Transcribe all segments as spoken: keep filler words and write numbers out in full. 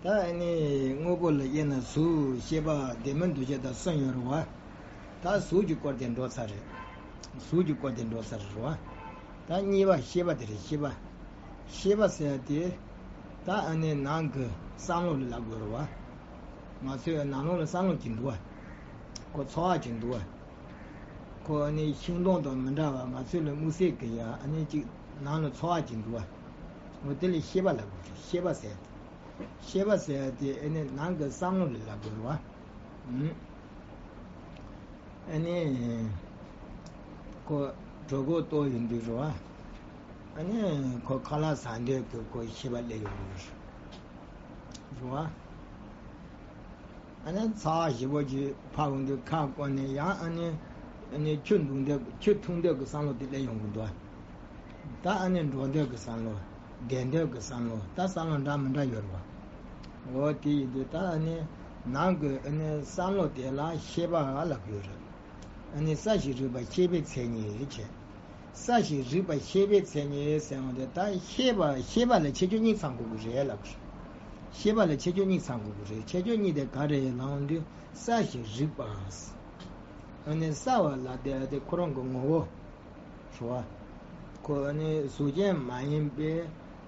ད་ཨ་ནི་དངོས་པོ་ལ་དབྱེ་ན་གཟུགས་ཤེས་པ་ལྡན་མིན་འདུ་བྱེད་དང་གསུམ་ཡོད་རེད་བ། ད་གཟུགས་ཀྱི་སྐོར་དེ་འགྲོ་ཚར་རེད། གཟུགས་ཀྱི་སྐོར་དེ་འགྲོ་ཚར་རེད་བ། ད་གཉིས་པ་ཤེས་པ་དེ་རེད། ཤེས་པ། ཤེས་པ་ཟེར་ཡ་དེ། ད་ཨ་ནི་ནང་གི་བསམ་བློ་ལ་ལབ་དགོས་རེད་བ། ང་ཚོའི་ནང་ལོགས་ལ་བསམ་བློ་གཅིག་འདུག་བ། ཁོ་ཚོར་བ་གཅིག་འདུག་བ། ཁོ་ཨ་ནི་ཤིང་སྡོང་དང་མི་འདྲ་བ། ང་ཚོ་ལ་དམིགས་བསལ་གྱི་ཡ་ཨ་ནི་གཅིག་ནང་ལ་ཚོར་བ་གཅིག་འདུག་བ། འོ་དེ་ལ་ཤེས་པ་ལབ་དགོས་རེད། ཤེས་པ་ཟེར། ཤེས་པ་ཟེར་ཡ་དེ་ཨ་ནི་ནང་གི་བསམ་བློ་ལ་ལབ་དགོས་རེད་བ། ཨ་ནི་ཁོ་གྲོད་ཁོག་ལྟོགས་ཡོང་དུས་རེད་བ། ཨ་ནི་ཁོ་ཁ་ལག་ཟ་འདོད་ཀྱི་ཁོ་ཤེས་པ་སླེབས་ཡོང་གི་རེད་བ། ཨ་ནི་ཚ་བ་ཞེ་པོ་ཅིག་ཕབ་ཡོང་དུས་ཁ་བསྐོལ་ནས་ཡང་ཨ་ནི་ཨ་ནི་ཆུ་འཐུང་འདོད་ཆུ་འཐུང་འདོད་ཀྱི་བསམ་བློ་དེ་སླེབས་ཡོང་གི་འདུག་ད་ཨ་ནི་འགྲོ་འདོད་ཀྱི་བསམ་བློ། བསྡད་འདོད་ཀྱི་བསམ་བློ། ད་བསམ་བློ་འདྲ་མི་འདྲ་ཡོད་རེད་བ། འོ་དེ་ཡིན་དུས་ད་ཨ་ནི་ནང་གི་ཨ་ནི་བསམ་བློ་དེ་ལ་ཤེས་པ་ལབ་ཀྱི་ཡོད་རེད། ཨ་ནི་ས་ཞིང་རིག་པ་ཤེས་པའི་མཚན་ཉིད་བྱས། ས་ཞིང་རིག་པ་ཤེས་པའི་མཚན་ཉིད་ཟེར་བ་དེ། ད་ཤེས་པ་ཤེས་པ་ལ་ཁྱད་ཆོས་གཉིས་ཚང་དགོས་ཀྱི་རེད་ལབ་ཀྱི་རེད། ཤེས་པ་ལ་ཁྱད་ཆོས་གཉིས་ཚང་དགོས་ཀྱི་རེད། ཁྱད་ཆོས་གཉིས་དེ་ག་རེ་རེད་ལབ་དུས་ས་ཞིང་རིག་པ། ཨ་ནི་ས་བ་ལ་དེ་དེ་ཁོ་རང་གི་ངོ་བོ། རེད་བ། ཁོ་ཨ་ནི་གཟུགས་ཅན་མ་ཡིན་པའི་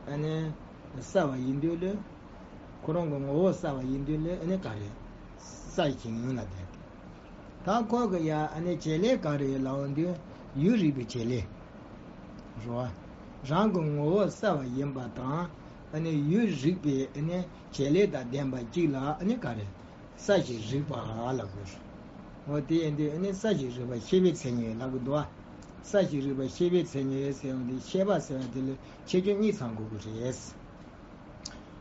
ཨ་ནི་ས་བ་ཡིན་དུས་ལ། ཁོ་རང་གི་ངོ་བོ་ས་བ་ཡིན་དུས་ལ་ཨ་ནི་ག་རེ། ས་ཞིང་ལ་དེ། ད་ཁོ་གི་ཡ་ཨ་ནི་བྱེད་ལས་ག་རེ་ལབ་དུས་ཡུལ་རིག་པའི་བྱེད་ལས། རེད་བ། རང་གི་ངོ་བོ་ས་བ་ཡིན་པ་དང་ཨ་ནི་ཡུལ་རིག་པའི་ཨ་ནི་བྱེད་ལས་དང་ལྡན་པ་གཅིག་ལ་ཨ་ནི་ག་རེ། ས་ཞིང་རིག་པ་ལབ་དགོས། འོ་དེ་ཡིན་དུས་ཨ་ནི་ས་ཞིང་རིག་པ་ཤེས་པའི་མཚན་ཉིད་ལབ་ཀྱི་འདུག་བ། ས་ཞིང་རིག་པ་ཤེས་པའི་མཚན་ཉིད་ཟེར་བ་དེ་ཤེས་པ་ཟེར་བ་དེ་ལ་ཁྱད་ཆོས་གཉིས་ཚང་དགོས་ཀྱི་རེད།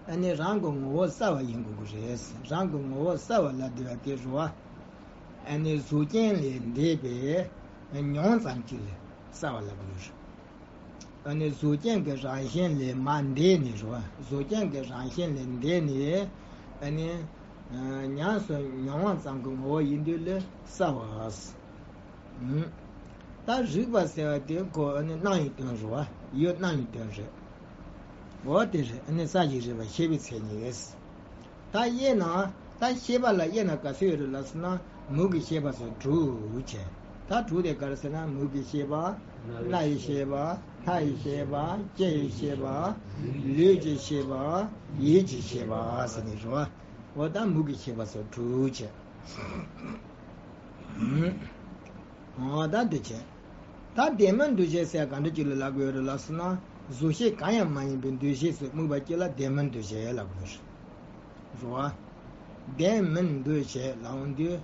ཨ་ནི་རང་གི་ངོ་བོ་ས་བ་ཡིན་དགོས་ཀྱི་རེད། རང་གི་ངོ་བོ་ས་བ་ལབ་བསྡད་པ་དེ་རེད་བ། ཨ་ནི་གཟུགས་ཅན་ལས་འདས་པའི་མྱོང་ཙམ་གཅིག་ལ་ས་བ་ལབ་ཀྱི་ཡོད་རེད། ཨ་ནི་གཟུགས་ཅན་གྱི་རང་བཞིན་ལས་མར་འདས་ནས་རེད་བ། གཟུགས་ཅན་གྱི་རང་བཞིན་ལས་འདས་ནས་ཨ་ནི་ཉམས་སུ་མྱོང་བ་ཙམ་གྱི་ངོ་བོ་ཡིན་དུས་ལ་ས་བ། ད་རིག་པ་ཟེར་བ་དེ་ཁོ་ཨ་ནི་སྣང་བའི་དོན་རེད་བ། ཡུལ་སྣང་བའི་དོན་རེད། འོ་དེ་རེད། ཨ་ནི་ས་ཞིང་རིག་པ་ཤེས་པའི་མཚན་ཉིད། ད་དབྱེ་ན། ད་ཤེས་པ་ལ་དབྱེ་ན་ག་ཚོད་ཡོད་རེད་ལབ་ཟེར་ན་མིག་གི་ཤེས་པ་སོགས་དྲུག་བྱས། ད་དྲུག་དེ་ག་རེ་ཟེར་ན་མིག་གི་ཤེས་པ། རྣ་ཡི་ཤེས་པ། སྣ་ཡི་ཤེས་པ། ལྕེ་ཡི་ཤེས་པ། ལུས་ཀྱི་ཤེས་པ། ཡིད་ཀྱི་ཤེས་པ་ཟེར་ནས་རེད་བ། འོ་ད་མིག་གི་ཤེས་པ་སོགས་དྲུག་བྱས། འོ་ད་འདི་བྱས། ད་ལྡན་མིན་འདུ་བྱེད་ཟེར་ག་འདྲ་ཅིག་ལ་ལབ་དགོས་རེད་ལབ་ཟེར་ན། གཟུགས་ཤེས་གང་ཡང་མ་ཡིན་པའི་འདུ་ཤེས་སུ་དམིགས་པ་གཅིག་ལ་ལྡན་མིན་འདུ་བྱེད་ལབ་དགོས་རེད། རེད་བ། ལྡན་མིན་འདུ་བྱེད་ལབ་དུས།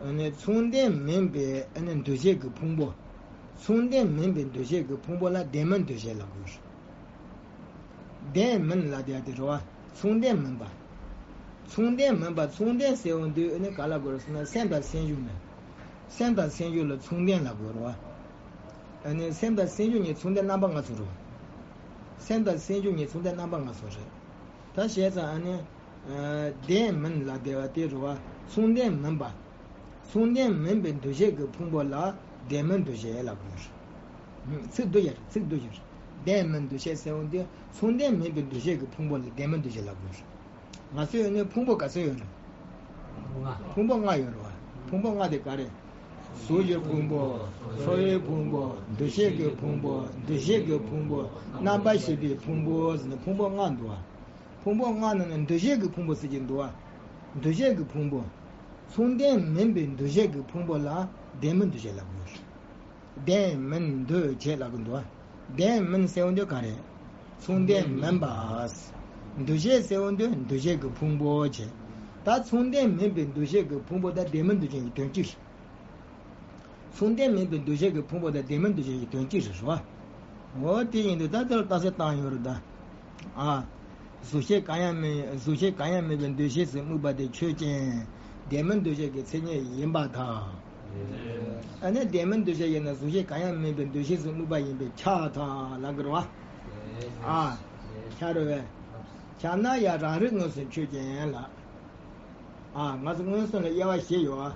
ཨ་ནི་མཚུངས་ལྡན་མིན་པའི་ཨ་ནི་འདུ་བྱེད་ཀྱི་ཕུང་པོ། མཚུངས་ལྡན་མིན་པའི་འདུ་བྱེད་ཀྱི་ཕུང་པོ་ལ་ལྡན་མིན་འདུ་བྱེད་ལབ་དགོས་རེད། ལྡན་མིན་ལབ་དེ་ཡ་དེ་རེད་བ། མཚུངས་ལྡན་མིན་པ། མཚུངས་ལྡན་མིན་པ། མཚུངས་ལྡན་ཟེར་འོང་དུས་ཨ་ནི་ག་ལ་དགོས་རེད་ཟེར་ན་སེམས་དང་སེམས་བྱུང་ནས། སེམས་དང་སེམས་བྱུང་ལ་མཚུངས་ལྡན་ལབ་དགོས་རེད་བ། ཨ་ནི་སེམས་དང་སེམས་བྱུང་གཉིས་མཚུངས་ལྡན་རྣམ་པ་སྣ་ཚོགས་རེད་བ། སེམས་དང་སེམས་བྱུང་གཉིས་མཚུངས་ལྡན་རྣམ་པ་སྣ་ཚོགས་རེད། ད་བྱས་ཙང་ཨ་ནི། ལྡན་མིན་ལབ་བསྡད་པ་དེ་རེད་བ། མཚུངས་ལྡན་མིན་པ། མཚུངས་ལྡན་མིན་པའི་འདུ་བྱེད་ཀྱི་ཕུང་པོ་ལ་ལྡན་མིན་འདུ་བྱེད་ལབ་དགོས་རེད། ཚིག་སྡུག་ཡ་རེད། ཚིག་སྡུག་ཡ་རེད། ལྡན་མིན་འདུ་བྱེད་ཟེར་འོང་དུས་མཚུངས་ལྡན་མིན་པའི་འདུ་བྱེད་ཀྱི་ཕུང་པོ་ལ་ལྡན་མིན་འདུ་བྱེད་ལབ་དགོས་རེད། ང་ཚོའི་ནི་ཕུང་པོ་ག་ཚོད་ཡོད་རེད། ཕུང་པོ་ལྔ་ཡོད་རེད་བ། ཕུང་པོ་ལྔ་དེ་ག་རེད། གཟུགས་ཀྱི་ཕུང་པོ། ཚོར་བའི་ཕུང་པོ། འདུ་ཤེས་ཀྱི་ཕུང་པོ། འདུ་བྱེད་ཀྱི་ཕུང་པོ། རྣམ་པར་ཤེས་པའི་ཕུང་པོ་ཟེར་ནས་ཕུང་པོ་ལྔ་འདུག་བ། ཕུང་པོ་ལྔ་ནང་ནས་འདུ་བྱེད་ཀྱི་ཕུང་པོ་ཟེར་གྱི་འདུག་བ། འདུ་བྱེད་ཀྱི་ཕུང་པོ། མཚུངས་ལྡན་མིན་པའི་འདུ་བྱེད་ཀྱི་ཕུང་པོ་ལ་ལྡན་མིན་འདུ་བྱེད་ལབ་དགོས། ལྡན་མིན་འདུ་བྱེད་ལབ་ཀྱི་འདུག་བ། ལྡན་མིན་ཟེར་འོང་དུས་ག་རེ། མཚུངས་ལྡན་མིན་པ། འདུ་བྱེད་ཟེར་འོང་དུས་འདུ་བྱེད་ཀྱི་ཕུང་པོ་བྱས། ད་མཚུངས་ལྡན་མིན་པའི་འདུ་བྱེད་ཀྱི་ཕུང་པོ་དང་ལྡན་མིན་འདུ་བྱེད་ཀྱི་དོན་གཅིག་རེད། མཚུངས་ལྡན་མིན་པའི་འདུ་བྱེད་ཀྱི་ཕུང་པོ་དང་ལྡན་མིན་འདུ་བྱེད་ཀྱི་དོན་གཅིག་རེད་བ། འོ་དེ་ཡིན་དུས་ད་དེར་རྟགས་གསལ་བཏང་ཡོད་རེད་ད། ཨ། གཟུགས་ཤེས་གང་ཡང་མིན། གཟུགས་ཤེས་གང་ཡང་མིན་པའི་འདུ་ཤེས་སུ་དམིགས་པ་དེ་ཆོས་ཅན། ལྡན་མིན་འདུ་བྱེད་ཀྱི་མཚན་ཉིད་ཡིན་པར་ཐལ། ཨ་ནི་ལྡན་མིན་འདུ་བྱེད་ཡིན་ན་གཟུགས་ཤེས་གང་ཡང་མིན་པའི་འདུ་ཤེས་སུ་དམིགས་པ་ཡིན་པས་ཁྱབ་པར་ཐལ་ལབ་ཀྱི་རེད་བ། ཨ། ཁྱབ་རེད་བས། ཁྱབ་ན་ཡང་རང་རིག་མངོན་སུམ་ཆོས་ཅན་ལ། ཨ། ང་ཚོ་མངོན་སུམ་ལ་དབྱེ་བ་བཞི་ཡོད།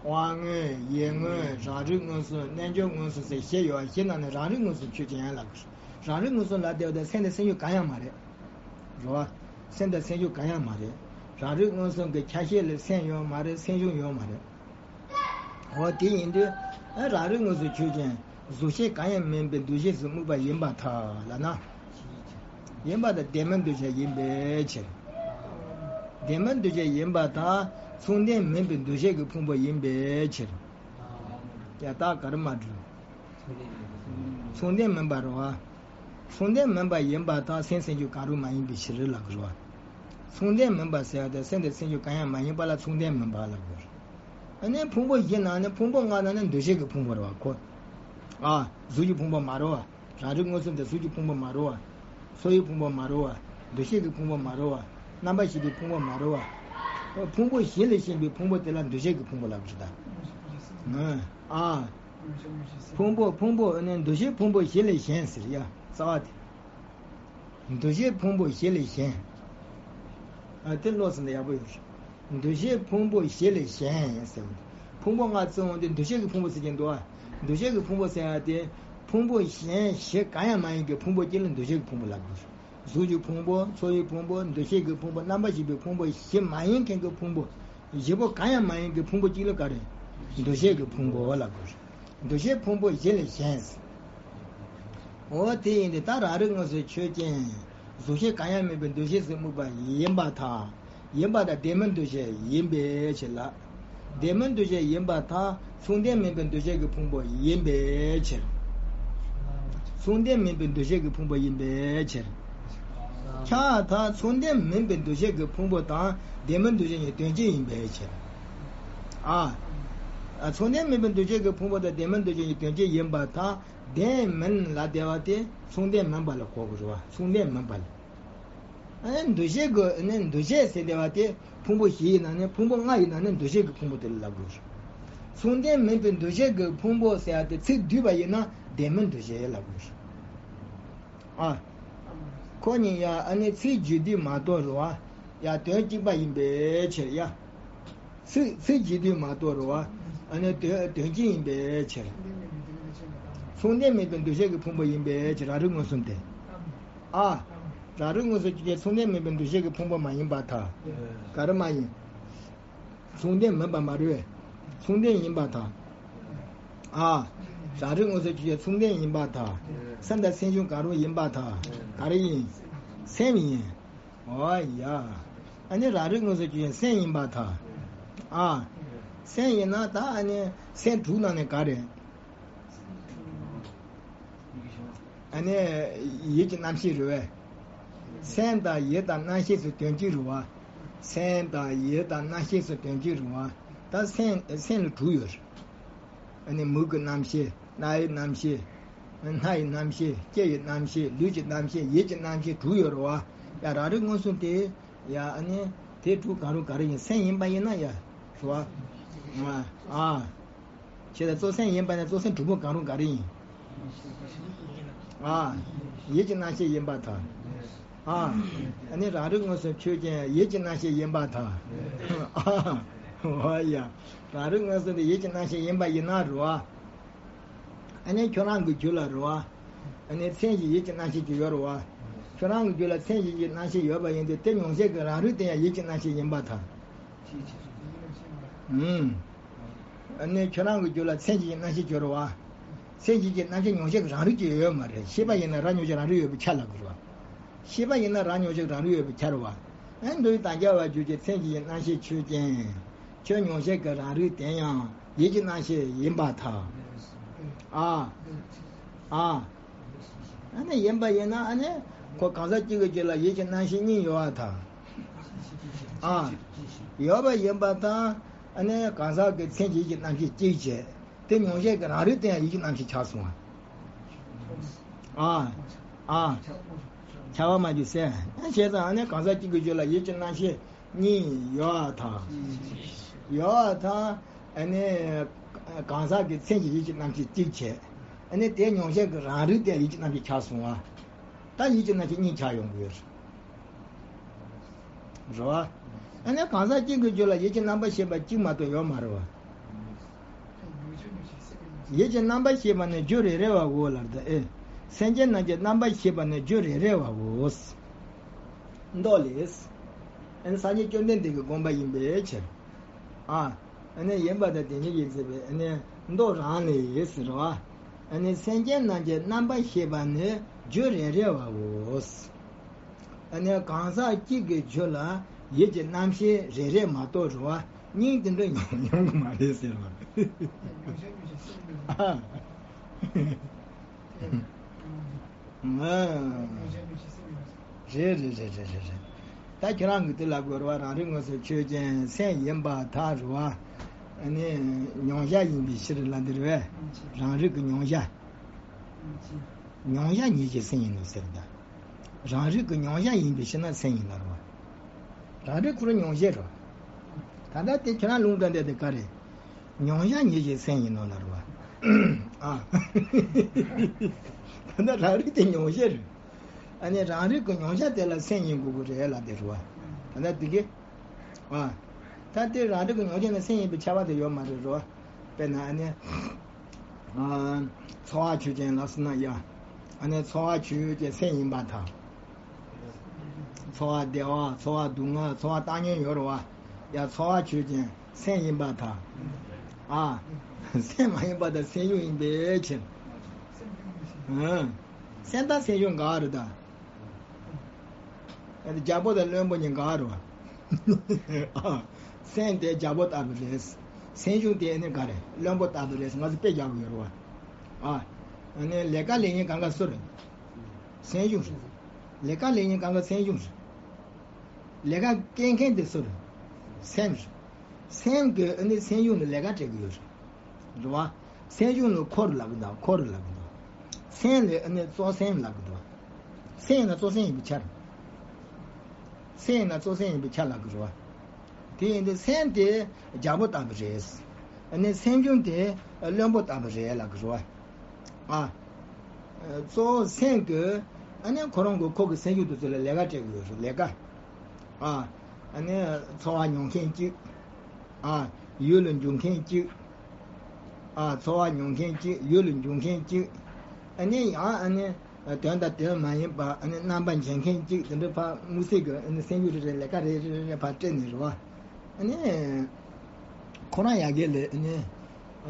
དབང་མངོན། ཡིད་མངོན། རང་རིག་མངོན་སུམ། རྣལ་འབྱོར་མངོན་སུམ་ཟེར་བཞི་ཡོད། བཞི་ནང་ནས་རང་རིག་མངོན་སུམ་ཆོས་ཅན་ལབ་དགོས། རང་རིག་མངོན་སུམ་ལབ་བསྡད་པ་དེ་སེམས་དང་སེམས་བྱུང་གང་ཡང་མ་རེད། རེད་བ། སེམས་དང་སེམས་བྱུང་གང་ཡང་མ་རེད། རང་རིག་མངོན་སུམ་གྱི་ཆ་ཤས་ལ་སེམས་ཡོད་མ་རེད། སེམས་བྱུང་ཡོད་མ་རེད། འོ་དེ་ཡིན་དུས་ཨ་རང་རིག་མངོན་སུམ་ཆོས་ཅན། གཟུགས་ཅན་གང་ཡང་མིན་པའི་འདུ་ཤེས་སུ་དམིགས་པ་ཡིན་པར་ཐལ་ལབ་ན། ཡིན་པར་ཐལ། ལྡན་མིན་འདུ་བྱེད་ཡིན་པའི་ཕྱིར། ལྡན་མིན་འདུ་བྱེད་ཡིན་པར་ཐལ། མཚུངས་ལྡན་མིན་པའི་འདུ་བྱེད་ཀྱི་ཕུང་པོ་ཡིན་པའི་ཕྱིར། ཡ་ད་ག་རེ་མ་འགྲུབ། མཚུངས་ལྡན་མིན་པ་རེད་བ། མཚུངས་ལྡན་མིན་པ་ཡིན་པར་ཐལ། སེམས་སེམས་བྱུང་གང་རུང་མ་ཡིན་པའི་ཕྱིར་ལབ་དགོས་རེད་བ། མཚུངས་ལྡན་མིན་པ་ཟེར་ཡ་དེ་སེམས་དང་སེམས་བྱུང་གང་ཡང་མ་ཡིན་པ་ལ་མཚུངས་ལྡན་མིན་པ་ལབ་དགོས་རེད། ཨ་ནི་ཕུང་པོ་བཞི་ནང་ནས་ཕུང་པོ་ལྔ་ནང་ནས་འདུ་ཤེས་ཀྱི་ཕུང་པོ་རེད་བ་ཁོ། ཨ། གཟུགས་ཀྱི་ཕུང་པོ་མ་རེད་བ། རང་རིག་མངོན་སུམ་དེ་གཟུགས་ཀྱི་ཕུང་པོ་མ་རེད་བ། ཚོར་བའི་ཕུང་པོ་མ་རེད་བ། འདུ་ཤེས་ཀྱི་ཕུང་པོ་མ་རེད་བ། རྣམ་པར་ཤེས་པའི་ཕུང་པོ་མ་རེད་བ། ཕུང་པོ་བཞི་ལས་གཞན་པའི་ཕུང་པོ་དེ་ལ་འདུ་ཤེས་ཀྱི་ཕུང་པོ་ལབ་དགོས་རེད་ད། ཨ། ཕུང་པོ་ཕུང་པོ་ཨ་ནི་འདུ་ཤེས་ཕུང་པོ་བཞི་ལས་གཞན་ཟེར་ཡ་རྩ་བ་དེ། འདུ་ཤེས་ཕུང་པོ་བཞི་ལས་གཞན། ཨ་དེ་ཀློག་ཟིན་ན་ཡག་པོ་ཡོད་རེད། འདུ་ཤེས་ཕུང་པོ་བཞི་ལས་གཞན་ཟེར་བ། ཕུང་པོ་ལྔ་བརྩི་འོང་དུས་འདུ་ཤེས་ཀྱི་ཕུང་པོ་ཟེར་གྱི་འདུག་ཨ། འདུ་ཤེས་ཀྱི་ཕུང་པོ་ཟེར་ཡ་དེ། ཕུང་པོ་གཞན་བཞི་གང་ཡང་མ་ཡིན་གྱི་ཕུང་པོ་གཅིག་ལ་འདུ་ཤེས་ཀྱི་ཕུང་པོ་ལབ་དགོས། གཟུགས་ཀྱི་ཕུང་པོ། ཚོར་བའི་ཕུང་པོ། འདུ་ཤེས་ཀྱི་ཕུང་པོ། རྣམ་པར་ཤེས་པའི་ཕུང་པོ་བཞི་མ་ཡིན་མཁན་གྱི་ཕུང་པོ། བཞི་པོ་གང་ཡང་མ་ཡིན་གྱི་ཕུང་པོ་གཅིག་ལ་ག་རེ། འདུ་ཤེས་ཀྱི་ཕུང་པོ་ལབ་དགོས། འདུ་ཤེས་ཕུང་པོ་བཞི་ལས་གཞན། འོ་དེ་ཡིན་དུས་ད་རང་རིག་མངོན་སུམ་ཆོས་ཅན། གཟུགས་ཅན་གང་ཡང་མིན་པའི་འདུ་ཤེས་སུ་དམིགས་པ་ཡིན་པར་ཐལ། ཡིན་པར་ཐལ། ལྡན་མིན་འདུ་བྱེད་ཡིན་པའི་ཕྱིར་ལ། ལྡན་མིན་འདུ་བྱེད་ཡིན་པར་ཐལ། མཚུངས་ལྡན་མིན་པའི་འདུ་བྱེད་ཀྱི་ཕུང་པོ་ཡིན་པའི་ཕྱིར། མཚུངས་ལྡན་མིན་པའི་འདུ་བྱེད་ཀྱི་ཕུང་པོ་ཡིན་པའི་ཕྱིར། ཁྱབ་པར་ཐལ། མཚུངས་ལྡན་མིན་པའི་འདུ་བྱེད་ཀྱི་ཕུང་པོ་དང་ལྡན་མིན་འདུ་བྱེད་གཉིས་དོན་གཅིག་ཡིན་པའི་ཕྱིར། ཨ། མཚུངས་ལྡན་མིན་པའི་འདུ་བྱེད་ཀྱི་ཕུང་པོ་དང་ལྡན་མིན་འདུ་བྱེད་གཉིས་དོན་གཅིག་ཡིན་པར་ཐལ། ལྡན་མིན་ལབ་བསྡད་པ་དེ་མཚུངས་ལྡན་མིན་པ་ལ་གོ་དགོས་རེད་བ། མཚུངས་ལྡན་མིན་པ་ལ། ཨ་ནི་འདུ་བྱེད་ཀྱི་ཨ་ནི་འདུ་བྱེད་ཟེར་བསྡད་པ་དེ་ཕུང་པོ་བཞི་ཡིན་ན་ནི་ཕུང་པོ་ལྔ་ཡིན་ན་ནི་འདུ་བྱེད་ཀྱི་ཕུང་པོ་དེ་ལ་ལབ་དགོས་རེད། མཚུངས་ལྡན་མིན་པའི་འདུ་བྱེད་ཀྱི་ཕུང་པོ་ཟེར་ཡ་དེ་ཚིག་བསྡུས་པ་ཡིན་ན་ལྡན་མིན་འདུ་བྱེད་ལབ་དགོས་རེད། ཨ། ཁོ་གཉིས་ཡ་ཨ་ནི་ཚིག་བརྗོད་དུས་མ་གཏོགས་རེད་བ། ཡ་དོན་གཅིག་པ་ཡིན་པའི་ཕྱིར་ཡ། ཚིག་ཚིག་བརྗོད་དུས་མ་གཏོགས་རེད་བ། ཨ་ནི་དོན་དོན་གཅིག་ཡིན་པའི་ཕྱིར། མཚུངས་ལྡན་མིན་པའི་འདུ་བྱེད་ཀྱི་ཕུང་པོ་ཡིན་པའི་ཕྱིར། རང་རིག་མངོན་སུམ་དེ། ཨ། རང་རིག་མངོན་སུམ་ཆོས་ཅན། མཚུངས་ལྡན་མིན་པའི་འདུ་བྱེད་ཀྱི་ཕུང་པོ་མ་ཡིན་པར་ཐལ། ག་རེ་མ་ཡིན། མཚུངས་ལྡན་མིན་པ་མ་རེད། མཚུངས་ལྡན་ཡིན་པར་ཐལ། ཨ། རང་རིག་མངོན་སུམ་ཆོས་ཅན། མཚུངས་ལྡན་ཡིན་པར་ཐལ། སེམས་དང་སེམས་བྱུང་གང་རུང་ཡིན་པར་ཐལ། ག་རེ་ཡིན། སེམས་ཡིན། འོ་ཡ། ཨ་ནི་རང་རིག་མངོན་སུམ་ཆོས་ཅན། སེམས་ཡིན་པར་ཐལ། ཨ། སེམས་ཡིན་ན་ད་ཨ་ནི་སེམས་དྲུག་ནང་ནས་ག་རེ། ཨ་ནི་ཡིད་ཀྱི་རྣམ་ཤེས་རེད་བས། སེམས་དང་ཡིད་དང་རྣམ་ཤེས་སུ་དོན་གཅིག་རེད་བ། སེམས་དང་ཡིད་དང་རྣམ་ཤེས་སུ་དོན་གཅིག་རེད་བ། ད་སེམས་སེམས་ལ་དྲུག་ཡོད་རེད། ཨ་ནི་མིག་གི་རྣམ་ཤེས། རྣ་ཡི་རྣམ་ཤེས། སྣ་ཡི་རྣམ་ཤེས། ལྕེ་ཡི་རྣམ་ཤེས། ལུས་ཀྱི་རྣམ་ཤེས། ཡིད་ཀྱི་རྣམ་ཤེས་དྲུག་ཡོད་རེད་བ། ཡ་རང་རིག་མངོན་སུམ་དེ། ཡ་ཨ་ནི་དེ་དྲུག་གང་རུང་ག་རེ་ཡིན། སེམས་ཡིན་པ་ཡིན་ན་ཡ། རེད་བ། ཨ། ཨ། ཞེས་དང་གཙོ་སེམས་ཡིན་པ་ནི་གཙོ་སེམས་དྲུག་པོ་གང་རུང་ག་རེ་ཡིན། ཨ། ཡིད་ཀྱི་རྣམ་ཤེས་ཡིན་པར་ཐལ། ཨ། ཨ་ནི་རང་རིག་མངོན་སུམ་ཆོས་ཅན། ཡིད་ཀྱི་རྣམ་ཤེས་ཡིན་པར་ཐལ། ཨ། འོ་ཡ། རང་རིག་མངོན་སུམ་དེ་ཡིད་ཀྱི་རྣམ་ཤེས་ཡིན་པ་ཡིན་ན་རེད་བ། ཨ་ནི་ཁྱོད་རང་གི་རྒྱུད་ལ་རེད་བ། ཨ་ནི་མཚན་གཞི་ཡིད་ཀྱི་རྣམ་ཤེས་ཅིག་ཡོད་རེད་བ། ཁྱོད་རང་གི་རྒྱུད་ལ་མཚན་གཞི་ཡིད་ཀྱི་རྣམ་ཤེས་ཡོད་པ་ཡིན་དུས་དེ་མྱོང་བྱེད་ཀྱི་རང་རིག་དེ་ཡང་ཡིད་ཀྱི་རྣམ་ཤེས་ཡིན་པར་ཐལ། ཨུམ། ཨ་ནི་ཁྱོད་རང་གི་རྒྱུད་ལ་མཚན་གཞི་ཡིད་ཀྱི་རྣམ་ཤེས་ཅིག་ཡོད་རེད་བ། མཚན་གཞི་ཡིད་ཀྱི་རྣམ་ཤེས་མྱོང་བྱེད་ཀྱི་རང་རིག་ཅིག་ཡོད་མ་རེད། ཤེས་པ་ཡིན་ན་རང་མྱོང་བྱེད་རང་རིག་ཡོད་པའི་ཆ་ལ་གོ་རེད་བ། ཤེས་པ་ཡིན་ན་རང་མྱོང་བྱེད་རང་རིག་ཡོད་པའི་ཆ་རེད་བ། ཨ་ནི་འདུ་བའི་དང་རྐྱ་བར་གྱུར་ཅིག་མཚན་གཞི་ཡིད་ཀྱི་རྣམ་ཤེས་ཆོས་ཅན། ཁྱོད་མྱོང་བྱེད་ཀྱི་རང་རིག་དེ་ཡང་ཡིད་ཀྱི་རྣམ་ཤེས་ཡིན་པར་ཐལ། ཨ། ཨ། ཨ་ནི་ཡིན་པ་ཡིན་ན་ཨ་ནི་ཁོ་གང་ཟག་གཅིག་གི་རྒྱུད་ལ་ཡིད་ཀྱི་རྣམ་ཤེས་གཉིས་ཡོད་པར་ཐལ། ཨ། ཡོད་པ་ཡིན་པར་ཐལ། ཨ་ནི་གང་ཟག་གི་མཚན་གྱི་ཡིད་ཀྱི་རྣམ་ཤེས་གཅིག་བྱས། དེ་མྱོང་བྱེད་ཀྱི་རང་རིག་དེ་ཡང་ཡིད་ཀྱི་རྣམ་ཤེས་ཆགས་སོང་བ། ཨ། ཨ། ཁྱབ་པ་མ་གྱུར་ཟེར། བྱས་ཙང་ཨ་ནི་གང་ཟག་གཅིག་གི་རྒྱུད་ལ་ཡིད་ཀྱི་རྣམ་ཤེས་གཉིས་ཡོད་པར་ཐལ། ཡོད་པར་ཐལ། ཨ་ནི་གང་ཟག་གི་མཚན་གྱི་ཡིད་ཀྱི་རྣམ་ཤེས་གཅིག་བྱས། ཨ་ནི་དེ་མྱོང་བྱེད་ཀྱི་རང་རིག་དེ་ཡང་ཡིད་ཀྱི་རྣམ་ཤེས་ཆགས་སོང་བ། ད་ཡིད་ཀྱི་རྣམ་ཤེས་གཉིས་ཆགས་ཡོང་གི་ཡོད་རེད། རེད་བ། ཨ་ནི་གང་ཟག་གཅིག་གི་རྒྱུད་ལ་ཡིད་ཀྱི་རྣམ་པར་ཤེས་པ་གཅིག་མ་གཏོགས་ཡོད་མ་རེད་བ། ཡིད་ཀྱི་རྣམ་པར་ཤེས་པ་ནི་རྒྱུ་རེ་རེ་བའོ་ལབ་ད་ཨེ། སེམས་ཅན་རྣམས་ཀྱི་རྣམ་པར་ཤེས་པ་ནི་རྒྱུ་རེ་རེ་བའོ། མདོ་ལས། ཨ་ནི་སངས་རྒྱས་བཅོམ་ལྡན་འདས་ཀྱི་དགོངས་པ་ཡིན་པའི་ཕྱིར། ཨ། ཨ་ནི་ཡིན་པར་ཐལ། དེ་ཉིད་ཀྱིས་ཟེར་བའི་ཨ་ནི་མདོ་རང་ལས་ཟེར་བ། ཨ་ནི་སེམས་ཅན་རྣམས་ཀྱི་རྣམ་པར་ཤེས་པ་ནི་རྒྱུ་རེ་རེ་བའོ། ཨ་ནི་གང་ཟག་གཅིག་གི་རྒྱུད་ལ་ཡིད་ཀྱི་རྣམ་ཤེས་རེ་རེ་མ་གཏོགས་རེད་བ། སྙིང་དེ་འདྲ་ཡོང་ཡོང་གི་མ་རེད་ཟེར་བ། ཨ། ཨ། རེད་རེད་རེད་རེད་རེད། ད་ཁྱེད་རང་གིས་དེ་ལབ་དགོས་རེད་བ། རང་རིག་དངོས་སུ་ཆོས་ཅན་སེམས་ཡིན་པར་ཐལ་རེད་བ། ཨ་ནི་མྱོང་བྱ་ཡིན་པའི་ཕྱིར་ལབ་འདི་རེད་བས། རང་རིག་གི་མྱོང་བྱ། མྱོང་བྱ་ཉིད་ཀྱིས་སེམས་ཡིན་ནོ་ཟེར་ད། རང་རིག་གི་མྱོང་བྱ་ཡིན་པའི་ཕྱིར་ན་སེམས་ཡིན་ནོ་རེད་བ། རང་རིག་ཁོ་རང་མྱོང་བྱ་རེད་བ། ད་ལྟ་དེ་ཁྱེད་རང་ལུང་དྲངས་བསྡད་དེ་ག་རེད། མྱོང་བྱ་ཉིད་ཀྱིས་སེམས་ཡིན་ནོ་ལབ་རེད་བ། ཨ། ད་ལྟ་རང་རིག་དེ་མྱོང་བྱ་རེད། ཨ་ནི་རང་རིག་གི་མྱོང་བྱ་དེ་ལ་སེམས་ཡིན་དགོས་ཀྱི་རེད་ལབ་བསྡད་རེད་བ། ད་ལྟ་དེ་གི། ཨ། ད་དེ་རང་རིག་གི་མྱོང་བྱ་ནི་སེམས་ཡིན་པའི་ཁྱབ་པ་དེ་ཡོད་མ་རེད་རེད་བ། དཔེར་ན་ཨ་ནི། ཨ། ཚོར་བ་ཆོས་ཅན་ལབ་སོང་ན་ཡ། ཨ་ནི་ཚོར་བ་ཆོས་ཅན་སེམས་ཡིན་པར་ཐལ། ཚོར་བ་བདེ་བ། ཚོར་བ་སྡུག་བསྔལ། ཚོར་བ་བཏང་སྙོམས་ཡོད་རེད་བ། ཡ། ཚོར་བ་ཆོས་ཅན་སེམས་ཡིན་པར་ཐལ། ཨ། སེམས་མ་ཡིན་པར་ཐལ། སེམས་བྱུང་ཡིན་པའི་ཕྱིར། ཨ། སེམས་དང་སེམས་བྱུང་འགལ་བ་རེད་ད། ཨ་ནི་རྒྱལ་པོ་དང་བློན་པོ་གཉིས་འགལ་བ་རེད་བ། ཨ། སེམས་དེ་རྒྱལ་པོ་ལྟ་བུ་རེད། སེམས་བྱུང་དེ་ནི་ག་རེ། བློན་པོ་ལྟ་བུ་རེད། ང་ཚོ་དཔེ་རྒྱག་གི་ཡོད་རེད་བ། ཨ། ཨ་ནི་ལས་ཀ་ལས་མཁན་གང་ག་སུ་རེད། སེམས་བྱུང་རེད། ལས་ཀ་ལས་མཁན་གང་ག་སེམས་བྱུང་རེད། ལས་ཀ་སྐྱེལ་མཁན་དེ་སུ་རེད། སེམས་རེད། སེམས་ཀྱིས་ཨ་ནི་སེམས་བྱུང་ལ་ལས་ཀ་སྤྲད་གི་ཡོད་རེད། རེད་བ། སེམས་བྱུང་ལ་འཁོར་ལབ་གི་འདུག་འཁོར་ལབ་གི་འདུག་སེམས་ལ་ཨ་ནི་གཙོ་སེམས་ལབ་གི་འདུག་སེམས་ཡིན་ན་གཙོ་སེམས་ཡིན་པའི་ཆ་རེད། སེམས་ཡིན་ན་གཙོ་སེམས་ཡིན་པའི་ཆ་ལབ་གི་རེད་བ། དེ་ཡིན་དུས་སེམས་དེ་རྒྱལ་པོ་ལྟ་བུ་རེད། ཨ་ནི་སེམས་བྱུང་དེ་བློན་པོ་ལྟ་བུ་རེད་ལབ་གི་རེད་བ། ཨ། གཙོ་བོ་སེམས་ཀྱིས་ཨ་ནི་ཁོ་རང་གི་ཁོ་གི་སེམས་བྱུང་དེ་ཚོ་ལ་ལས་ཀ་སྤྲད་གི་ཡོད་རེད། ལས་ཀ། ཨ། ཨ་ནི་ཚོར་བ་མྱོང་མཁན་གཅིག་ཨ། ཡུལ་ལ་འཇུག་མཁན་གཅིག་ཨ། ཚོར་བ་མྱོང་མཁན་གཅིག་ཡུལ་ལ་འཇུག་མཁན་གཅིག་ཨ་ནི་ཡང་ཨ་ནི་དོན་དང་དོན་མ་ཡིན་པ། ཨ་ནི་རྣམ་པར་འབྱེད་མཁན་གཅིག་དེ་འདྲ་ཕར་དམིགས་བསལ་གྱི་ཨ་ནི་སེམས་བྱུང་རེ་རེ་ལས་ཀ་རེ་རེ་རེ་ཕར་སྤྲད་ནས་རེད་བ། ཨ་ནི་ཁོ་རང་ཡ་གི་ལས་ཨ་ནི་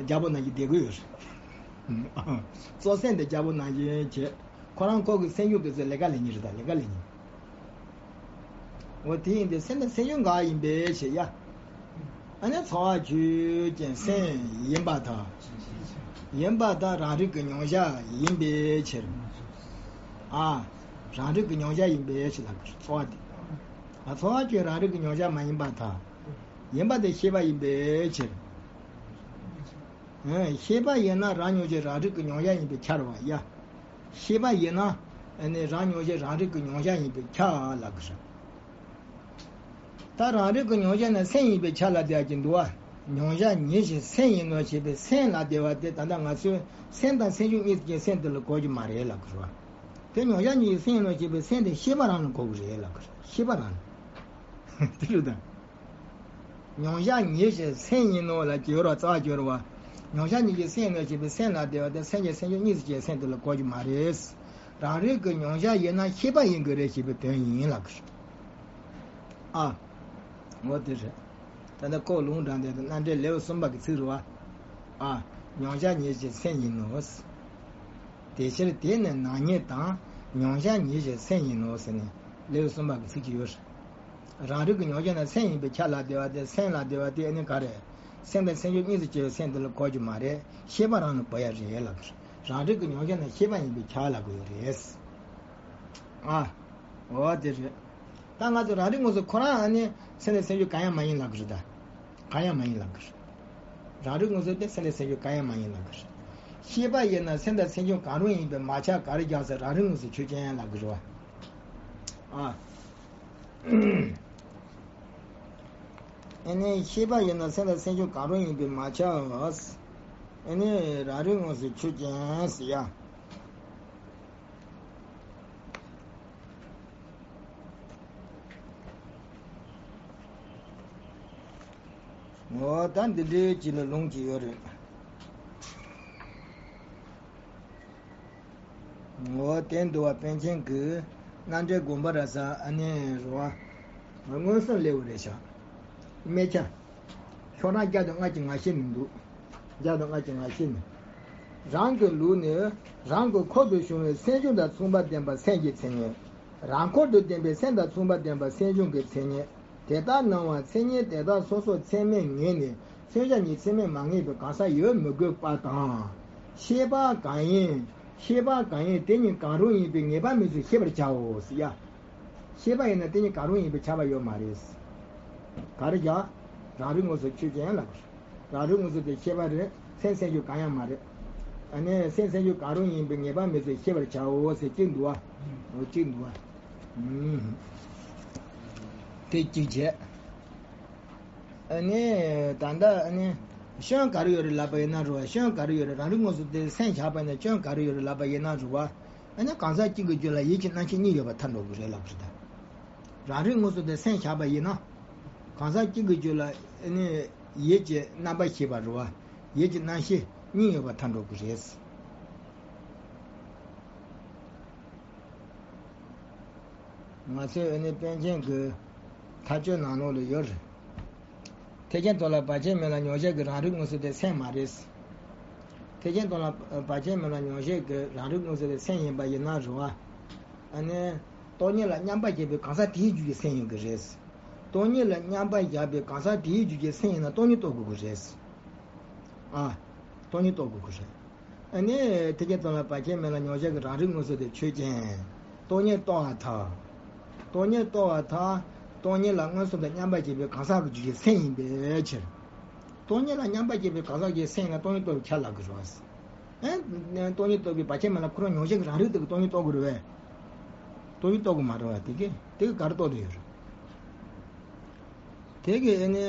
རྒྱལ་པོ་ནང་བཞིན་བསྡད་གི་ཡོད་རེད། གཙོ་སེམས་དེ་རྒྱལ་པོ་ནང་བཞིན་བྱས། ཁོ་རང་ཁོ་གི་སེམས་བྱུང་དེ་ཚོ་ལས་ཀ་ལས་མཁན་རེད་ད། ལས་ཀ་ལས་མཁན། འོ་དེ་ཡིན་ཏེ་སེམས་དང་སེམས་བྱུང་འགའ་ཡིན་པའི་ཕྱིར་ཡ། ཨ་ནི་ཚོར་བ་ཆོས་ཅན་སེམས་ཡིན་པར་ཐལ། ཡིན་པར་ཐལ། རང་རིག་གི་མྱོང་བྱ་ཡིན་པའི་ཕྱིར། ཨ། རང་རིག་གི་མྱོང་བྱ་ཡིན་པའི་ཕྱིར་ལ་ཚོར་བ་དེ། ཨ། ཚོར་བ་ཆོས་རང་རིག་གི་མྱོང་བྱ་མ་ཡིན་པར་ཐལ། ཡིན་པ་དེ་ཤེས་པ་ཡིན་པའི་ཕྱིར། ཨ། ཤེས་པ་ཡིན་ན་རང་མྱོང་བྱེད་རང་རིག་གི་མྱོང་བྱ་ཡིན་པའི་ཁྱབ་རེད་བ་ཡ། ཤེས་པ་ཡིན་ན་ཨ་ནི་རང་མྱོང་བྱེད་རང་རིག་གི་མྱོང་བྱ་ཡིན་པའི་ཁྱབ་ལབ་གི་རེད། ད་རང་རིག་གི་མྱོང་བྱ་ནི་སེམས་ཡིན་པའི་ཁྱབ་ལ་བསྡད་ཀྱི་འདུག་བ། མྱོང་བྱ་ཉིད་ཀྱིས་སེམས་ཡིན་ནོ་ཞེས་པའི་སེམས་ལ་བསྡད་པ་དེ་ད་ལྟ་ང་ཚོས་སེམས་དང་སེམས་བྱུང་གཉིས་ཀྱི་སེམས་དེ་ལ་གོ་རྒྱུ་མ་རེད་ལབ་གི་རེད་བ། དེ་མྱོང་བྱ་ཉིད་ཀྱིས་སེམས་ཡིན་ནོ་ཞེས་པའི་སེམས་དེ་ཤེས་པ་རང་ལ་གོ་གི་རེད་ལབ་གི་རེད། ཤེས་པ་རང་ལ། དེ་རེད་ད། མྱོང་བྱ་ཉིད་ཀྱིས་སེམས་ཡིན་ནོ་ལ་སྦྱོར་བ་རྩ་བ་སྦྱོར་བ། མྱོང་བྱ་ཉིད་ཀྱིས་སེམས་ཡིན་ནོ་ཞེས་པའི་སེམས་ལ་བསྡད་པ་དེ་སེམས་ཀྱི་སེམས་བྱུང་གཉིས་སུ་སྐྱེས་སེམས་དེ་ལ་གོ་རྒྱུ་མ་རེད། རང་རིག་གི་མྱོང་བྱ་ཡིན་ན་ཤེས་པ་ཡིན་དགོས་རེད་ཞེས་པའི་དོན་ཡིན་ལབ་གི་རེད། ཨ། འོ་དེ་རེད། ད་ལྟ་ཁོ་ལུང་དྲངས་དེ་དང་རྣམ་འགྲེལ་ལེའུ་གསུམ་པ་གི་ཚིག་རེད་བ། ཨ། མྱོང་བྱ་ཉིད་ཀྱིས་སེམས་ཡིན་ནོ། དེ་ཕྱིར་དེ་ནི་ནག་ཉེས་དང་། མྱོང་བྱ་ཉིད་ཀྱིས་སེམས་ཡིན་ནོ་ཟེར་ནས་ལེའུ་གསུམ་པ་གི་ཚིག་ཅིག་ཡོད་རེད། རང་རིག་གི་མྱོང་བྱ་ནི་སེམས་ཡིན་པའི་ཁྱབ་ལ་བསྡད་པ་དེ། སེམས་ལ་བསྡད་པ་དེ་ཨ་ནི་ག་རེ། སེམས་དང་སེམས་བྱུང་གཉིས་སུ་སྐྱེ་བའི་སེམས་དེ་ལ་གོ་རྒྱུ་མ་རེད། ཤེས་པ་རང་ལ་གོ་ཡ་རེད་ལབ་གི་རེད། རང་རིག་གི་མྱོང་བྱ་ནི་ཤེས་པ་ཡིན་པའི་ཁྱབ་ལ་གོ་ཡ་རེད། ཨ། འོ་དེ་རེད། ད་ང་ཚོ་རང་རིག་དངོས་སུ་ཁོ་རང་ཨ་ནི་སེམས་དང་སེམས་བྱུང་གང་ཡང་མ་ཡིན་ལབ་གི་རེད་ད། གང་ཡང་མ་ཡིན་ལབ་གི་རེད། རང་རིག་དངོས་སུ་དེ་སེམས་དང་སེམས་བྱུང་གང་ཡང་མ་ཡིན་ལབ་གི་རེད། ཤེས་པ་ཡིན་ན་སེམས་དང་སེམས་བྱུང་གང་རུང་ཡིན་པས་མ་ཁྱབ་ག་རེ་རྒྱག་ཟེར། རང་རིག་དངོས་སུ་ཆོས་ཅན་ལབ་གི་རེད་བ། ཨ། ཨ་ནི་ཤེས་པ་ཡིན་ན་སེམས་དང་སེམས་བྱུང་གང་རུང་ཡིན་པས་མ་ཁྱབ། ཨ་ནི་རང་རིག་དངོས་སུ་ཆོས་ཅན་ཟེར་ཡ། འོ་ད་འདི་འདྲའི་ཅིག་ལ་ལུང་ཅིག་ཡོད་རེད། འོ་དེ་འདུལ་བ་པཎ་ཆེན་གྱིས། རྣམ་འགྲེལ་དགོངས་པ་ར་ས་ཨ་ནི་རུ་བ། མངོན་སུམ་ལེའུ་རེད་ཤག་དམིགས་བྱ། ཤོག་གྲངས་བརྒྱ་དང་ལྔ་གཅིག་ང་ཤེས་མི་འདུག་བརྒྱ་དང་ལྔ་གཅིག་ང་ཤེས་མི། རང་གི་ལུགས་ནི། རང་གི་འཁོར་དུ་བྱུང་བའི་སེམས་བྱུང་དང་མཚུངས་པར་ལྡན་པ་སེམས་ཀྱི་མཚན་ཉིད། རང་འཁོར་དུ་ལྡན་པའི་སེམས་དང་མཚུངས་པར་ལྡན་པ་སེམས་བྱུང་གི་མཚན་ཉིད། དེ་ལྟར་སྣང་བ་མཚན་ཉིད་དེ་དག་སོ་སོར་ཚད་མས་ངེས་ནས་མཚོན་བྱ་ཉིད་ཚད་མས་མ་ངེས་པའི་གང་ཟག་ཡོད་མི་དགོས་པ་དང་། ཤེས་པ་གང་ཡིན། ཤེས་པ་གང་ཡིན་དེ་ཉིད་གང་རུང་ཡིན་པའི་ངེས་པ་མེད་ཚུལ་ཤེས་པར་བྱའོ་ཟེར་ཡ། ཤེས་པ་ཡིན་ན་དེ་ཉིད་གང་རུང་ཡིན་པས་ཁྱབ་པ་ཡོད་མ་རེད། ག་རེ་བྱ། རང་རིག་མངོན་སུམ་ཆོས་ཅན་ལ། རང་རིག་མངོན་སུམ་དེ་ཤེས་པ་རེད། སེམས་སེམས་བྱུང་གང་ཡང་མ་རེད། ཨ་ནི་སེམས་སེམས་བྱུང་གང་རུང་ཡིན་པའི་ངེས་པ་མེད་ཚུལ་ཤེས་པར་བྱའོ་ཟེར་གཅིག་འདུག་བ། འོ་གཅིག་འདུག་བ། ཨུམ། དེ་གཅིག་བྱས། ཨ་ནི་ད་ལྟ་ཨ་ནི་སྐྱོན་ག་རེ་ཡོད་རེད་ལབ་པ་ཡིན་ན་རུ་བ། སྐྱོན་ག་རེ་ཡོད་རེད། རང་རིག་མངོན་སུམ་དེ་སེམས་བཞག་པ་ཡིན་ན་སྐྱོན་ག་རེ་ཡོད་རེད་ལབ་པ་ཡིན་ན་རུ་བ། ཨ་ནི་གང་ཟག་གཅིག་གི་རྒྱུད་ལ་ཡིད་ཀྱི་རྣམ་ཤེས་གཉིས་ཡོད་པར་ཐལ་འགྲོ་གི་རེད་ལབ་པ་རེད་ད། རང་རིག་མངོན་སུམ་དེ་སེམས་བཞག་པ་ཡིན་ན། གང་ཟག་གཅིག་གི་རྒྱུད་ལ་ཨ་ནི་ཡིད་ཀྱི་རྣམ་པར་ཤེས་པ་རུ་བ། ཡིད་ཀྱི་རྣམ་ཤེས་གཉིས་ཡོད་པར་ཐལ་འགྲོ་གི་རེད། ང་ཚོའི་ཨ་ནི་པཎ་ཆེན་གྱི་མཐའ་དཔྱོད་ནང་ལོགས་ལ་ཡོད་རེད། ཐེག་ཆེན་དོན་ལ་བར་ཆད་མེད་ལ་མྱོང་བྱེད་ཀྱི་རང་རིག་མངོན་སུམ་དེ་སེམས་མ་རེད། ཐེག་ཆེན་དོན་ལ་བར་ཆད་མེད་ལ་མྱོང་བྱེད་ཀྱི་རང་རིག་མངོན་སུམ་དེ་སེམས་ཡིན་པ་ཡིན་ན་རུ་བ། ཨ་ནི། སྟོང་ཉིད་ལ་མཉམ་པར་བཞག་པའི་གང་ཟག་དེའི་རྒྱུད་ཀྱི་སེམས་ཡིན་གྱི་རེད། སྟོང་ཉིད་ལ་མཉམ་པར་བཞག་པའི་གང་ཟག་དེའི་རྒྱུད་ཀྱི་སེམས་ཡིན་ན་སྟོང་ཉིད་རྟོགས་དགོས་ཀྱི་རེད། ཨ། སྟོང་ཉིད་རྟོགས་དགོས་ཀྱི་རེད། ཨ་ནི་ཐེག་ཆེན་དོན་ལ་བར་ཆད་མེད་ལ་མྱོང་བྱེད་ཀྱི་རང་རིག་མངོན་སུམ་དེ་ཆོས་ཅན། སྟོང་ཉིད་རྟོགས་པར་ཐལ། སྟོང་ཉིད་རྟོགས་པར་ཐལ། སྟོང་ཉིད་ལ་མངོན་སུམ་དུ་མཉམ་པར་བཞག་པའི་གང་ཟག་གི་རྒྱུད་ཀྱི་སེམས་ཡིན་པའི་ཕྱིར། སྟོང་ཉིད་ལ་མཉམ་པར་བཞག་པའི་གང་ཟག་གི་སེམས་ལ་སྟོང་ཉིད་རྟོགས་པའི་ཁྱབ་ལ་གི་རེད་བ། ཨེ། སྟོང་ཉིད་རྟོགས་པའི་བར་ཆད་མེད་ལ་ཁོ་རང་མྱོང་བྱེད་ཀྱི་རང་རིག་དེ་གིས་སྟོང་ཉིད་རྟོགས་དགོས་རེད་བས། སྟོང་ཉིད་རྟོགས་དགོས་མ་རེད་བ། དེ་གིས་དེ་གིས་ག་རེ་རྟོགས་བསྡད་ཡོད་རེད། དེ་གིས་ཨ་ནི།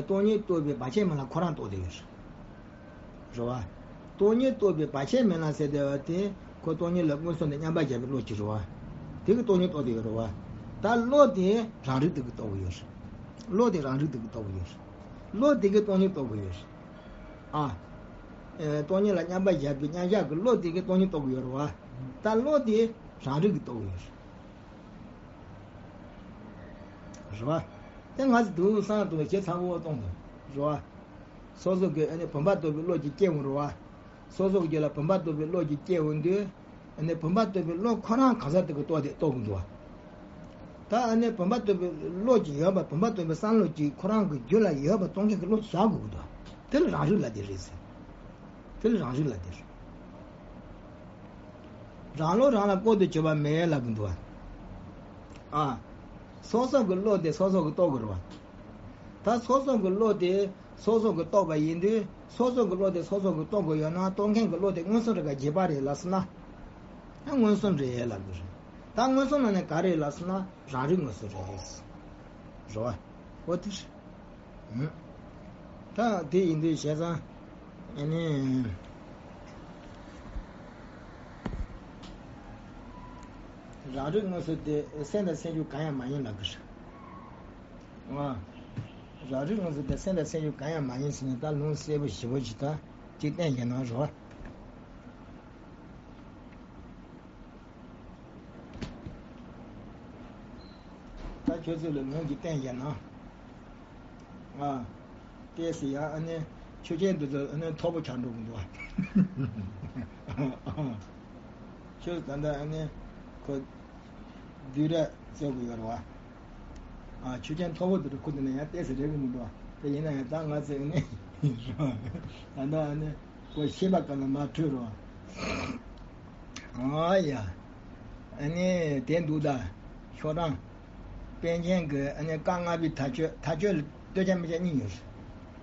སྟོང་ཉིད་རྟོགས་པའི་བར་ཆད་མེད་ལ་ཁོ་རང་རྟོགས་བསྡད་ཡོད་རེད། རེད་བ། སྟོང་ཉིད་རྟོགས་པའི་བར་ཆད་མེད་ལ་ཟེར་བསྡད་པ་དེ་ཁོ་སྟོང་ཉིད་ལ་མངོན་སུམ་དུ་མཉམ་པར་བཞག་པའི་བློ་གཅིག་རེད་བ། དེ་གིས་སྟོང་ཉིད་རྟོགས་བསྡད་ཡོད་རེད་བ། ད་བློ་དེ་རང་རིག་དེ་གིས་རྟོགས་ཀྱི་ཡོད་རེད། བློ་དེ་རང་རིག་དེ་གིས་རྟོགས་ཀྱི་ཡོད་རེད། བློ་དེ་གིས་སྟོང་ཉིད་རྟོགས་ཀྱི་ཡོད་རེད། ཨ། ཨེ། སྟོང་ཉིད་ལ་མཉམ་པར་བཞག་པའི་མཉམ་བཞག་གི་བློ་དེ་གིས་སྟོང་ཉིད་རྟོགས་ཀྱི་ཡོད་རེད་བ། ད་བློ་དེ་རང་རིག་གིས་རྟོགས་ཀྱི་ཡོད་རེད། རེད་བ། དེ་ང་ཚོ་དུག་སང་དུག་ཞེ་ཚ་བོ་གཏོང་དགོས་རེད་བ། སོ་སོ་གི་ཨ་ནི་བུམ་པ་རྟོགས་པའི་བློ་གཅིག་སྐྱེ་འོང་རེད་བ། སོ་སོ་གི་རྒྱུད་ལ་བུམ་པ་རྟོགས་པའི་བློ་གཅིག་སྐྱེ་འོང་དུས། ཨ་ནི་བུམ་པ་རྟོགས་པའི་བློ་ཁོ་རང་གང་ཟག་དེ་གིས་རྟོགས་ཏེ་རྟོགས་དགོས་འདུག་བ། ད་ཨ་ནི་བུམ་པ་རྟོགས་པའི་བློ་གཅིག་ཡོད་པ། བུམ་པ་རྟོགས་པའི་བསམ་བློ་གཅིག་ཁོ་རང་གི་རྒྱུད་ལ་ཡོད་པ་རྟོགས་མཁན་གྱི་བློ་བཞག་དགོས་ཀྱི་འདུག་བ། དེ་ལ་རང་རིག་ལབ་དེ་རེད་ཟེར། དེ་ལ་རང་རིག་ལབ་དེ་རེད། རང་བློ་རང་ལ་བཀོད་དུ་གྱུར་པ་མེད་ལབ་ཀྱི་འདུག་བ། ཨ། སོ་སོ་གི་བློ་དེ་སོ་སོ་གིས་རྟོགས་དགོས་རེད་བ། ད་སོ་སོ་གི་བློ་དེ་སོ་སོ་གིས་རྟོགས་པ་ཡིན་དུས། སོ་སོ་གི་བློ་དེ་སོ་སོ་གིས་རྟོགས་དགོས་ཡོད་ན། རྟོགས་མཁན་གྱི་བློ་དེ་མངོན་སུམ་རེད་ག་རྗེས་དཔག་རེད་ལབ་སོང་ན། ཨ། མངོན་སུམ་རེད་ལབ་དགོས་རེད། ད་མངོན་སུམ་ལབ་ནས་ག་རེ་ལབ་སོང་ན་རང་རིག་མངོན་སུམ་རེད། རེད་བ། འོ་དེ་རེད། ད་དེ་ཡིན་དུས་བྱས་ཙང་། ཨ་ནི། རང་རིག་མངོན་སུམ་དེ་སེམས་དང་སེམས་བྱུང་གང་ཡང་མ་ཡིན་ལབ་དགོས་རེད། ཨ། རང་རིག་མངོན་སུམ་དེ་སེམས་དང་སེམས་བྱུང་གང་ཡང་མ་ཡིན་ཟེར་ནས་ད་ལུང་གསལ་པོ་ཞེ་པོ་ཅིག་ད་ཅིག་བསྟན་བཞག་ན་རོ། ད་ཁྱོད་ཚོ་ལ་ལུང་ཅིག་བསྟན་བཞག་ན། ཨ། ཏོག་ཙམ་ཡང་ཨ་ནི་ཆོས་ཅན་འདི་ཚོ་ཨ་ནི་མཐོ་པོ་ཆགས་འགྲོ་གི་འདུག་བ། ཁྱོད་ད་ལྟ་ཨ་ནི་ཁོ་བསྡུས་གྲྭ་རྩེ་དགོས་ཡོད་རེད་བ། ཨ། ཆོས་ཅན་མཐོ་པོ་འདི་འདྲ་ཁུ་འདི་ནས་ཡང་ཏོག་ཙམ་རེད་གི་མི་འདུག་བ། དེ་ཡིན་ན་ཡང་ད་ང་ཚོས་ཨ་ནི་ད་ལྟ་ཨ་ནི་ཁོ་ཤེས་པ་ག་ལ་མ་འཕྲོད་རེད་བ། ཨ་ཡ། ཨ་ནི་དེ་འདུག་ད། ཤོག་གྲངས། པཎ་ཆེན་གྱི་ཨ་ནི་བཀའ་ལྔ་པའི་མཐའ་དཔྱོད། མཐའ་དཔྱོད་ལ་ལྟོས་བཅས་སྨོས་བཅས་གཉིས་ཡོད་རེད།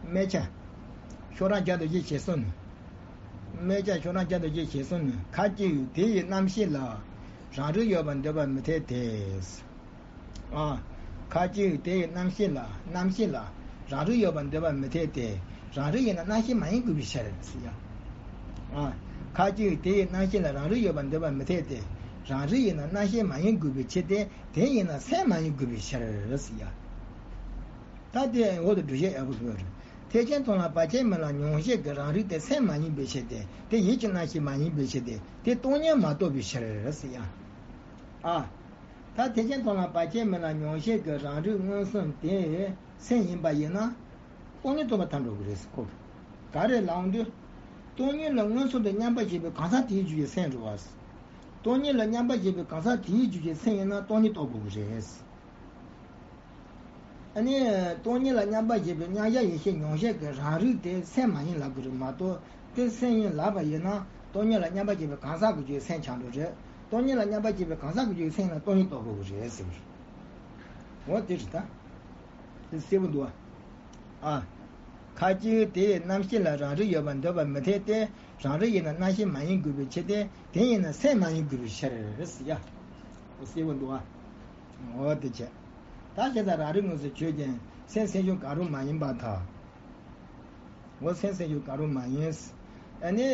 སྨོས་བཅས། ཤོག་གྲངས་བརྒྱ་དང་བཞི་ཞེ་གསུམ་ནི། སྨོས་བཅས་ཤོག་གྲངས་བརྒྱ་དང་བཞི་ཞེ་གསུམ་ནི། ཁ་ཅིག་ཡུལ་དེ་ཡི་རྣམ་ཤེས་ལ། རང་རིག་ཡོད་པར་འདོད་པར་མི་འཐད་དེ། ཨ། ཁ་ཅིག་ཡུལ་དེ་ཡི་རྣམ་ཤེས་ལ། རྣམ་ཤེས་ལ། རང་རིག་ཡོད་པར་འདོད་པར་མི་འཐད་དེ། རང་རིག་ཡིན་ན་རྣམ་ཤེས་མ་ཡིན་དགོས་པའི་ཕྱིར་ཟེར་ཡ། ཨ། ཁ་ཅིག་དེ་ཡི་རྣམ་ཤེས་ལ་རང་རིག་ཡོད་པར་འདོད་པར་མི་འཐད་དེ། རང་རིག་ཡིན་ན་རྣམ་ཤེས་མ་ཡིན་དགོས་པའི་ཕྱིར་ཏེ། དེ་ཡིན་ན་སེམས་མ་ཡིན་དགོས་པའི་ཕྱིར་ཟེར་ཡ། ད་དེ་འོག་ཏུ་སྒྲུབ་བྱེད་ཡག་པོ་ཡོད་རེད། ཐེག་ཆེན་དོན་ལ་བར་ཆད་མེད་ལ་མྱོང་བྱེད་ཀྱི་རང་རིག་དེ་སེམས་མ་ཡིན་པའི་ཕྱིར་ཏེ། དེ་ཡིད་ཀྱི་རྣམ་ཤེས་མ་ཡིན་པའི་ཕྱིར་ཏེ། དེ་སྟོང་ཉིད་མ་རྟོགས་པའི་ཕྱིར་ཟེར་ཡ། ཨ། ད་ཐེག་ཆེན་མཐོང་ལམ་བར་ཆད་མེད་ལ་མྱོང་བྱེད་ཀྱི་རང་རིག་མངོན་སུམ་དེ་སེམས་ཡིན་པ་ཡིན་ན། སྟོང་ཉིད་རྟོགས་པ་ཐལ་འགྲོ་གི་རེད་ཟེར་ཁོ། ག་རེ་ལབ་འོང་དུས། སྟོང་ཉིད་ལ་མངོན་སུམ་དུ་མཉམ་པར་བཞག་པའི་གང་ཟག་དེའི་རྒྱུད་ཀྱི་སེམས་རེད་བ། སྟོང་ཉིད་ལ་མཉམ་པར་བཞག་པའི་གང་ཟག་དེའི་རྒྱུད་ཀྱི་སེམས་ཡིན་ན་སྟོང་ཉིད་རྟོགས་དགོས་ཀྱི་རེད། ཨ་ནི། སྟོང་ཉིད་ལ་མཉམ་པར་བཞག་པའི་མཉམ་གཞག་ཡེ་ཤེས་མྱོང་བྱེད་ཀྱི་རང་རིག་དེ་སེམས་མ་ཡིན་ལབ་དགོས་རེད་མ་གཏོགས། དེ་སེམས་ཡིན་ལབ་པ་ཡིན་ན་སྟོང་ཉིད་ལ་མཉམ་པར་བཞག་པའི་གང་ཟག་གི་རྒྱུད་སེམས་ཆགས་འགྲོ་རེད། སྟོང་ཉིད་ལ་མཉམ་པར་བཞག་པའི་གང་ཟག་གི་རྒྱུད་སེམས་ལ་སྟོང་ཉིད་རྟོགས་དགོས་ཀྱི་རེད་ཟེར་གྱི་རེད། འོ་དེ་རེད་ད། དེ་གསལ་པོ་འདུག་ཨ། ཨ། ཁ་ཅིག་དེས་རྣམ་ཤེས་ལ་རང་རིག་ཡོད་པར་འདོད་པར་མི་འཐད་དེ། རང་རིག་ཡིན་ན་རྣམ་ཤེས་མ་ཡིན་དགོས་པའི་ཕྱིར་ཏེ། དེ་ཡིན་ན་སེམས་མ་ཡིན་དགོས་པའི་ཕྱིར་ཟེར་ཡ། འོ་གསལ་པོ་འདུག་ཨ། འོ་དེ་བྱས། ད་བྱས་ཙང་རང་རིག་དངོས་སུ་ཆོས་ཅན། སེམས་སེམས་བྱུང་གང་རུང་མ་ཡིན་པར་ཐལ། འོ་སེམས་སེམས་བྱུང་གང་རུང་མ་ཡིན། ཨ་ནི།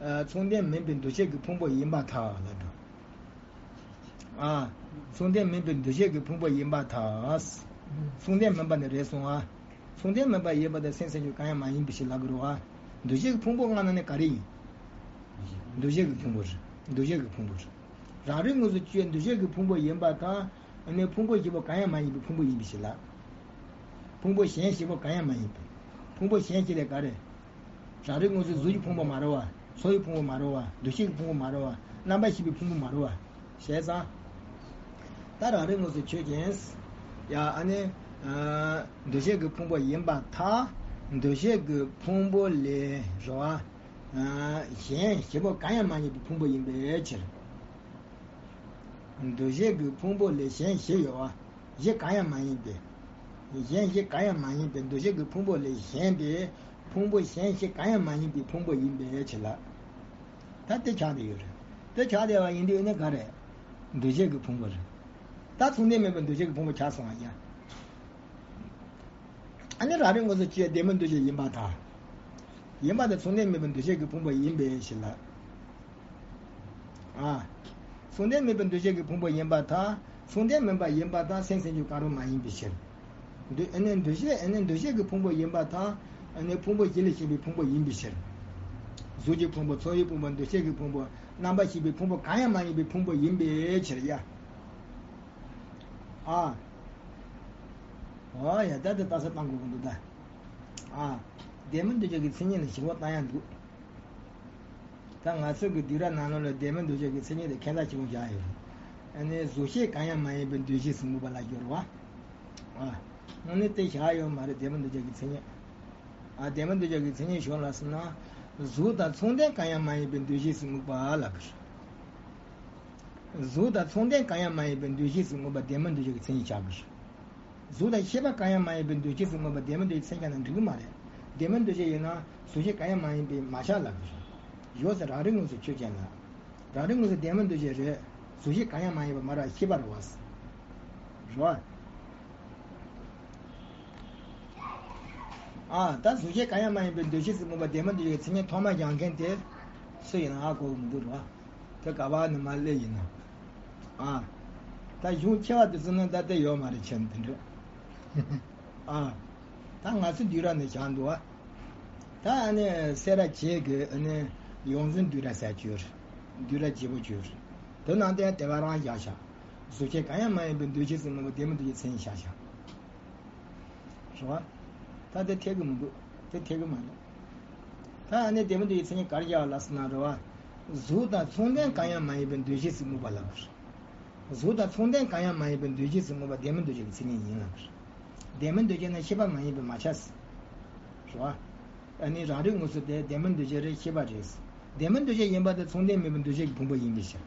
ཨ། མཚུངས་ལྡན་མིན་པའི་འདུ་བྱེད་ཀྱི་ཕུང་པོ་ཡིན་པར་ཐལ་ལབ་འགྲོ། ཨ། མཚུངས་ལྡན་མིན་པའི་འདུ་བྱེད་ཀྱི་ཕུང་པོ་ཡིན་པར་ཐལ། མཚུངས་ལྡན་མིན་པ་ནི་རེད་སོང་ཨ། མཚུངས་ལྡན་མིན་པ་ཡིན་པ་དེ་སེམས་སེམས་བྱུང་གང་ཡང་མ་ཡིན་པའི་ཕྱིར་ལབ་དགོས་རེད་བ། འདུ་བྱེད་ཀྱི་ཕུང་པོ་ལྔ་ནང་ནས་ག་རེ་ཡིན། འདུ་བྱེད་ཀྱི་ཕུང་པོ་རེད། འདུ་བྱེད་ཀྱི་ཕུང་པོ་རེད། རང་རིག་དངོས་སུ་ཆོས་ཅན་འདུ་བྱེད་ཀྱི་ཕུང་པོ་ཡིན་པར་ཐལ། ཨ་ནི་ཕུང་པོ་བཞི་པོ་གང་ཡང་མ་ཡིན་པའི་ཕུང་པོ་ཡིན་པའི་ཕྱིར་ལ། ཕུང་པོ་གཞན་བཞི་པོ་གང་ཡང་མ་ཡིན་པའི། ཕུང་པོ་གཞན་བཞི་དེ་ག་རེ། རང་རིག་དངོས་སུ་གཟུགས་ཀྱི་ཕུང་པོ་མ་རེད་བ། ཚོར་བའི་ཕུང་པོ་མ་རེད་བ། འདུ་ཤེས་ཀྱི་ཕུང་པོ་མ་རེད་བ། རྣམ་པར་ཤེས་པའི་ཕུང་པོ་མ་རེད་བ། བྱས་ཙང་། ད་རང་རིག་དངོས་སུ་ཆོས་ཅན། ཡ་ཨ་ནི། ཨ། འདུ་བྱེད་ཀྱི་ཕུང་པོ་ཡིན་པར་ཐལ། འདུ་བྱེད་ཀྱི་ཕུང་པོ་ལས་རེད་བ། ཨ། གཞན་བཞི་པོ་གང་ཡང་མ་ཡིན་པའི་ཕུང་པོ་ཡིན་པའི་ཕྱིར། འདུ་བྱེད་ཀྱི་ཕུང་པོ་ལས་གཞན་བཞི་ཡོད་བ། བཞི་གང་ཡང་མ་ཡིན་པའི། གཞན་བཞི་གང་ཡང་མ་ཡིན་པའི་འདུ་བྱེད་ཀྱི་ཕུང་པོ་ལས་གཞན་པའི། ཕུང་པོ་གཞན་བཞི་གང་ཡང་མ་ཡིན་པའི་ཕུང་པོ་ཡིན་པའི་ཕྱིར་ལ། ད་དེ་ཆགས་བསྡད་ཡོད་རེད། དེ་ཆགས་བསྡད་པ་ཡིན་དུས་ནི་ག་རེ། འདུ་བྱེད་ཀྱི་ཕུང་པོ་རེད། ད་མཚུངས་ལྡན་མིན་པའི་འདུ་བྱེད་ཀྱི་ཕུང་པོ་ཆགས་སོང་བ་ཡ། ཨ་ནི་རང་རིག་དངོས་སུ་ཆོས་ཅན་བདེན་མིན་འདུ་བྱེད་ཡིན་པར་ཐལ། ཡིན་པ་དེ་མཚུངས་ལྡན་མིན་པའི་འདུ་བྱེད་ཀྱི་ཕུང་པོ་ཡིན་པའི་ཕྱིར་ལ། ཨ། མཚུངས་ལྡན་མིན་པའི་འདུ་བྱེད་ཀྱི་ཕུང་པོ་ཡིན་པར་ཐལ། མཚུངས་ལྡན་མིན་པ་ཡིན་པར་ཐལ། སེམས་སེམས་བྱུང་གང་རུང་མ་ཡིན་པའི་ཕྱིར། འདུ་ཨ་ནི་འདུ་བྱེད་ཨ་ནི་འདུ་བྱེད་ཀྱི་ཕུང་པོ་ཡིན་པར་ཐལ། ཨ་ནི་ཕུང་པོ་བཞི་ལས་གཞན་པའི་ཕུང་པོ་ཡིན་པའི་ཕྱིར། གཟུགས་ཀྱི་ཕུང་པོ། ཚོར་བའི་ཕུང་པོ། འདུ་ཤེས་ཀྱི་ཕུང་པོ། རྣམ་པར་ཤེས་པའི་ཕུང་པོ་གང་ཡང་མ་ཡིན་པའི་ཕུང་པོ་ཡིན་པའི་ཕྱིར་ཡ། ཨ། འོ་ཡ་ད་དེ་ལྟ་ས་བཏང་དགོས་ཀྱི་འདུག་ད། ཨ། བདེན་མིན་འདུ་བྱེད་ཀྱི་མཚན་ཉིད་ལ་ཞིབ་པོ་བཏང་ཡ་འདུག། ད་ང་ཚོ་གི་བསྡུས་གྲྭ་ནང་ལོགས་ལ་བདེན་མིན་འདུ་བྱེད་ཀྱི་མཚན་ཉིད་དེ་ཁྱད་མཚར་ཆེན་པོ་བཞག་ཡོད་རེད། ཨ་ནི་གཟུགས་ཤེས་གང་ཡང་མ་ཡིན་པའི་འདུ་ཤེས་སུ་དམིགས་པ་ལ་སྦྱོར་བ། ཨ། དངོས་གནས་དེ་བཞག་ཡོད་མ་རེད། བདེན་མིན་འདུ་བྱེད་ཀྱི་མཚན་ཉིད། ཨ། བདེན་མིན་འདུ་བྱེད་ཀྱི་མཚན་ཉིད་ཞོར་ལ་ཟེར་ན། གཟུགས་དང་མཚུངས་ལྡན་གང་ཡང་མ་ཡིན་པའི་འདུ་ཤེས་སུ་དམིགས་པ་ལབ་ཀྱི་རེད། གཟུགས་དང་མཚུངས་ལྡན་གང་ཡང་མ་ཡིན་པའི་འདུ་ཤེས་སུ་དམིགས་པ་བདེན་མིན་འདུ་བྱེད་ཀྱི་མཚན་ཉིད་ཆགས་ཀྱི་རེད། གཟུགས་དང་ཤེས་པ་གང་ཡང་མ་ཡིན་པའི་འདུ་ཤེས་སུ་དམིགས་པ་བདེན་མིན་འདུ་བྱེད་མཚན་ཆགས་ན་འགྲིག་གི་མ་རེད། བདེན་མིན་འདུ་བྱེད་ཡིན་ན་གཟུགས་ཤེས་གང་ཡང་མ་ཡིན་པས་མ་ཆགས་ལབ་ཀྱི་རེད། ཡོད་ཟེར། རང་རིག་དངོས་སུ་ཆོས་ཅན་ལ། རང་རིག་དངོས་སུ་བདེན་མིན་འདུ་བྱེད་རེད། གཟུགས་ཤེས་གང་ཡང་མ་ཡིན་པ་མ་རེད། ཤེས་པ་རེད་བ། རེད་བ། ཨ། ད་གཟུགས་ཤེས་གང་ཡང་མ་ཡིན་པའི་འདུ་ཤེས་སུ་དམིགས་པ་བདེན་མིན་འདུ་བྱེད་ཀྱི་མཚན་ཉིད་ཐོག་མ་སྦྱང་མཁན་དེ་སུ་ཡིན་ན་ཧ་གོ་གི་མི་འདུག་རེད་བ། དེ་ག་བ་ནི་མ་སླེབས་ཡིན་ན། ཨ། ད་གཞུང་ཆེ་བ་དེ་ཚོ་ནི་ད་ལྟ་ཡོད་མ་རེད། ཆེན་དེ་འདྲ། ཨ། ད་ང་ཚོ་བསྡུས་གྲྭ་ནས་བཞག་འདུག་བ། ད་ཨ་ནི་སེ་ར་བྱེས་ཀྱི་ཨ་ནི་ཡོངས་འཛིན་བསྡུས་གྲྭ་ཟེར་གྱི་ཡོད་རེད། བསྡུས་གྲྭ་བརྗེ་པོ་གྱི་ཡོད་རེད། དེ་ནང་དེ་དེ་ག་རང་བཞག་བཞག་གཟུགས་ཤེས་གང་ཡང་མ་ཡིན་པའི་འདུ་ཤེས་སུ་དམིགས་པ་བདེན་མིན་འདུ་བྱེད་ཀྱི་མཚན་ཉིད་བཞག་བཞག་རེད་བ། ད་དེ་འཐད་ཀྱི་མི་འདུག། དེ་འཐད་ཀྱི་མ་རེད། ད་ཨ་ནི་བདེན་མིན་འདུ་བྱེད་ཀྱི་མཚན་ཉིད་ག་རེ་བཞག་ལབ་ཟེར་ན་རེད་བ། གཟུགས་དང་མཚུངས་ལྡན་གང་ཡང་མ་ཡིན་པའི་འདུ་ཤེས་སུ་དམིགས་པ་ལབ་དགོས། གཟུགས་དང་མཚུངས་ལྡན་གང་ཡང་མ་ཡིན་པའི་འདུ་ཤེས་སུ་དམིགས་པ་བདེན་མིན་འདུ་བྱེད་ཀྱི་མཚན་ཉིད་ཡིན་ལབ་དགོས། བདེན་མིན་འདུ་བྱེད་ན་ཤེས་པ་མ་ཡིན་པས་མ་ཆགས། རེད་བ། ཨ་ནི་རང་རིག་དངོས་སུ་དེ་བདེན་མིན་འདུ་བྱེད་རེད། ཤེས་པ་རེད། བདེན་མིན་འདུ་བྱེད་ཡིན་པ་དེ་མཚུངས་ལྡན་མིན་པའི་འདུ་བྱེད་ཀྱི་ཕུང་པོ་ཡིན་པའི་ཕྱིར།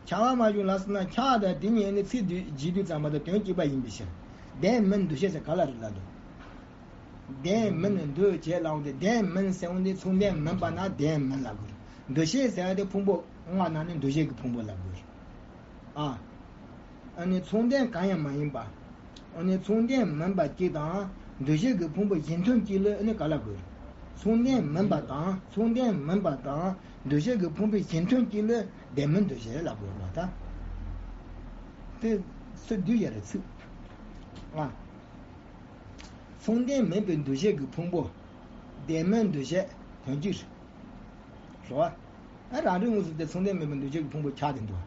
ཆགས་པ་མ་བྱུང་ལབ་ཟེར་ན་ཆགས་དང་དེ་གཉིས་ནི་ཚིག་བསྡུས་བརྗོད་དུས་ཙམ་པ་དང་དོན་གཅིག་པ་ཡིན་པའི་ཕྱིར། བདེན་མིན་འདུ་བྱེད་ཟེར་ག་ལ་རེད་ལབ་འདུག། བདེན་མིན་འདུ་བྱེད་ལབ་འོང་དེ་བདེན་མིན་ཟེར་འོང་དེ་མཚུངས་ལྡན་མིན་པ་ན་བདེན་མིན་ལབ་དགོས་རེད། འདུ་བྱེད་ཟེར་བ་དེ་ཕུང་པོ་ལྔ་ནང་ནས་འདུ་བྱེད་ཀྱི་ཕུང་པོ་ལབ་དགོས་རེད། ཨ། ཨ་ནི་མཚུངས་ལྡན་གང་ཡང་མ་ཡིན་པ། ཨ་ནི་མཚུངས་ལྡན་མིན་པ་གཅིག་དང་འདུ་བྱེད་ཀྱི་ཕུང་པོ་གཞན་དོན་གཅིག་ལ་ཨ་ནི་ག་ལ་དགོས། མཚུངས་ལྡན་མིན་པ་དང་མཚུངས་ལྡན་མིན་པ་དང་འདུ་བྱེད་ཀྱི་ཕུང་པོའི་གཞན་དོན་གཅིག་ལ་བདེན་མིན་འདུ་བྱེད་ལབ་དགོས་པ་དང་། དེ་ཚོ་བསྡུས་ཡ་རེད་ཚིག་ཨ། མཚུངས་ལྡན་མིན་པའི་འདུ་བྱེད་ཀྱི་ཕུང་པོ། བདེན་མིན་འདུ་བྱེད་དོན་གཅིག་རེད། རེད་བ། ཨ། རང་རིག་དངོས་སུ་དེ་མཚུངས་ལྡན་མིན་པའི་འདུ་བྱེད་ཀྱི་ཕུང་པོ་ཆགས་བསྡད་འདུག།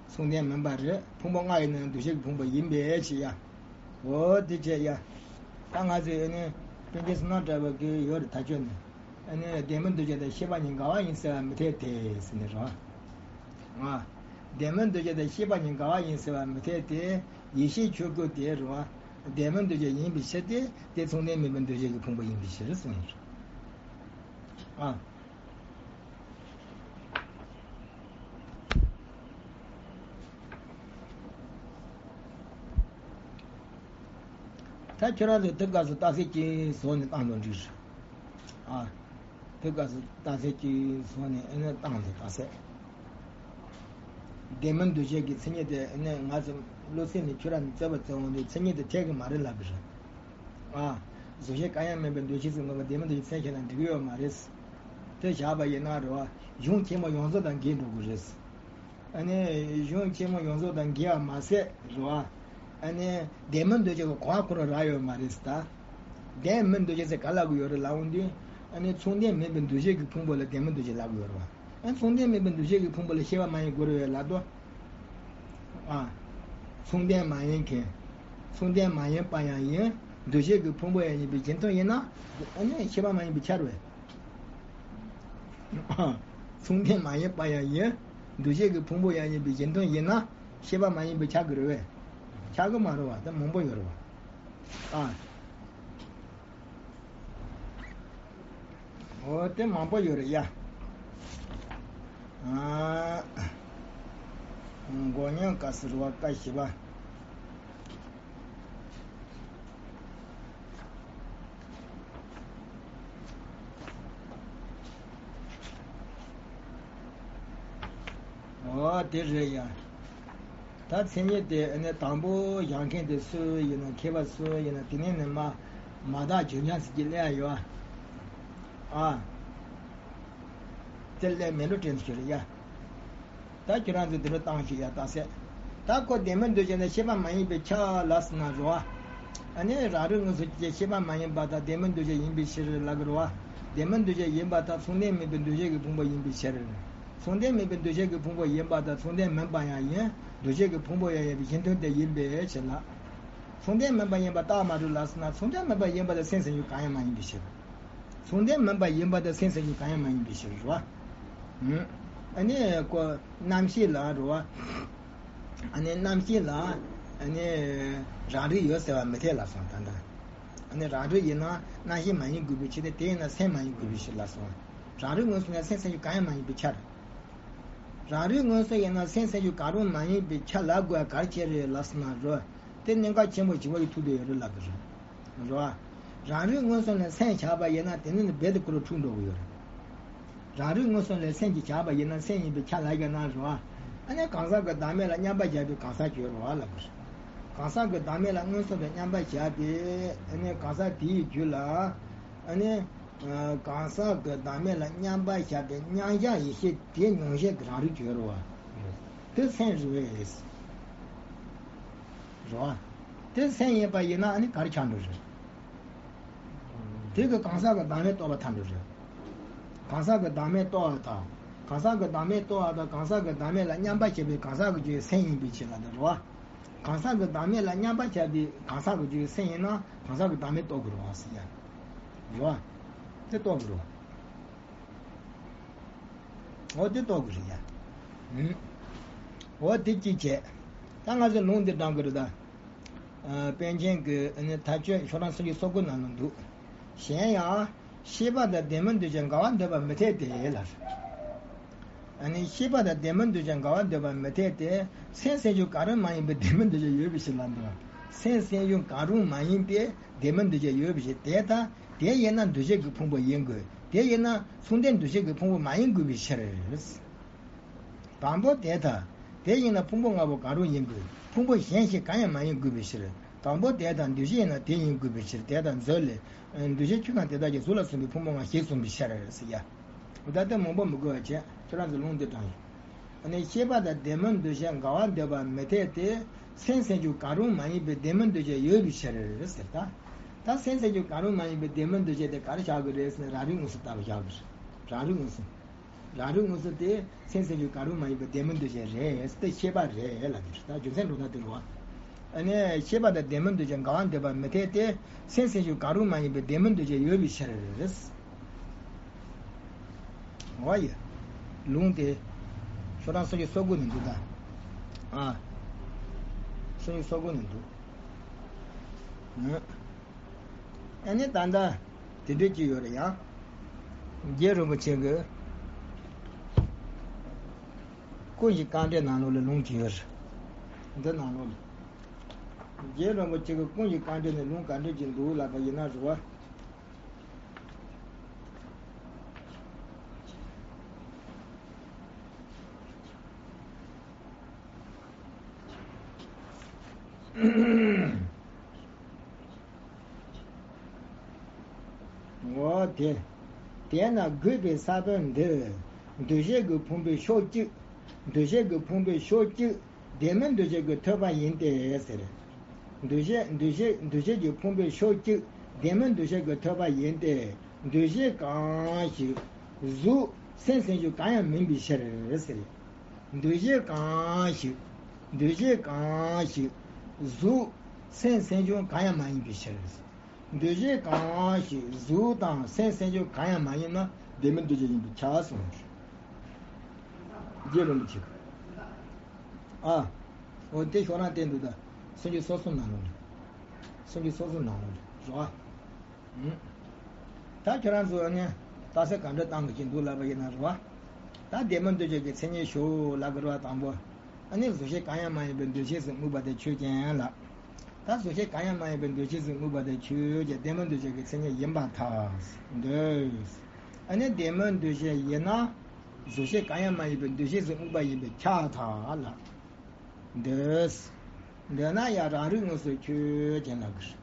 མཚུངས་ལྡན་མིན་པ་རེད། ཕུང་པོ་ལྔ་ཡིན་ན་ཡང་འདུ་བྱེད་ཀྱི་ཕུང་པོ་ཡིན་པའི་ཕྱིར་ཡ། འོ་དེ་བྱས་ཡ། ད་ང་ཚོས་ཨ་ནི་པཎ་ཆེན་བསོད་ནམས་གྲགས་པ་གི་ཡོད་རེད་ད་ཁྱོད་ནི། ཨ་ནི་ལྡན་མིན་འདུ་བྱེད་དང་ཤེས་པ་གཉིས་འགལ་བ་ཡིན་ཟེར་བ་མི་འཐད་དེ་ཟེར་ནས་རེད་བ། ལྡན་མིན་འདུ་བྱེད་དང་ཤེས་པ་གཉིས་འགལ་བ་ཡིན་ཟེར་བ་མི་འཐད་དེ། ཡེ་ཤེས་ཆོས་སྐུ་དེ་རེད་བ། ལྡན་མིན་འདུ་བྱེད་ཡིན་པའི་ཕྱིར་ཏེ། དེ་མཚུངས་ལྡན་མིན་པའི་འདུ་བྱེད་ཀྱི་ཕུང་པོ་ཡིན་པའི་ཕྱིར་གསུངས་ཡོད། ཨ། ད་ཁྱོད་རང་ཚོས་དེ་སྐབས་སུ་རྟགས་གསལ་གྱིས་བཟོ་ནས་བཏང་དང་འགྲིག་རེད། ཨ། དེ་སྐབས་སུ་རྟགས་གསལ་གྱིས་བཟོ་ནས་ཨེ་ནས་བཏང་དང་རྟགས་གསལ། ལྡན་མིན་འདུ་བྱེད་ཀྱི་མཚན་ཉིད་དེ་ཨེ་ནས་ང་ཚོ་བློ་སེམས་ནས་ཁྱོད་རང་ནས་རྩོད་པ་རྩོད་འོང་དུས་མཚན་ཉིད་དེ་འཐད་ཀྱི་མ་རེད་ལབ་ཀྱི་རེད། ཨ། གཟུགས་གཞན་གང་ཡང་མིན་པའི་འདུ་བྱེད་ཟེར་དངོས་པོ་ལྡན་མིན་འདུ་བྱེད་མཚན་བྱས་ན་འགྲིག་གི་ཡོད་མ་རེད། དེ་བཞག་པ་ཡིན་ན་རེད་བ། གཞུང་ཆེན་མོ་ཡོངས་རྫོགས་དང་འགལ་འགྲོ་གི་རེད། ཨ་ནི་གཞུང་ཆེན་མོ་ཡོངས་རྫོགས་དང་འགལ་བ་མ་ཟད་རེད་བ། ཨ་ནི་ལྡན་མིན་འདུ་བྱེད་ཀྱི་གོ་བ་ཁོ་རང་རག་ཡོད་མ་རེད་ད། ལྡན་མིན་འདུ་བྱེད་ཟེར་ག་ལབ་ཀྱི་ཡོད་རེད་ལབ་འོང་དུས། ཨ་ནི་མཚུངས་ལྡན་མིན་པའི་འདུ་བྱེད་ཀྱི་ཕུང་པོ་ལ་ལྡན་མིན་འདུ་བྱེད་ལབ་ཀྱི་ཡོད་རེད་བ། ཨ་མཚུངས་ལྡན་མིན་པའི་འདུ་བྱེད་ཀྱི་ཕུང་པོ་ལ་ཤེས་པ་མ་ཡིན་དགོས་རེད་བས་ལབ་དོ། ཨ། མཚུངས་ལྡན་མ་ཡིན་མཁན། མཚུངས་ལྡན་མ་ཡིན་པ་ཡང་ཡིན། འདུ་བྱེད་ཀྱི་ཕུང་པོ་ཡང་ཡིན་པའི་རྒྱུ་མཚན་ཡིན་ན། ཨ་ནི་ཤེས་པ་མ་ཡིན་པའི་ཕྱིར་བས། མཚུངས་ལྡན་མ་ཡིན་པ་ཡང་ཡིན། འདུ་བྱེད་ཀྱི་ཕུང་པོ་ཡང་ཡིན་པའི་རྒྱུ་མཚན་ཡིན་ན། ཤེས་པ་མ་ཡིན་པའི་ཆགས་ཀྱི་རེད་བས། ཆགས་ཀྱི་མ་རེད་བ། དེ་མང་པོ་ཡོད་རེད་བ། ཨ། འོ་དེ་མང་པོ་ཡོད་རེད་ཡ། ཨ། མགོ་བརྙན་བཀའ་ཟེར་བ་བཀའ་བཞི་པ། འོ་དེ་རེད་ཡ། ད་མཚན་ཉིད་དེ་ཨ་ནི་དང་པོ་བཞག་མཁན་དེ་སུ་ཡིན་ན། མཁས་པ་སུ་ཡིན་ན། དེ་ནས་ནི་མ་མ་དག་ཇོ་ཉང་ཟེར་གྱི་སླེབས་ཡ་ཡོད་ཨ། དེ་སླེབས་མེད་འགྲོ་དྲན་གྱི་རེད་ཡ། ད་ཁྱེད་རང་ཚོ་འདི་འདྲ་བཏང་ཞིག་ཡ་རྟགས་གསལ། ད་ཁོ་ལྡན་མིན་འདུ་བྱེད་ན་ཤེས་པ་མ་ཡིན་པའི་ཆ་ལ་ཟེར་ན་རོ། ཨ་ནི་རང་རིག་མངོན་སུམ་ཅན་ཤེས་པ་མ་ཡིན་པ་དང་ལྡན་མིན་འདུ་བྱེད་ཡིན་པའི་ཕྱིར་ལབ་ཀྱི་རོ། ལྡན་མིན་འདུ་བྱེད་ཡིན་པ་དང་མཚུངས་ལྡན་མིན་པའི་འདུ་བྱེད་ཀྱི་ཕུང་པོ་ཡིན་པའི་ཕྱིར། མཚུངས་ལྡན་མིན་པའི་འདུ་བྱེད་ཀྱི་ཕུང་པོ་ཡིན་པ་དང་མཚུངས་ལྡན་མིན་པ་ཡང་ཡིན། འདུ་བྱེད་ཀྱི་ཕུང་པོ་ཡང་ཡིན་པའི་གཞི་མཐུན་དེ་ཡིན་པའི་ཕྱིར་ལ། མཚུངས་ལྡན་མིན་པ་ཡིན་པ་རྟགས་མ་གྲུབ་ལ་ཟེར་ན། མཚུངས་ལྡན་མིན་པ་ཡིན་པ་དང་སེམས་སེམས་བྱུང་གང་ཡང་མ་ཡིན་པའི་ཕྱིར། མཚུངས་ལྡན་མིན་པ་ཡིན་པ་དང་སེམས་སེམས་བྱུང་གང་ཡང་མ་ཡིན་པའི་ཕྱིར་རོ། ཨ་ནི་ཁོ་རྣམ་ཤེས་ལ་རོ། ཨ་ནི་རྣམ་ཤེས་ལ་ཨ་ནི་རང་རིག་ཡོད་ཟེར་བ་མི་འཐད་ལབ་སོང་ད་ལྟ། ཨ་ནི་རང་རིག་ཡིན་ན་རྣམ་ཤེས་མ་ཡིན་དགོས་པའི་ཕྱིར་ཏེ། དེ་ཡིན་ན་སེམས་མ་ཡིན་དགོས་པའི་ཕྱིར་ལབ་སོང་། རང་རིག་མངོན་སུམ་ཡང་སེམས་སེམས་བྱུང་གང་ཡང་མ་ཡིན་པའི་ཕྱིར། རང་རིག་མངོན་སུམ་ཡིན་ན་སེམས་སེམས་བྱུང་གང་རུང་མ་ཡིན་པའི་ཆ་ལ་དགོས་ཡ་ག་རེ་བྱས་རེད་ལབ་སོང་ན་རོ། དེ་གནད་འགག་ཆེན་པོ་ཞི་བ་ཡི་ཐུགས་དེ་ཡོད་རེད་ལབ་ཀྱི་རེད། རེད་བ། རང་རིག་མངོན་སུམ་ལ་སེམས་བཞག་པ་ཡིན་ན་དེ་ནི་རྦད་དེ་ཁོ་རང་འཁྲུག་འགྲོ་གི་ཡོད་རེད། རང་རིག་མངོན་སུམ་ལ་སེམས་ཀྱིས་བཞག་པ་ཡིན་ན་སེམས་ཡིན་པའི་ཆ་ལ་བཞག་ན་རེད་བ། ཨ་ནི་གང་ཟག་གི་བདག་མེད་ལ་མཉམ་པར་བཞག་པའི་གང་ཟག་གི་ཡོད་རེད་བ་ལབ་ཀྱི་རེད། གང་ཟག་གི་བདག་མེད་ལ་མངོན་སུམ་དུ་མཉམ་པར་བཞག་པའི་ཨ་ནི་གང་ཟག་དེའི་རྒྱུད་ལ། ཨ་ནི་གང་ཟག་གི་བདག་མེད་ལ་མཉམ་པར་བཞག་པའི་མཉམ་གཞག་ཡེ་ཤེས་དེ་མྱོང་བྱེད་ཀྱི་རང་རིག་ཅིག་ཡོད་རེད་བ། དེ་སེམས་རེད་བས། རེད་བ། དེ་སེམས་ཡིན་པ་ཡིན་ན་ཨ་ནི་ག་རེ་ཆགས་འགྲོ་རེད། དེ་གི་གང་ཟག་གི་བདག་མེད་རྟོགས་པ་ཐལ་འགྲོ་རེད། གང་ཟག་གི་བདག་མེད་རྟོགས་པ་དང་། གང་ཟག་གི་བདག་མེད་རྟོགས་པ་དང་གང་ཟག་གི་བདག་མེད་ལ་མཉམ་པར་བཞག་པའི་གང་ཟག་གི་རྒྱུད་སེམས་ཡིན་པའི་ཕྱིར་ལ་དེ་རེད་བ། གང་ཟག་གི་བདག་མེད་ལ་མཉམ་པར་བཞག་པའི་གང་ཟག་གི་རྒྱུད་སེམས་ཡིན་ན་གང་ཟག་གི་བདག་མེད་རྟོགས་དགོས་རེད་བ་ཟེར་ཡ། རེད་བ། དེ་རྟོགས་དགོས་རེད་བ། འོ་དེ་རྟོགས་དགོས་རེད་ཡ། འོ་དེ་གཅིག་བྱས། ད་ང་ཚོས་ལུང་འདི་དྲངས་དགོས་རེད་ད། པཎ་ཆེན་གྱི་ཨ་ནི་མཐའ་དཔྱོད་ཤོག་གྲངས་སུམ་ཅུ་སོ་དགུ་ནང་ལ་འདུག་གཞན་ཡང་། ཤེས་པ་དང་ལྡན་མིན་འདུ་བྱེད་འགལ་བར་འདོད་པ་མི་འཐད་དེ་ལབ། ཨ་ནི་ཤེས་པ་དང་ལྡན་མིན་འདུ་བྱེད་འགལ་བར་འདོད་པ་མི་འཐད་དེ། སེམས་སེམས་བྱུང་གང་རུང་མ་ཡིན་པའི་ལྡན་མིན་འདུ་བྱེད་ཡོད་པའི་ཕྱིར་ལ་འདུག་སེམས་སེམས་བྱུང་གང་རུང་མ་ཡིན་པའི་ལྡན་མིན་འདུ་བྱེད་ཡོད་པའི་ཕྱིར་དེ་ལྟ། དེ་ཡིན་ན་འདུ་བྱེད་ཀྱི་ཕུང་པོ་ཡིན་དགོས། དེ་ཡིན་ན་མཚུངས་ལྡན་འདུ་བྱེད་ཀྱི་ཕུང་པོ་མ་ཡིན་དགོས་པའི་ཕྱིར། དང་པོ་དེ་ལྟ། དེ་ཡིན་ན་ཕུང་པོ་ལྔ་པོ་གང་རུང་ཡིན་དགོས། ཕུང་པོ་གཞན་ཞིག་གང་ཡང་མ་ཡིན་དགོས་པའི་ཕྱིར། དང་པོ་དེ་ལྟ་འདུ་བྱེད་ཡིན་ན་དེ་ཡིན་དགོས་པའི་ཕྱིར། དེ་ལྟ་མཛོད་ལས། འདུ་བྱེད་ཆོས་དང་དེ་དག་གི་གཟུགས་ལ་སོགས་པའི་ཕུང་པོ་ལྔ་ཞེས་གསུངས་པའི་ཕྱིར་ཟེར་ཡ། འོ་ད་ལྟ་མང་པོ་མི་དགོས་པ་བྱས་ཁྱོད་རང་ཚོ་ལུང་འདི་དྲངས་ཡོད། ཨ་ནི་ཤེས་པ་དང་ལྡན་མིན་འདུ་བྱེད་འགལ་བར་འདོད་པ་མི་འཐད་དེ། སེམས་སེམས་བྱུང་གང་རུང་མ་ཡིན་པའི་ལྡན་མིན་འདུ་བྱེད་ཡོད་པའི་ཕྱིར་ཟེར་ད། ད་སེམས་སེམས་བྱུང་གང་རུང་མ་ཡིན་པའི་ལྡན་མིན་འདུ་བྱེད་དེ་ག་རེ་བཞག་གི་རེད་ཟེར་ན་རང་རིག་མངོན་སུམ་ལྟ་བུ་བཞག་གི་རེད། རང་རིག་མངོན་སུམ། རང་རིག་མངོན་སུམ་དེ་སེམས་སེམས་བྱུང་གང་རུང་མ་ཡིན་པའི་བདེན་མིན་འདུ་བྱེད་རེད། དེ་ཤེས་པ་རེད་ལབ་ཀྱི་རེད། ད་རྒྱུ་མཚན་འགྲོ་སྟངས་དེ་རེད་བ། ཨ་ནི་ཤེས་པ་དང་བདེན་མིན་འདུ་བྱེད་འགལ་བ་འདོད་པ་མི་འཐད་དེ། སེམས་སེམས་བྱུང་གང་རུང་མ་ཡིན་པའི་བདེན་མིན་འདུ་བྱེད་ཡོད་པའི་ཕྱིར། འོ་ཡ། ལུང་དེ་ཤོག་གྲངས་སུམ་ཅུ་སོ་དགུ་ནས་འདུག་ད། ཨ། སུམ་ཅུ་སོ་དགུ་ནས་འདུག། ཨ་ནི་ད་ལྟ་དེ་འདྲ་ཅིག་ཡོད་རེད་ཡ། རྗེ་རིན་པོ་ཆེ་གི་ཀུན་གཞི་རྐང་འགྲེལ་ནང་ལོགས་ལ་ལུང་ཅིག་ཡོད་རེད། འདི་ནང་ལོགས་ལ། རྗེ་རིན་པོ་ཆེ་གི་ཀུན་གཞི་རྐང་འགྲེལ་ནས་ལུང་ག་འདྲ་ཅིག་འདུག་ལབ་པ་ཡིན་ན་རེད་བ། འོ་དེ། དེས་ན་དགོས་པའི་ས་བོན་འདི། འདུ་བྱེད་ཀྱི་ཕུང་པོའི་ཕྱོགས་གཅིག། འདུ་བྱེད་ཀྱི་ཕུང་པོའི་ཕྱོགས་གཅིག། བདེན་མིན་འདུ་བྱེད་ཀྱི་ཐོབ་པ་ཡིན་ཏེ་ཟེར། འདུ་བྱེད་འདུ་བྱེད་འདུ་བྱེད་ཀྱི་ཕུང་པོའི་ཕྱོགས་གཅིག། བདེན་མིན་འདུ་བྱེད་ཀྱི་ཐོབ་པ་ཡིན་ཏེ། འདུ་བྱེད་གང་ཞིག་གཟུགས་སེམས་སེམས་བྱུང་གང་ཡང་མིན་པའི་ཕྱིར་ཟེར། འདུ་བྱེད་གང་ཞིག་འདུ་བྱེད་གང་ཞིག་གཟུགས་སེམས་སེམས་བྱུང་གང་ཡང་མ་ཡིན་པའི་ཕྱིར། འདུ་བྱེད་གང་ཞིག་གཟུགས་དང་སེམས་སེམས་བྱུང་གང་ཡང་མ་ཡིན་ན་བདེན་མིན་འདུ་བྱེད་ཡིན་པས་ཁྱབ་གསུངས། རྗེ་རིན་པོ་ཆེ། ཨ། འོ་དེ་ཤོག་གྲངས་བསྟན་འདུག་ད། སུམ་ཅུ་སོ་གསུམ་ནང་ལོགས་རེད། སུམ་ཅུ་སོ་གསུམ་ནང་ལོགས་རེད་རོ། ད་ཁྱོད་རང་ཚོ་ནི་རྟགས་གསལ་ག་འདྲ་བཏང་དགོས་ཀྱི་འདུག་ལབ་པ་ཡིན་ན་རེད་བ། ད་བདེན་མིན་འདུ་བྱེད་ཀྱི་མཚན་ཉིད་ཞུ་ལབ་དགོས་རེད་བ་དང་པོ། ཨ་ནི་གཟུགས་གཞན་གང་ཡང་མ་ཡིན་པའི་འདུ་བྱེད་ཟེར་དམིགས་པ་དེ་ཆོས་ཅན་ལ། ད་གཟུགས་གཞན་གང་ཡང་མ་ཡིན་པའི་འདུ་བྱེད་ཟེར་དམིགས་པ་དེ་ཆོས་ཅན་བདེན་མིན་འདུ་བྱེད་ཀྱི་མཚན་ཉིད་ཡིན་པར་ཐལ། འདོད། ཨ་ནི་བདེན་མིན་འདུ་བྱེད་ཡིན་ན། གཟུགས་གཞན་གང་ཡང་མ་ཡིན་པའི་འདུ་བྱེད་ཟེར་དམིགས་པ་ཡིན་པས་ཁྱབ་ཐལ་ལ། འདོད། འདོད་ན་ཡང་རང་རིག་དངོས་སུ་ཆོས་ཅན་ལ་གི།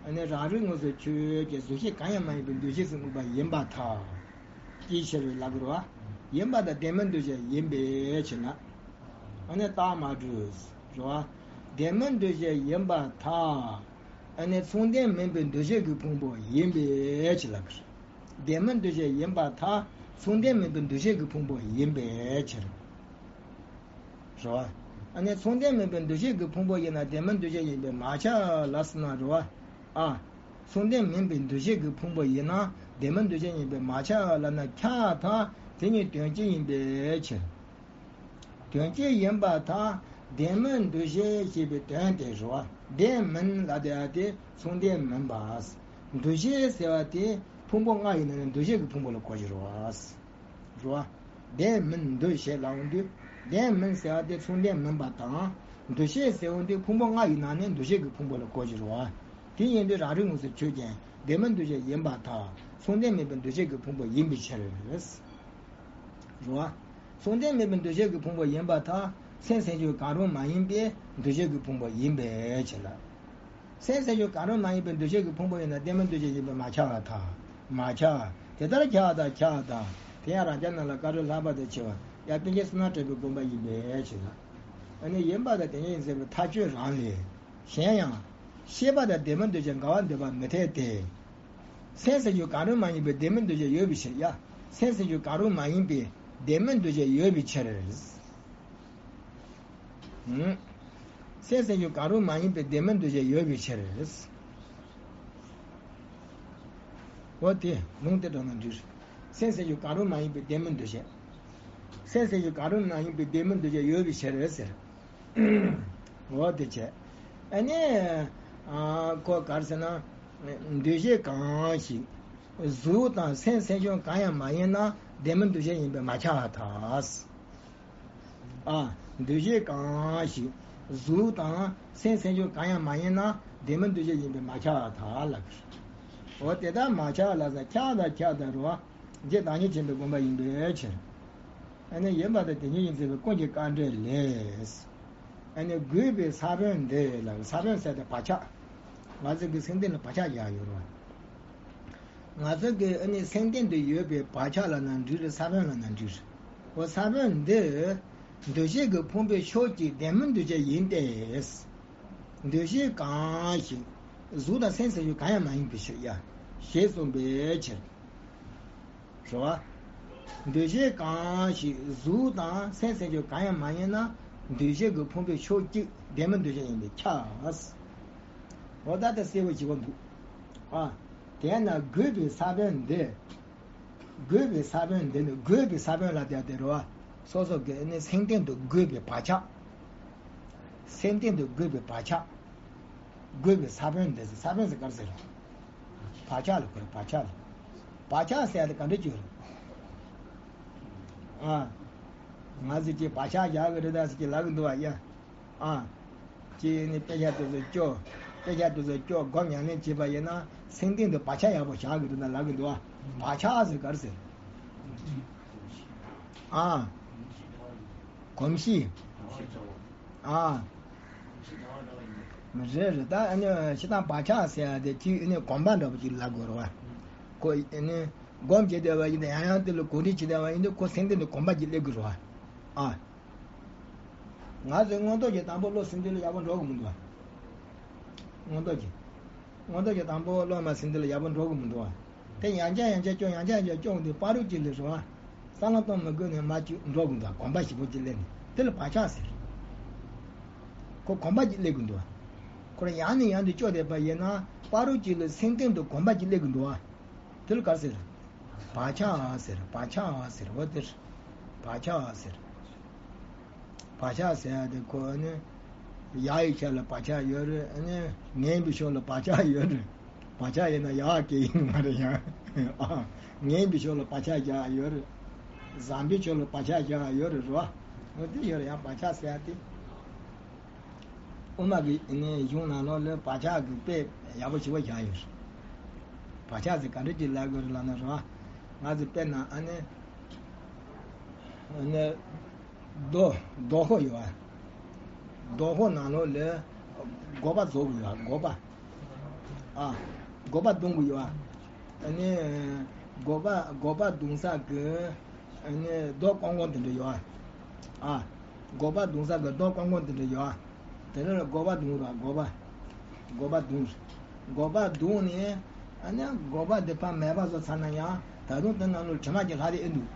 ཨ་ནི་རང་རིག་དངོས་སུ་ཆོས་ཅན་གཟུགས་གཞན་གང་ཡང་མ་ཡིན་པའི་འདུ་བྱེད་ཟེར་དམིགས་པ་ཡིན་པར་ཐལ། ཅིའི་ཕྱིར་ལབ་དགོས་རེད་བ། ཡིན་པ་དང་བདེན་མིན་འདུ་བྱེད་ཡིན་པའི་ཕྱིར་ན། ཨ་ནི་རྟགས་མ་གྲུབ། རེད་བ། བདེན་མིན་འདུ་བྱེད་ཡིན་པར་ཐལ། ཨ་ནི་མཚུངས་ལྡན་མིན་པའི་འདུ་བྱེད་ཀྱི་ཕུང་པོ་ཡིན་པའི་ཕྱིར་ལབ་གི། བདེན་མིན་འདུ་བྱེད་ཡིན་པར་ཐལ། མཚུངས་ལྡན་མིན་པའི་འདུ་བྱེད་ཀྱི་ཕུང་པོ་ཡིན་པའི་ཕྱིར། རེད་བ། ཨ་ནི་མཚུངས་ལྡན་མིན་པའི་འདུ་བྱེད་ཀྱི་ཕུང་པོ་ཡིན་ན་བདེན་མིན་འདུ་བྱེད་ཡིན་པས་མ་ཁྱབ་ལབ་སོང་ན་རེད་བ། ཨ། མཚུངས་ལྡན་མིན་པའི་འདུ་བྱེད་ཀྱི་ཕུང་པོ་ཡིན་ན་བདེན་མིན་འདུ་བྱེད་ཡིན་པས་མ་ཁྱབ་ལབ་ན་ཁྱབ་ཐལ། དེ་ཉིད་དོན་སྤྱི་ཡིན་པའི་ཕྱིར། དོན་སྤྱི་ཡིན་པར་ཐལ། བདེན་མིན་འདུ་བྱེད་ཞེས་པའི་དོན་དེ་རེད་བ། བདེན་མིན་ལབ་དེ་ཡང་དེ་མཚུངས་ལྡན་མིན་པ། འདུ་བྱེད་ཟེར་བ་དེ་ཕུང་པོ་ལྔ་ཡིན་ན་ནི་འདུ་བྱེད་ཀྱི་ཕུང་པོ་ལ་གོ་གི་རེད་བ། རེད་བ། བདེན་མིན་འདུ་བྱེད་ལབ་འོང་དུས། བདེན་མིན་ཟེར་བ་དེ་མཚུངས་ལྡན་མིན་པ་དང་། འདུ་བྱེད་ཟེར་འོང་དུས་ཕུང་པོ་ལྔ་ཡིན་ན་ནི་འདུ་བྱེད་ཀྱི་ཕུང་པོ་ལ་གོ་གི་རེད་བ། དེ་ཡིན་དུས་རང་རིག་དངོས་སུ་ཆོས་ཅན། བདེན་མིན་འདུ་བྱེད་ཡིན་པར་ཐལ། མཚུངས་ལྡན་མིན་པའི་འདུ་བྱེད་ཀྱི་ཕུང་པོ་ཡིན་པའི་ཕྱིར། རེད་བ། མཚུངས་ལྡན་མིན་པའི་འདུ་བྱེད་ཀྱི་ཕུང་པོ་ཡིན་པར་ཐལ། སེམས་སེམས་བྱུང་གང་རུང་མ་ཡིན་པའི་འདུ་བྱེད་ཀྱི་ཕུང་པོ་ཡིན་པའི་ཕྱིར་ལ། སེམས་སེམས་བྱུང་གང་རུང་མ་ཡིན་པའི་འདུ་བྱེད་ཀྱི་ཕུང་པོ་ཡིན་ན་བདེན་མིན་འདུ་བྱེད་ཡིན་པས་མ་ཁྱབ་པར་ཐལ། མ་ཁྱབ། དེ་ལྟར་ཁྱབ་དང་ཁྱབ་དང་། དེ་ཡང་རང་རྐྱ་ནང་ལ་བཀའ་སྒྲུབ་ལྷག་པ་དང་འཆི་བ། ཡང་པཎ་ཆེན་བསོད་ནམས་གྲགས་པའི་དགོངས་པ་ཡིན་པའི་ཕྱིར་ལ། ཨ་ནི་ཡིན་པ་དང་དེ་ཉིད་ཡིན་ཟེར་བའི་མཐའ་དཔྱོད་རང་ལས། གཞན་ཡང་། ཤེས་པ་དང་བདེན་མིན་འདུ་བྱེད་འགལ་བ་འདོད་པ་མི་འཐད་དེ། སེམས་སེམས་བྱུང་གང་རུང་མ་ཡིན་པའི་བདེན་མིན་འདུ་བྱེད་ཡོད་པའི་ཕྱིར་ཡ། སེམས་སེམས་བྱུང་གང་རུང་མ་ཡིན་པའི་བདེན་མིན་འདུ་བྱེད་ཡོད་པའི་ཕྱིར། ཨུམ། སེམས་སེམས་བྱུང་གང་རུང་མ་ཡིན་པའི་བདེན་མིན་འདུ་བྱེད་ཡོད་པའི་ཕྱིར། འོ་དེ་ལུང་དེ་འགྲོ་ན་འགྲིག་སེམས་སེམས་བྱུང་གང་རུང་མ་ཡིན་པའི་བདེན་མིན་འདུ་བྱེད། སེམས་སེམས་བྱུང་གང་རུང་མ་ཡིན་པའི་བདེན་མིན་འདུ་བྱེད་ཡོད་པའི་ཕྱིར་ཟེར། འོ་དེ་བྱས། ཨ་ནི། ཨ་ཁོ་ག་རེ་ཟེར་ན། འདུ་བྱེད་གང་ཞིག་གཟུགས་དང་སེམས་སེམས་བྱུང་གང་ཡང་མ་ཡིན་ན་བདེན་མིན་འདུ་བྱེད་ཡིན་པས་མ་ཁྱབ་པར་ཐལ། ཨ། འདུ་བྱེད་གང་ཞིག་གཟུགས་དང་སེམས་སེམས་བྱུང་གང་ཡང་མ་ཡིན་ན་བདེན་མིན་འདུ་བྱེད་ཡིན་པས་མ་ཁྱབ་པར་ཐལ་ལབ་ཀྱི་རེད། འོ་དེ་ལྟར་མ་ཁྱབ་ལབ་ས་ཁྱབ་དང་ཁྱབ་དང་རེད་བ། རྗེ་བདག་ཉིད་ཆེན་པོའི་དགོངས་པ་ཡིན་པའི་ཕྱིར། ཨ་ནི་ཡིན་པ་དང་དེ་ཉིད་ཡིན་ཟེར་བའི་ཀུན་གྱི་དཀའ་འགྲེལ་ལས། ཨ་ནི་དགོས་པའི་ས་བོན་འདི་ལ་ས་བོན་ཟེར་ཏེ་བག་ཆགས། ང་ཚོ་གི་སེམས་གཏིང་ལ་བག་ཆགས་བཞག་ཡོད་རེད་བ། ང་ཚོ་གི་ཨ་ནི་སེམས་གཏིང་དུ་ཡོད་པའི་བག་ཆགས་ལབ་ན་འགྲིག་རེད། ས་བོན་ལབ་ན་འགྲིག་རེད། འོ་ས་བོན་འདི་འདུ་བྱེད་ཀྱི་ཕུང་པོའི་ཕྱོགས་གཅིག་བདེན་མིན་འདུ་བྱེད་ཡིན་ཏེ། འདུ་བྱེད་གང་ཞིག་གཟུགས་དང་སེམས་སེམས་བྱུང་གང་ཡང་མ་ཡིན་པའི་ཕྱིར་ཡ། ཞེས་གསུངས་པའི་ཕྱིར། རེད་བ། འདུ་བྱེད་གང་ཞིག་གཟུགས་དང་སེམས་ཟེར་རྒྱུ་གང་ཡང་མ་ཡིན་ན། འདུ་བྱེད་ཀྱི་ཕུང་པོའི་ཕྱོགས་གཅིག་ལྡན་མིན་འདུ་བྱེད་ཡིན་པས་ཁྱབ། འོ་ད་ལྟ་གསལ་པོ་ཞིག་འདུག་ཨ། དེས་ན་དགོས་པའི་ས་བོན་འདི། དགོས་པའི་ས་བོན་འདི་ནི། དགོས་པའི་ས་བོན་ལ་བརྟེན་ཏེ་རེད་བ། སོ་སོ་གི་ནི་སེམས་རྟེན་དུ་དགོས་པའི་བག་ཆགས། སེམས་རྟེན་དུ་དགོས་པའི་བག་ཆགས། དགོས་པའི་ས་བོན་འདི། ས་བོན་ཟེར་ག་རེ་ཟེར། བག་ཆགས་ལ་གོ་རེད། བག་ཆགས་ལ། བག་ཆགས་ཟེར་ཡ་དེ་ག་འདྲ་ཅིག་རེད། ཨ། ང་ཚོས་ཀྱི་བག་ཆགས་བཞག་གི་རེད་ད་ཟེར་གྱི་ལབ་གི་འདུག་བ་ཡ། ཨ། ཅིག་ནི་དཔེ་ཆ་དེ་ཚོ་སྐྱོར། དཔེ་ཆ་དེ་ཚོ་སྐྱོར་སྒོམ་ཉམས་ལེན་བྱེད་པ་ཡིན་ན། སེམས་རྟེན་དུ་བག་ཆགས་ཡག་པོ་བཞག་གི་འདུག་ན་ལབ་གི་འདུག་བ། བག་ཆགས་ཟེར་ག་རེ་ཟེར། ཨ། གོམས་གཤིས། ཨ། རེད་རེད། ད་ཨ་ནི་སྤྱིར་བཏང་བག་ཆགས་ཟེར་ཡ་དེ་ཅིག་ཨ་ནི་གོམས་པ་འདྲ་པོ་ཅིག་ལབ་དགོས་རེད་བ། ཁོ་ཨ་ནི་སྒོམ་བྱེད་བསྡད་པ་ཡིན་ན་ཡང་ཡང་དེ་ལ་གོ་སྒྲིག་བྱེད་བསྡད་པ་ཡིན་དུས་ཁོ་སེམས་རྟེན་དུ་གོམས་པ་ཅིག་སླེབས་དགོས་རེད་བ། ཨ། ང་ཚོས་མངོན་རྟོགས་ཀྱི་དང་པོ་བློ་ཟིན་དུས་ལ་ཡག་པོ་འགྲོ་གི་མི་འདུག་བ། མངོན་རྟོགས་ཀྱི། མངོན་རྟོགས་ཀྱི་དང་པོ་བློ་མ་ཟིན་དུས་ལ་ཡག་པོ་འགྲོ་གི་མི་འདུག་བ། དེ་ཡང་བསྐྱར་ཡང་བསྐྱར་སྐྱོར། ཡང་བསྐྱར་ཡང་བསྐྱར་སྐྱོར་འདི་བར་དུ་ཅིག་ལ་རེད་བ། བསམ་བློ་གཏོང་མི་དགོས་ནས་མར་ཅིག་འགྲོ་གི་འདུག་གོམས་པ་ཞིབ་པོ་ཅིག་སླེབས་ནས་དེ་ལ་བག་ཆགས་ཟེར། ཁོ་གོམས་པ་ཅིག་སླེབས་གི་འདུག་ཁོ་ཡང་ནས་ཡང་དུ་སྐྱོར་བསྡད་པ་ཡིན་ན་བར་དུ་ཅིག་ལ་སེམས་རྟེན་དུ་གོམས་པ་ཅིག་སླེབས་གི་འདུག་དེ་ལ་ག་རེ་ཟེར། བག་ཆགས་ཟེར། བག་ཆགས་ཟེར། འོ་དེ་རེད། བག་ཆགས་ཟེར། བག་ཆགས་ཟེར་ཡ་དེ་ཁོ་ནི་ཡག་ཡི་ཆ་ལ་བག་ཆགས་ཡོད་རེད། ཨ་ནི་ངན་པའི་ཕྱོགས་ལ་བག་ཆགས་ཡོད་རེད། བག་ཆགས་ཡིན་ན་ཡག་གི་ཡིན་མ་རེད་ཡང་། ཨ། ངན་པའི་ཕྱོགས་ལ་བག་ཆགས་རྒྱག་ཡོད་རེད། བཟང་པོའི་ཕྱོགས་ལ་བག་ཆགས་རྒྱག་ཡོད་རེད་རོ། འོ་དེ་ཡོད་རེད། ཡང་བག་ཆགས་ཟེར་ཡ་དེ། དབུ་མ་གི་ནི་གཞུང་ནང་ལོགས་ལ་བག་ཆགས་ཀྱི་དཔེ་ཡག་པོ་ཞེ་པོ་བཞག་ཡོད་རེད། བག་ཆགས་ཟེར་ག་འདྲ་ཅིག་ལབ་དགོས་རེད་ལབ་ན་རོ། ང་ཚོ་དཔེར་ན་ཨ་ནི། ཨ་ནི། རྡོ། རྡོ་ཧོ་ཡོད་ཨ། རྡོ་ཧོ་ནང་ལོགས་ལ་སྒོག་པ་བཟོ་དགོས་ཡོད་ཨ། སྒོག་པ། ཨ། སྒོག་པ་བརྡུང་དགོས་ཡོད་ཨ། ཨ་ནི། སྒོག་པ། སྒོག་པ་བརྡུང་ས་གི། ཨ་ནི་རྡོ་ཀོང་ཀོང་དེ་འདྲ་ཡོད་ཨ། ཨ། སྒོག་པ་བརྡུང་ས་གི་རྡོ་ཀོང་ཀོང་དེ་འདྲ་ཡོད་ཨ། དེ་འདྲ་ལ་སྒོག་པ་བརྡུང་ར། སྒོག་པ། སྒོག་པ་བརྡུང་། སྒོག་པ་བརྡུངས་ནས། ཨ་ནི་སྒོག་པ་དེ་ཕར་མེད་པ་བཟོ་ཚར་ན་ཡང་ད་དུང་དེ་ནང་ལོགས་དྲི་མ་ཅིག་ལྷག་སྟེ་ཨེ་འདུག་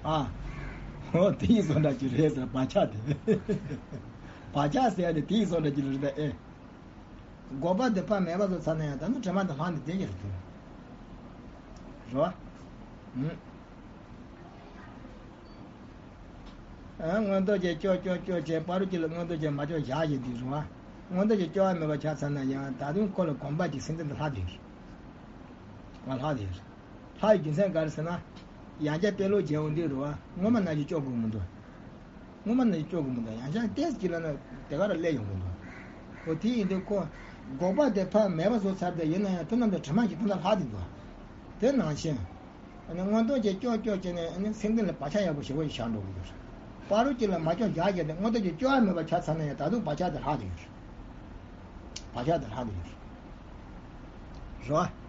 ཨ། ཨོ་དེ་ཡི་བཟོ་འདྲ་ཅིག་རེད་ཟེར། བག་ཆགས་དེ། བག་ཆགས་ཟེར་ཡ་དེ་དེ་ཡི་བཟོ་འདྲ་ཅིག་རེད་ད་ཨེ། སྒོག་པ་དེ་ཕར་མེད་པ་བཟོ་ཚར་ན་ཡང་ད་དུང་དྲི་མ་དེ་ལྷག་ནས་བསྡད་ཀྱི་རེད་དེ། རེད་བ། ཨུམ། ཨ། མངོན་རྟོགས་ཀྱིས་སྐྱོར་སྐྱོར་སྐྱོར་བྱས། བར་དུ་ཅིག་ལ་མངོན་རྟོགས་ཀྱིས་མ་སྐྱོར་བཞག་བཞིན་དུ་རུང་བ། མངོན་རྟོགས་ཀྱིས་སྐྱོར་བ་མེད་པ་ཆགས་ཚར་ན་ཡང་ད་དུང་ཁོ་ལ་གོམས་པ་ཅིག་སེམས་རྟེན་དུ་ལྷག་བསྡད་ཡོད་རེད། ང་ལྷག་བསྡད་ཡོད་རེད། ལྷག་ཡོད་རྒྱུ་མཚན་ག་རེ་ཟེར་ན། ཡང་བསྐྱར་དཔེ་ཀློག་བྱས་འོང་དུས་རུང་བ། སྔོན་མ་ནང་བཞིན་སྐྱོར་དགོས་མི་འདུག་སྔོན་མ་ནང་བཞིན་སྐྱོར་དགོས་མི་འདུག་ཡང་བསྐྱར་ཏོག་ཙམ་ཅིག་ལ་ན་དེ་ག་རང་སླེབས་ཡོང་གི་འདུག་འོ་དེ་ཡིན་དུས་ཁོ། སྒོག་པ་དེ་ཕར་མེད་པ་བཟོ་ཚར་ཏེ་ཡིན་ན་ཡང་དེ་ནང་དུ་དྲི་མ་ཞིག་དེ་འདྲ་ལྷག་བསྡད་འདུག་དེ་ནང་བཞིན། ཨ་ནི་མངོན་རྟོགས་ཀྱིས་སྐྱོར་སྐྱོར་བྱས་ནས། ཨ་ནི་སེམས་རྟེན་ལ་བག་ཆགས་ཡག་པོ་ཞེ་པོ་ཞིག་བཞག་འགྲོ་གི་ཡོད་རེད། བར་དུ་ཅིག་ལ་མ་སྐྱོར་བཞག་བྱས་ཏེ། མངོན་རྟོགས་ཀྱིས་སྐྱོར་བ་མེད་པ་ཆགས་ཚར་ན་ཡང་ད་དུང་བག་ཆགས་དེ་ལྷག་བསྡད་ཡོད་རེད། བག་ཆགས་དེ་ལྷག་བསྡད་ཡོད་རེད། རེད་བ།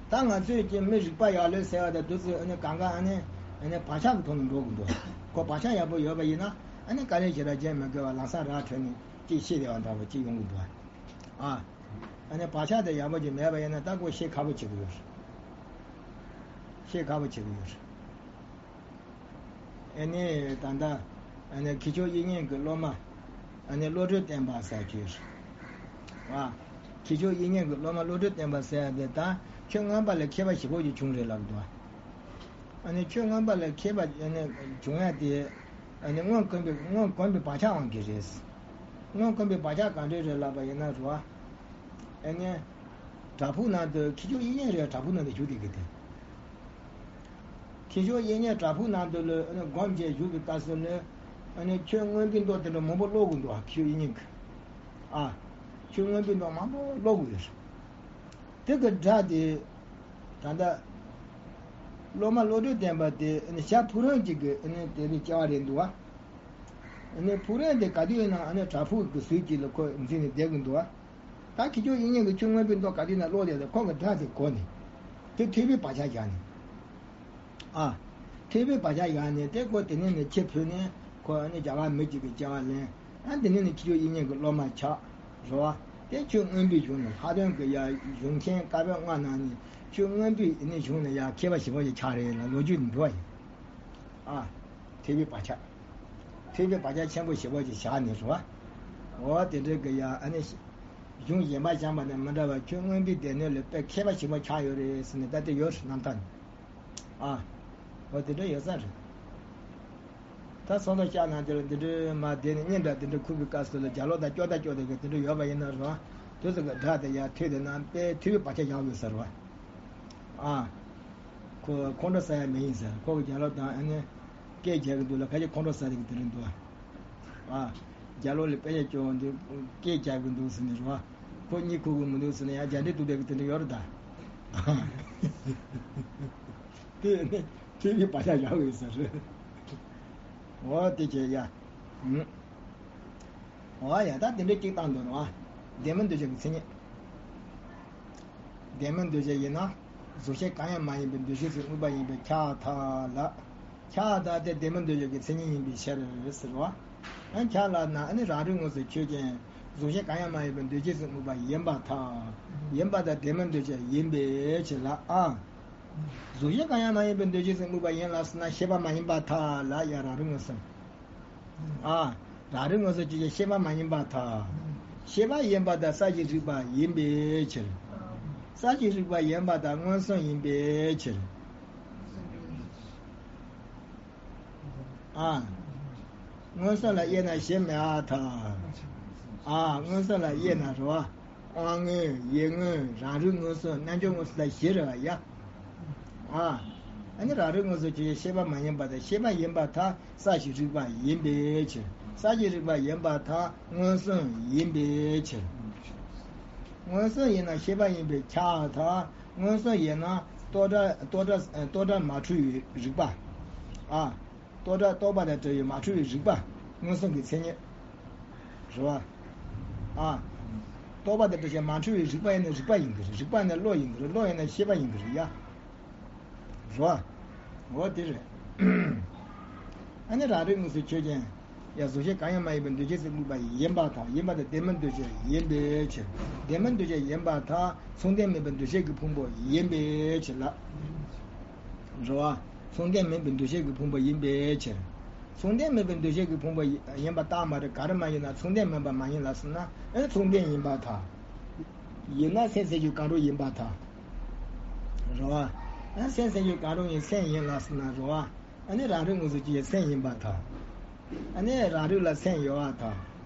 ད་ང་ཚོས་ཀྱི་མི་རིག་པ་ཡག་ལོས་ཟེར་བ་དང་དེ་ཚོས་ཨ་ནི་གང་ག་ཨ་ནི། ཨ་ནི་བག་ཆགས་ཀྱི་ཐོག་ནས་འགྲོ་གི་འདུག་ཁོ་བག་ཆགས་ཡག་པོ་ཡོད་པ་ཡིན་ན། ཨ་ནི་དཀའ་ལས་ཞེ་དྲག་བྱེད་མི་དགོས་པ། ལམ་སང་ར་འཕྲོད་ནས་ཅིག་ཤི་བསྡད་པ་འདྲ་པོ་ཅིག་ཡོང་གི་འདུག་ཨ། ཨ་ནི་བག་ཆགས་དེ་ཡག་པོ་ཅིག་མེད་པ་ཡིན་ན་ད་ཁོ་ཤི་ཁག་པོ་བྱེད་ཀྱི་ཡོད་རེད། ཤི་ཁག་པོ་བྱེད་ཀྱི་ཡོད་རེད། ཨ་ནི་ད་ལྟ། ཨ་ནི་མཁས་མཆོག་དབྱིག་གཉེན་གྱི་སློབ་མ། ཨ་ནི་བློ་གྲོས་བརྟན་པ་ཟེར་གྱི་ཡོད་རེད། ཨ། མཁས་མཆོག་དབྱིག་གཉེན་གྱི་སློབ་མ་བློ་གྲོས་བརྟན་པ་ཟེར་ཡ་དེ་ད་ཆོས་མངོན་པ་ལ་མཁས་པ་ཞེ་པོ་ཅིག་བྱུང་རེད་ལབ་འདུག་ཨ་ནི་ཆོས་མངོན་པ་ལ་མཁས་པ་ཨ་ནི་བྱུང་ཡ་དེ། ཨ་ནི་སྔོན་གོམས་པའི། སྔོན་གོམས་པའི་བག་ཆགས་དབང་གིས་རེད། སྔོན་གོམས་པའི་བག་ཆགས་གང་འདྲ་རེད་ལབ་པ་ཡིན་ན་རོ། ཨ་ནི། བྲག་ཕུག་ནང་དུ། མཁས་མཆོག་དབྱིག་གཉེན་རེད། བྲག་ཕུག་ནང་དུ་བཞུགས་བསྡད་ཀྱི་དེ། མཁས་མཆོག་དབྱིག་གཉེན་བྲག་ཕུག་ནང་དུ་ལ་ཨ་ནི་སྒོམ་བྱས་བཞུགས་པའི་སྐབས་སུ་ལ། ཨ་ནི་ཆོས་མངོན་པའི་མདོ་དེ་འདྲ་མང་པོ་ཀློག་གི་འདུག་མཁས་མཆོག་དབྱིག་གཉེན་གྱིས། ཨ། ཆོས་མངོན་པའི་མདོ་མང་པོ་ཀློག་གི་ཡོད་རེད། དེ་གི་སྒྲ་དེ། ད་ལྟ། སློབ་མ་བློ་གྲོས་བརྟན་པ་དེ་ཨ་ནི་ཞྭ་ཕུག་རོན་ཅིག་གི་ཨ་ནི་དེ་ནི་སྐྱེ་བ་རེད་འདུག་བ། ཨ་ནི་ཕུག་རོན་དེ་ག་དུས་ཡིན་ན་ཨ་ནི་བྲག་ཕུག་གི་ཟུར་ཅིག་ལ་ཁོ་འཛེགས་ནས་བསྡད་ཀྱི་འདུག་བ། ད་མཁས་མཆོག་དབྱིག་གཉེན་གྱིས་ཆོས་མངོན་པའི་མདོ་ག་དུས་ན་ཀློག་བསྡད་དེ། ཁོ་གི་སྒྲ་དེ་གོ་ནས། དེ་ཐོས་པའི་བག་ཆགས་བཞག་ནས། ཨ། ཐོས་པའི་བག་ཆགས་བཞག་ནས་དེ་ཁོ་དེ་ནས་ནས་ཕྱིར་བུད་ནས། ཁོ་ཨ་ནི་རྒྱ་གར་མི་གཅིག་གི་སྐྱེ་བ་ལེན། ཨ། དེ་ནས་ནས་མཁས་མཆོག་དབྱིག་གཉེན་གྱི་སློབ་མ་ཆགས། རེད་བ། དེ་ཆོས་མངོན་པའི་གཞུང་ནས། ལྷག་དོན་གྱི་ཡ་གཞུང་ཆེན་བཀའ་པོད་ལྔ་ནང་ནས་ཆོས་མངོན་པའི་ནི་གཞུང་ནས་ཡ་མཁས་པ་ཞེ་པོ་ཞིག་ཆགས་རེད་ལ་ལོ་རྒྱུས་འདུག་བ་ཡིན། ཨ། ཐེག་པའི་བག་ཆགས། ཐེག་པའི་བག་ཆགས་ཆེན་པོ་ཞེ་པོ་ཅིག་བཞག་ནས་རེད་བ། འོ་དེ་འདྲའི་གི་ཡ་ཨ་ནི། གཞུང་གཞན་པ་སྦྱངས་པ་དང་མི་འདྲ་བར་ཁྱོད་མངོན་པའི་སྡེ་སྣོད་ལ་དཔེ་མཁས་པ་ཞེ་པོ་ཆགས་ཡོད་རེད་ཟེར་ནས་ད་དེ་ཡོད་རེད་རྣམ་ཐར་ནས། ཨ། འོ་དེ་འདྲ་ཡོད་ས་རེད། ད་སོང་ཙང་ཤར་ནང་དེ་ལ་འདི་འདྲའི་མ་བསྡད་ནས་སྙན་གྲགས་འདི་འདྲ་ཁུར་བའི་སྐབས་སུ་ལ་རྒྱ་ལོ་དང་སྐྱོ་ད་སྐྱོ་ད་གི་དེ་འདྲ་ཡོད་པ་ཡིན་ན་རེད་བ། དེ་ཚོ་གི་སྒྲ་དེ་ཡར་ཐོས་དེ་ན་དཔེ་ཐོས་པའི་བག་ཆགས་བཞག་དགོས་ས་རེད་བ། ཨ། ཁོ་ཁོང་ཁྲོ་ཟ་ཡ་མི་ཡིན་ཟེར། ཁོ་གི་རྒྱ་ལོ་དང་ཨ་ནི་སྐད་རྒྱག་གི་འདུག་ལ་ཁ་ཅིག་ཁོང་ཁྲོ་ཟ་རེ་གི་དེ་རིང་འདུག་ཨ། རྒྱ་ལོ་ལ་དཔེ་ཡ་སྐྱོ་འདུག་སྐད་རྒྱག་གི་འདུག་ཟེར་ནས་རེད་བ། ཁོ་གཉིད་ཁུག་གི་མི་འདུག་ཟེར་ནས་ཡང་རྒྱ་འདྲེ་གཏུབ་བསྡད་གི་དེ་འདྲ་ཡོད་རེད་ད། དེ་ནི་ཐེག་པའི་བག་ཆགས་བཞག་དགོས་ས་རེད། འོ་དེ་བྱས་ཡ། ཨུམ། འོ་ཡ་ད་དེ་འདྲ་གཅིག་བཏང་འདུག་ནོ། བདེན་མིན་འདུ་བྱེད་ཀྱི་མཚན་ཉིད། བདེན་མིན་འདུ་བྱེད་ཡིན་ན། གཟུགས་གཞན་གང་ཡང་མ་ཡིན་པའི་འདུ་བྱེད་ཀྱི་དངོས་པོ་ཡིན་པས་ཁྱབ་པར་ཐལ་ལ། ཁྱབ་པར་ཐལ་ཏེ་བདེན་མིན་འདུ་བྱེད་ཀྱི་མཚན་ཉིད་ཡིན་པའི་ཕྱིར་ཟེར་བ། ཨ་ཁྱབ་ལ་ན་ཨ་ནི་རང་རིག་དངོས་སུ་ཆོས་ཅན། གཟུགས་གཞན་གང་ཡང་མ་ཡིན་པའི་འདུ་བྱེད་ཀྱི་དངོས་པོ་ཡིན་པར་ཐལ། ཡིན་པར་ཐལ་བདེན་མིན་འདུ་བྱེད་ཡིན་པའི་ཕྱིར་ལ་ཨ། གཟུགས་གཞན་གང་ཡང་མ་ཡིན་པའི་འདུ་བྱེད་ཀྱི་དངོས་པོ་ཡིན་ལ་ཟེར་ན་ཤེས་པ་མ་ཡིན་པར་ཐལ་ལ་ཡ་རང་རིག་དངོས་སུ། ཨ། རང་རིག་དངོས་སུ་ཆོས་ཅན་ཤེས་པ་མ་ཡིན་པར་ཐལ། ཤེས་པ་ཡིན་པར་ཐལ་ས་གཞི་རིག་པ་ཡིན་པའི་ཕྱིར། ས་གཞི་རིག་པ་ཡིན་པར་ཐལ་མངོན་སུམ་ཡིན་པའི་ཕྱིར། ཨ། མངོན་སུམ་ལ་དབྱེ་ན་གཞི་མེད་པར་ཐལ། ཨ། མངོན་སུམ་ལ་དབྱེ་ན་རེད་བ། དབང་མངོན་ཡུལ་མངོན་རང་རིག་མངོན་སུམ་རྣལ་འབྱོར་མངོན་སུམ་ལ་བཞི་རེད་བ་ཡ། ཨ། ཨ་ནི་རང་རིག་དངོས་སུ་ཆོས་ཅན་ཤེས་པ་མ་ཡིན་པར་ཐལ་ཤེས་པ་ཡིན་པར་ཐལ་ས་གཞི་རིག་པ་ཡིན་པའི་ཕྱིར། ས་གཞི་རིག་པ་ཡིན་པར་ཐལ་མངོན་སུམ་ཡིན་པའི་ཕྱིར། མངོན་སུམ་ཡིན་ན་ཤེས་པ་ཡིན་པས་ཁྱབ་པར་ཐལ། མངོན་སུམ་ཡིན་ན་རྟོག་བྲལ་རྟོག་བྲལ་རྟོག་བྲལ་མ་འཁྲུལ་བའི་རིག་པ། ཨ། རྟོག་བྲལ་རྟོག་པ་དང་བྲལ་བའི་མ་འཁྲུལ་བའི་རིག་པ། མངོན་སུམ་གྱི་མཚན་ཉིད། རེད་བ། ཨ། རྟོག་པ་དང་བྲལ་ཞིང་མ་འཁྲུལ་བའི་རིག་པ་ཡིན་ན་རིག་པ་ཡིན་གྱི་རེད། རིག་པ་ནི་བློ་ཡིན་གྱི་རེད། བློ་ཡིན་ན་ཤེས་པ་ཡིན་གྱི་རེད་ཡ། རེད་བ། འོ་དེ་རེད། ཨ་ནི་རང་རིག་དངོས་སུ་ཆོས་ཅན། ཡང་གཟུགས་གཞན་གང་ཡང་མ་ཡིན་པའི་འདུ་བྱེད་ཀྱི་དངོས་པོ་ཡིན་པར་ཐལ། ཡིན་པར་ཐལ་བདེན་མིན་འདུ་བྱེད་ཡིན་པའི་ཕྱིར། བདེན་མིན་འདུ་བྱེད་ཡིན་པར་ཐལ་མཚུངས་ལྡན་མིན་པའི་འདུ་བྱེད་ཀྱི་ཕུང་པོ་ཡིན་པའི་ཕྱིར་ལ། རེད་བ། མཚུངས་ལྡན་མིན་པའི་འདུ་བྱེད་ཀྱི་ཕུང་པོ་ཡིན་པའི་ཕྱིར། མཚུངས་ལྡན་མིན་པའི་འདུ་བྱེད་ཀྱི་ཕུང་པོ་ཡིན་པ་རྟགས་མ་རེད། ག་རེ་མ་ཡིན་ན་མཚུངས་ལྡན་མིན་པ་མ་ཡིན་ལ་ཟེར་ན་ཨེ་མཚུངས་ལྡན་ཡིན་པར་ཐལ། ཡིན་ན་སེམས་སེམས་བྱུང་གང་རུང་ཡིན་པར་ཐལ། རེད་བ། ཨ་སེམས་སེམས་བྱུང་གང་རུང་ཡིན་སེམས་ཡིན་ལ་ཟེར་ན་རེད་བ། ཨ་ནི་རང་རིག་དངོས་སུ་ཆོས་ཅན་སེམས་ཡིན་པར་ཐལ། ཨ་ནི་རང་རིག་ལ་སེམས་ཡོད་པར་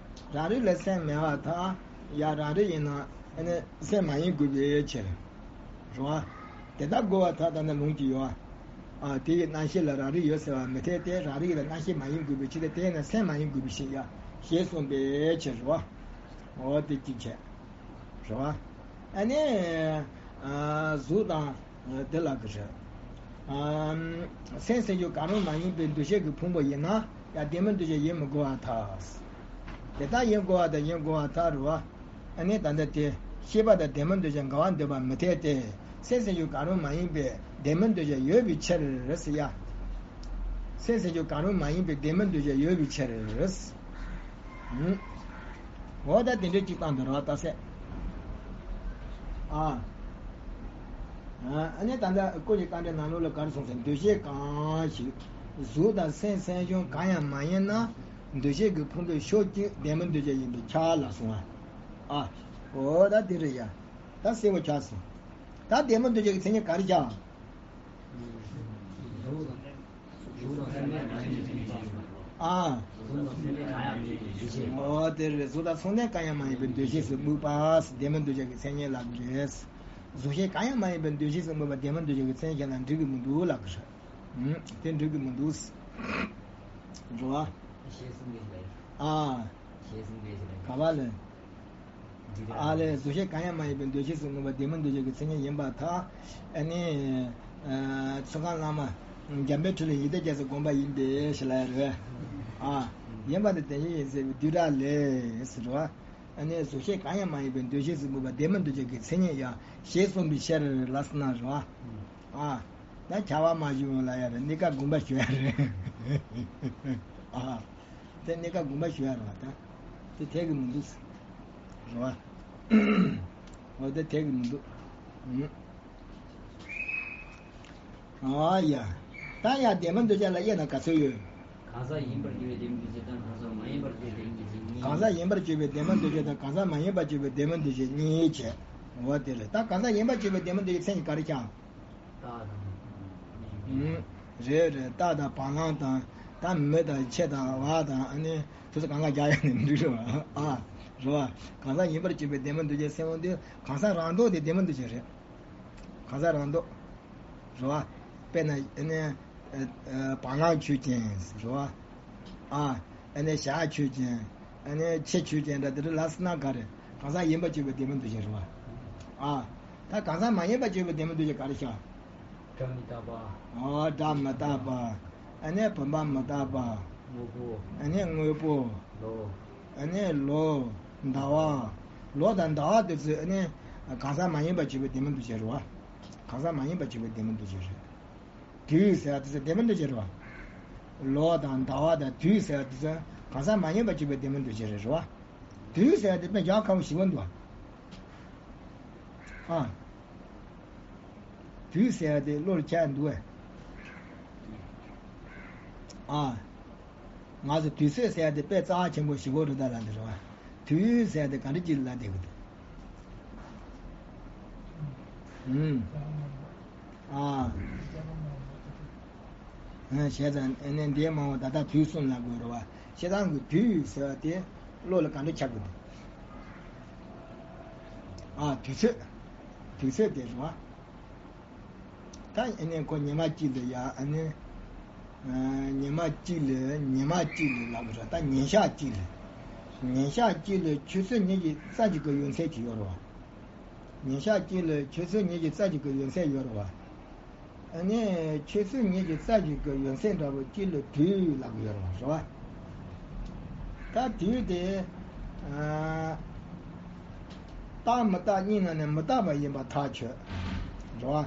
ཐལ། རང་རིག་ལ་སེམས་མེད་པར་ཐལ། ཡང་རང་རིག་ཡིན་ན་ཨ་ནི་སེམས་མ་ཡིན་དགོས་པའི་ཕྱིར། རེད་བ། དེ་ལྟར་དགོས་པར་ཐལ་ད་ནི་ལུང་གིས་ཡོད་པ། ཨ་དེ་ཡི་རྣམ་ཤེས་ལ་རང་རིག་ཡོད་ཟེར་བ་མི་འཐད་དེ་རང་རིག་ལ་རྣམ་ཤེས་མ་ཡིན་དགོས་པའི་ཕྱིར་ཏེ་དེས་ན་སེམས་མ་ཡིན་དགོས་པའི་ཕྱིར་ཡང་ཞེས་གསུངས་པའི་ཕྱིར་རོ། འོ་དེ་གཅིག་བྱས། རེད་བ། ཨ་ནི། ཨ་གཟུགས་དང་། དེ་ལ་གི་རེད། ཨ་སེམས་སེམས་བྱུང་གང་རུང་མ་ཡིན་པའི་འདུ་བྱེད་ཀྱི་ཕུང་པོ་ཡིན་ན་ཡང་བདེན་མིན་འདུ་བྱེད་ཡིན་མི་དགོས་པར་ཐལ། དེ་ལྟར་ཡིན་དགོས་པ་དང་ཡིན་དགོས་པར་ཐལ་རེད་བ། ཨ་ནི་ད་ལྟ་དེ་ཤེས་པ་དང་བདེན་མིན་འདུ་བྱེད་འགལ་བར་འདོད་པ་མི་འཐད་དེ། སེམས་སེམས་བྱུང་གང་རུང་མ་ཡིན་པའི་བདེན་མིན་འདུ་བྱེད་ཡོད་པའི་ཕྱིར་ཟེར་ཡ། སེམས་སེམས་བྱུང་གང་རུང་མ་ཡིན་པའི་བདེན་མིན་འདུ་བྱེད་ཡོད་པའི་ཕྱིར། འོ་ད་དེ་འདྲའི་གཅིག་བཏང་འདུག་ར་ད་སེ། ཨ། ཨ་ནི་ད་ལྟ་ཀུན་གྱི་རྟགས་འདྲེན་ནང་ལོགས་ལ་ག་རེ་གསུངས་ཟེར་འདུ་བྱེད་གང་ཞིག་གཟུགས་དང་སེམས་སེམས་བྱུང་གང་ཡང་མ་ཡིན་ན། འདུ་བྱེད་ཀྱི་ཕུང་པོའི་ཕྱོགས་གཅིག་བདེན་མིན་འདུ་བྱེད་ཡིན་པས་ཁྱབ་ལ་གསུངས་པ། ཨ། འོ་ད་དེ་རེད་ཡ། ད་གསལ་པོ་ཆགས་སོང་། ད་བདེན་མིན་འདུ་བྱེད་ཀྱི་མཚན་ཉིད་ག་རེ་ཆགས། ཨ། འོ་དེ་རེད། གཟུགས་དང་མཚུངས་ལྡན་གང་ཡང་མ་ཡིན་པའི་འདུ་བྱེད་ཟེར་དམིགས་པ་བདེན་མིན་འདུ་བྱེད་ཀྱི་མཚན་ཉིད་ལ་རེད། གཟུགས་གཞན་གང་ཡང་མ་ཡིན་པའི་འདུ་བྱེད་ཟེར་དམིགས་པ་བདེན་མིན་འདུ་བྱེད་ཀྱི་མཚན་ཉིད་ལ་འགྲིག་གི་མི་འདུག་ལབ་ཀྱི་རེད། དེ་འགྲིག་གི་མི་འདུག་རེད་བ། ཞེས་གསུངས་པའི་ཕྱིར། ཨ། ཞེས་གསུངས་པའི་ཕྱིར། ག་པ་ལས། ཨ་ལས། གཟུགས་གཞན་གང་ཡང་མ་ཡིན་པའི་འདུ་བྱེད་ཟེར་དམིགས་པ་བདེན་མིན་འདུ་བྱེད་ཀྱི་མཚན་ཉིད་ཡིན་པར་ཐལ། ཨ་ནི། ཨ་ཚོགས་གང་བླ་མ། འཇམ་དཔལ་འཕྲིན་ལས་ཡི་དྭགས་རྒྱལ་སྲས་དགོངས་པ་ཡིན་པའི་ཕྱིར་ལ་རེད། ཨ། ཡིན་པར་ཐལ་བདེན་བཞི་ཡིན་ཟེར་བའི་བསྡུས་གྲྭ་ལས་ཟེར་བ། ཨ་ནི་གཟུགས་གཞན་གང་ཡང་མ་ཡིན་པའི་འདུ་བྱེད་ཟེར་དམིགས་པ་བདེན་མིན་འདུ་བྱེད་ཀྱི་མཚན་ཉིད་ཡང་ཞེས་གསུངས་པའི་ཕྱིར་ལ་ཟེར་ན་རེད་བ། ཨ། ད་བྱ་བ་མ་ཞུ་ཡོང་ལ་ཡ་རེད། གནས་སྐབས་དགོངས་པ་ཞུ་ཡ་རེད། ཨ། དེ་གནས་སྐབས་དགོངས་པ་ཞུ་ཡ་རེད་བ་ད། དེ་འཐད་གི་མི་འདུག་རེད་བ། འོ་དེ་འཐད་གི་མི་འདུག་ཨ་ཡ། ད་ཡང་ལྡན་མིན་འདུ་བྱེད་ལ་དབྱེ་ན་ག་ཚོད་ཡོད། གང་ཟག་ཡིན་པར་གྱུར་པའི་ལྡན་མིན་འདུ་བྱེད་དང་གང་ཟག་མ་ཡིན་པར་གྱུར་པའི་ལྡན་མིན་འདུ་བྱེད་གཉིས། གང་ཟག་ཡིན་པར་གྱུར་པའི་ལྡན་མིན་འདུ་བྱེད་དང་གང་ཟག་མ་ཡིན་པར་གྱུར་པའི་ལྡན་མིན་འདུ་བྱེད་གཉིས་བྱས། འོ་དེ་རེད། ད་གང་ཟག་ཡིན་པར་གྱུར་པའི་ལྡན་མིན་འདུ་བྱེད་མཚན་གྱི་ག་རེ་ཆགས། རྟགས་དང་། ཨུམ། རེད་རེད། རྟགས་དང་བ་ལང་དང་། ད་མི་དང་ཁྱི་དང་བ་དང་། ཨ་ནི་དུ་ཚོད་གང་ག་རྒྱག་ཡག་ནི་མི་འགྲིག་རེད་བ། ཨ། རེད་བ། གང་ཟག་ཡིན་པར་གྱུར་པའི་ལྡན་མིན་འདུ་བྱེད་ཟེར་བ་འདི་གང་ཟག་རང་ལྡོག་དེ་ལྡན་མིན་འདུ་བྱེད་རེད། གང་ཟག་རང་ལྡོག་རེད་བ། དཔེར་ན་ཨ་ནི་ཨ་ཨ་བ་ལང་ཆོས་ཅན་རེད་བ། ཨ། ཨ་ནི་བྱ་ཆོས་ཅན། ཨ་ནི་ཁྱི་ཆོས་ཅན་འདྲ་དེ་འདྲ་ལབ་སྲིད་ན་ག་རེ། གང་ཟག་ཡིན་པར་གྱུར་པའི་ལྡན་མིན་འདུ་བྱེད་རེད་བ། ཨ། ད་གང་ཟག་མ་ཡིན་པར་གྱུར་པའི་ལྡན་མིན་འདུ་བྱེད་ག་རེ་ཤག་སྒྲ་མི་རྟག་པ། ཨོ། སྒྲ་མི་རྟག་པ། ཨ་ནི་བུམ་པ་མི་རྟག་པ། དངོས་པོ། ཨ་ནི་དངོས་པོ། ལོ། ཨ་ནི་ལོ། ཟླ་བ། ལོ་དང་ཟླ་བ་དེ་ཚོ་ཨ་ནི་གང་ཟག་མ་ཡིན་པར་གྱུར་པའི་ལྡན་མིན་འདུ་བྱེད་རེད་བ། གང་ཟག་མ་ཡིན་པར་གྱུར་པའི་ལྡན་མིན་འདུ་བྱེད་རེད། དུས་ཟེར་བ་དེ་ཚོ་ལྡན་མིན་འདུ་བྱེད་རེད་བ། ལོ་དང་ཟླ་བ་དང་དུས་ཟེར་བ་དེ་ཚོ་གང་ཟག་མ་ཡིན་པར་གྱུར་པའི་ལྡན་མིན་འདུ་བྱེད་རེད་བ། དུས་ཟེར་བ་དེ་དཔེ་རྒྱག་ཁག་པོ་ཞེ་པོ་འདུག་བ། ཨ། དུས་ཟེར་བ་དེ་བློར་འཁྱེར་འདུག་བས། ཨ། ང་ཚོ་དུས་ཚོད་ཟེར་བ་དེ་དཔེ་རྩ་བ་ཆེན་པོ་ཞེ་པོ་རེད་ད་ལབ་འདི་རེད་བ། དུས་ཟེར་བ་དེ་ག་འདྲ་ཅིག་ལབ་བསྡད་ཀྱི་འདུག་ཨུམ། ཨ། ཨ། བྱས་ཙང་ཨ་ནི་འདིའི་མ་འོངས་ད་ལྟ་དུས་གསུམ་ལབ་དགོས་རེད་བ། བྱས་ཙང་གི་དུས་ཟེར་བ་དེ་བློ་ལ་ག་འདྲ་འཁྱེར་དགོས་འདུག་ཨ། དུས་ཚོད། དུས་ཚོད་དེ་རེད་བ། ད་ཨ་ནི་ཁོ་ཉི་མ་གཅིག་ལ་ཡ་ཨ་ནི། ཨ། ཉི་མ་གཅིག་ལ་ཉི་མ་གཅིག་ལ་ལབ་དགོས་རེད། ད་ཉིན་ཞག་གཅིག་ལ། ཉིན་ཞག་གཅིག་ལ་ཆུ་ཚོད་ཉི་ཤུ་རྩ་གཅིག་གི་ཡུན་ཚད་ཅིག་ཡོད་རེད་བ། ཉིན་ཞག་གཅིག་ལ་ཆུ་ཚོད་ཉི་ཤུ་རྩ་གཅིག་གི་ཡུན་ཚད་ཡོད་རེད་བ། ཨ་ནི་ཆུ་ཚོད་ཉི་ཤུ་རྩ་གཅིག་གི་ཡུན་ཚད་འདྲ་པོ་གཅིག་ལ་དུས་ལབ་ཀྱི་ཡོད་རེད་བ། རེད་བ། ད་དུས་དེ། ཨ། རྟག་མི་རྟག་གཉིས་ནང་ནས་མི་རྟག་པ་ཡིན་པ་ཐག་ཆོད། རེད་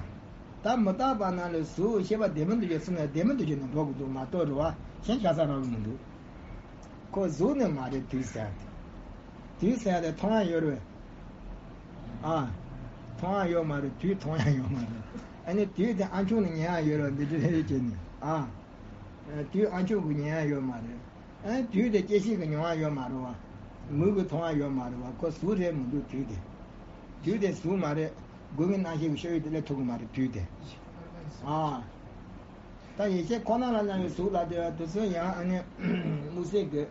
བ། ད་མི་རྟག་པ་ནང་ལ་གཟུགས་ཤེས་པ་ལྡན་མིན་འདུ་བྱེད་གསུམ་ནས་ལྡན་མིན་འདུ་བྱེད་ནས་འགྲོ་དགོས་འདུག་མ་གཏོགས་རེད་བ། གཞན་ཆགས་ས་རག་གི་མི་འདུག་ཁོ་གཟུགས་ནི་མ་རེད། དུས་ཟེར་ཡ་དེ། དུས་ཟེར་ཡ་དེ་མཐོང་ཡ་ཡོད་རེད། ཨ། མཐོང་ཡ་ཡོད་མ་རེད། དུས་མཐོང་ཡ་ཡོད་མ་རེད། ཨ་ནི་དུས་དེ་ཨ་ཆུང་ནས་ཉན་ཡ་ཡོད་རེད། འདི་འདྲ་རེད་བྱས་ནས། ཨ། དུས་ཨ་ཆུང་གིས་ཉན་ཡ་ཡོད་མ་རེད། ཨ། དུས་དེ་སྐྱེ་ཤི་གིས་མྱོང་ཡ་ཡོད་མ་རེད་བ། མིག་གིས་མཐོང་ཡ་ཡོད་མ་རེད་བ། ཁོ་གཟུགས་རེད་མི་འདུག་དུས་དེ། དུས་དེ་གཟུགས་མ་རེད། སྒོ་ལྔའི་རྣམ་ཤེས་ཀྱི་ཤེས་ཡུལ་དེ་སླེབས་ཐུབ་ཀྱི་མ་རེད་དུས་དེ། ཨ། ད་ཡེ་ཤེས་ཁོ་ན་ལ་སྣང་བའི་གཟུགས་ལ་དེ་བ་དེ་ཚོ་ཡང་ཨ་ནི་དམིགས་བསལ་གྱི་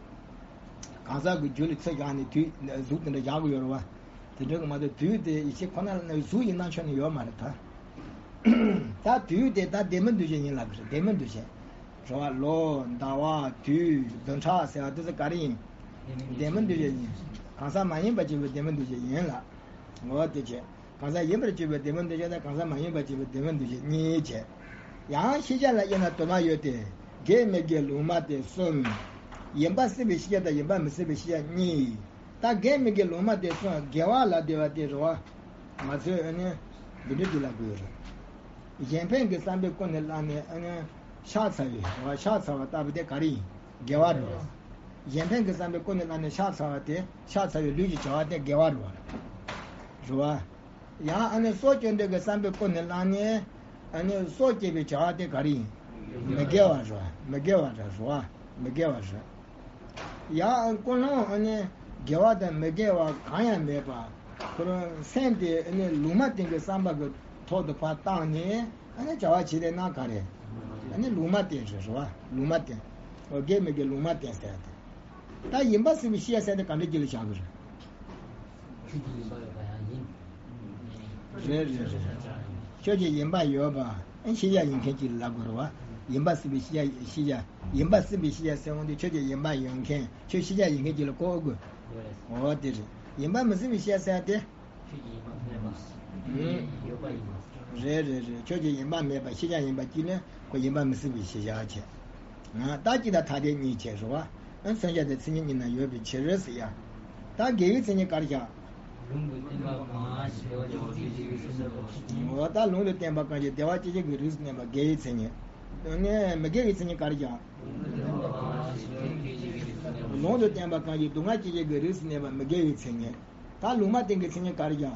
གང་ཟག་གི་རྒྱུད་ལ་ཚད་བཞག་ནས་དུས་གཟུགས་དེ་འདྲ་བཞག་གི་ཡོད་རེད་བ། དེ་འདྲ་གི་མ་གཏོགས་དུས་དེ་ཡེ་ཤེས་ཁོ་ན་ལ་སྣང་བའི་གཟུགས་ཡིན་སྣང་ཆོས་ནི་ཡོད་མ་རེད་ད། ད་དུས་དེ་ད་ལྡན་མིན་འདུ་བྱེད་ཡིན་ལབ་གི་རེད། ལྡན་མིན་འདུ་བྱེད། རེད་བ། ལོ། ཟླ་བ། དུས། བདུན་ཕྲག་ཟེར་བ་དེ་ཚོ་ག་རེ་ཡིན། ལྡན་མིན་འདུ་བྱེད་ཡིན། གང་ཟག་མ་ཡིན་པ་གཅིག་པུའི་ལྡན་མིན་འདུ་བྱེད་ཡིན་ལ། ངོ་བོ་དེ་བྱེད། གང་ཟག་ཡིན་པར་གྱུར་པའི་ལྡན་མིན་འདུ་བྱེད་དང་གང་ཟག་མ་ཡིན་པར་གྱུར་པའི་ལྡན་མིན་འདུ་བྱེད་གཉིས་བྱེད། ཡང་ཤེས་བྱ་ལ་དབྱེ་ན་དུ་མ་ཡོད་དེ། དགེ་མི་དགེ་ལུང་མ་བསྟན་གསུམ། ཡིན་པ་སྲིད་པའི་ཤེས་བྱ་དང་ཡིན་པ་མི་སྲིད་པའི་ཤེས་བྱ་གཉིས། ད་དགེ་མི་དགེ་ལུང་མ་བསྟན་གསུམ་དགེ་བ་ལ་དེ་བ་དེ་རེད་བ། ང་ཚོས་ཨ་ནི་འདི་འདྲ་འདི་ལ་དགོས་རེད། གཞན་ཕན་གྱི་བསམ་པས་ཀུན་ནས་བསླངས་ནས་ཨ་ནི་ཕྱག་འཚལ་བའི་རེད་བ། ཕྱག་འཚལ་བ་ལྟ་བུ་དེ་ག་རེ་ཡིན། དགེ་བ་རེད་བ། གཞན་ཕན་གྱི་བསམ་པས་ཀུན་ནས་བསླངས་ནས་ཕྱག་འཚལ་བ་དེ་ཕྱག་འཚལ་བའི་ལུས་ཀྱི་བྱ་བ་དེ་དགེ་བ་རེད་བ། རེད་བ། ཡང་ཨ་ནི་སྲོག་གཅོད་འདོད་ཀྱི་བསམ་པས་ཀུན་ནས་བསླངས་ནས་ཨ་ནི་སྲོག་བཅད་པའི་བྱ་བ་དེ་ག་རེ་ཡིན། མི་དགེ་བ་རེད་བ། མི་དགེ་བ་རེད་བ། མི་དགེ་བ་རེད། ཡང་ཀུན་སློང་ཨ་ནི་དགེ་བ་དང་མི་དགེ་བ་གང་ཡང་མེད་པ། ཁོ་རང་སེམས་དེ་ཨ་ནི་ལུང་མ་བསྟན་གྱི་བསམ་པ་གི་ཐོག་ཏུ་ཕར་བཏང་ནས་ཨ་ནི་བྱ་བ་བྱེད་དེ་ན་ག་རེ། ཨ་ནི་ལུང་མ་བསྟན་རེད་རེད་བ། ལུང་མ་བསྟན། འོ་དགེ་མི་དགེ་ལུང་མ་བསྟན་ཟེར་ཏེ། ད་ཡིན་པ་སྲིད་པའི་ཤེས་བྱ་ཟེར་ཏེ་ག་འདྲ་ཅིག་ལ་བཞག་གི་རེད། ཆོས་ཀྱི་ཡིན་པ་ཡོད་པ་ཡང་ཡིན། རེད་རེད་རེད། ཆོས་ཀྱི་ཡིན་པ་ཡོད་པ། ཨ། ཤེས་བྱ་ཡིན་མཁན་ཅིག་ལ་ལབ་དགོས་རེད་བ། ཡིན་པ་སྲིད་པའི་ཤེས་བྱ། ཤེས་བྱ། ཡིན་པ་སྲིད་པའི་ཤེས་བྱ་ཟེར་འོང་དུས་ཆོས་ཀྱི་ཡིན་པ་ཡོད་མཁན། ཆོས་ཤེས་བྱ་ཡིན་མཁན་ཅིག་ལ་གོ་དགོས། འོ་དེ་རེད། ཡིན་པ་མི་སྲིད་པའི་ཤེས་བྱ་ཟེར་ཏེ། ཆོས་ཀྱི་ཡིན་པ་མེད་པ། ཡོད་པ་ཡིན་པ། རེད་རེད་རེད། ཆོས་ཀྱི་ཡིན་པ་མེད་པ་ཤེས་བྱ་ཡིན་པ་གཅིག་ནི་ཁོ་ཡིན་པ་མི་སྲིད་པའི་ཤེས་བྱ་བྱས། ད་སྤྱི་དང་ཐ་དད་གཉིས་བྱས་རེད་བ། མཚོན་བྱ་དེ་མཚན་ཉིད་གཉིས་ན་ཡོད་པའི་ཕྱིར་ཟེར་ཡ། ད་འགལ་བའི་མཚན་ཉིད་ག་རེ་བཞག་ལུང་དུ་བསྟན་པ་གང་ཞིག་འོ་ད་ལུང་དུ་བསྟན་པ་གང་ཞིག་བདེ་བ་སྐྱེད་བྱེད་ཀྱི་རིགས་སུ་གནས་པ་འགལ་བའི་མཚན་ཉིད། ནས་མི་འགལ་བའི་མཚན་ཉིད་ག་རེ་བཞག་ལུང་དུ་བསྟན་པ་གང་ཞིག་སྡུག་བསྔལ་སྐྱེད་བྱེད་ཀྱི་རིགས་སུ་གནས་པ་མི་འགལ་བའི་མཚན་ཉིད། ད་ལུང་མ་བསྟན་གྱི་མཚན་ཉིད་ག་རེ་བཞག་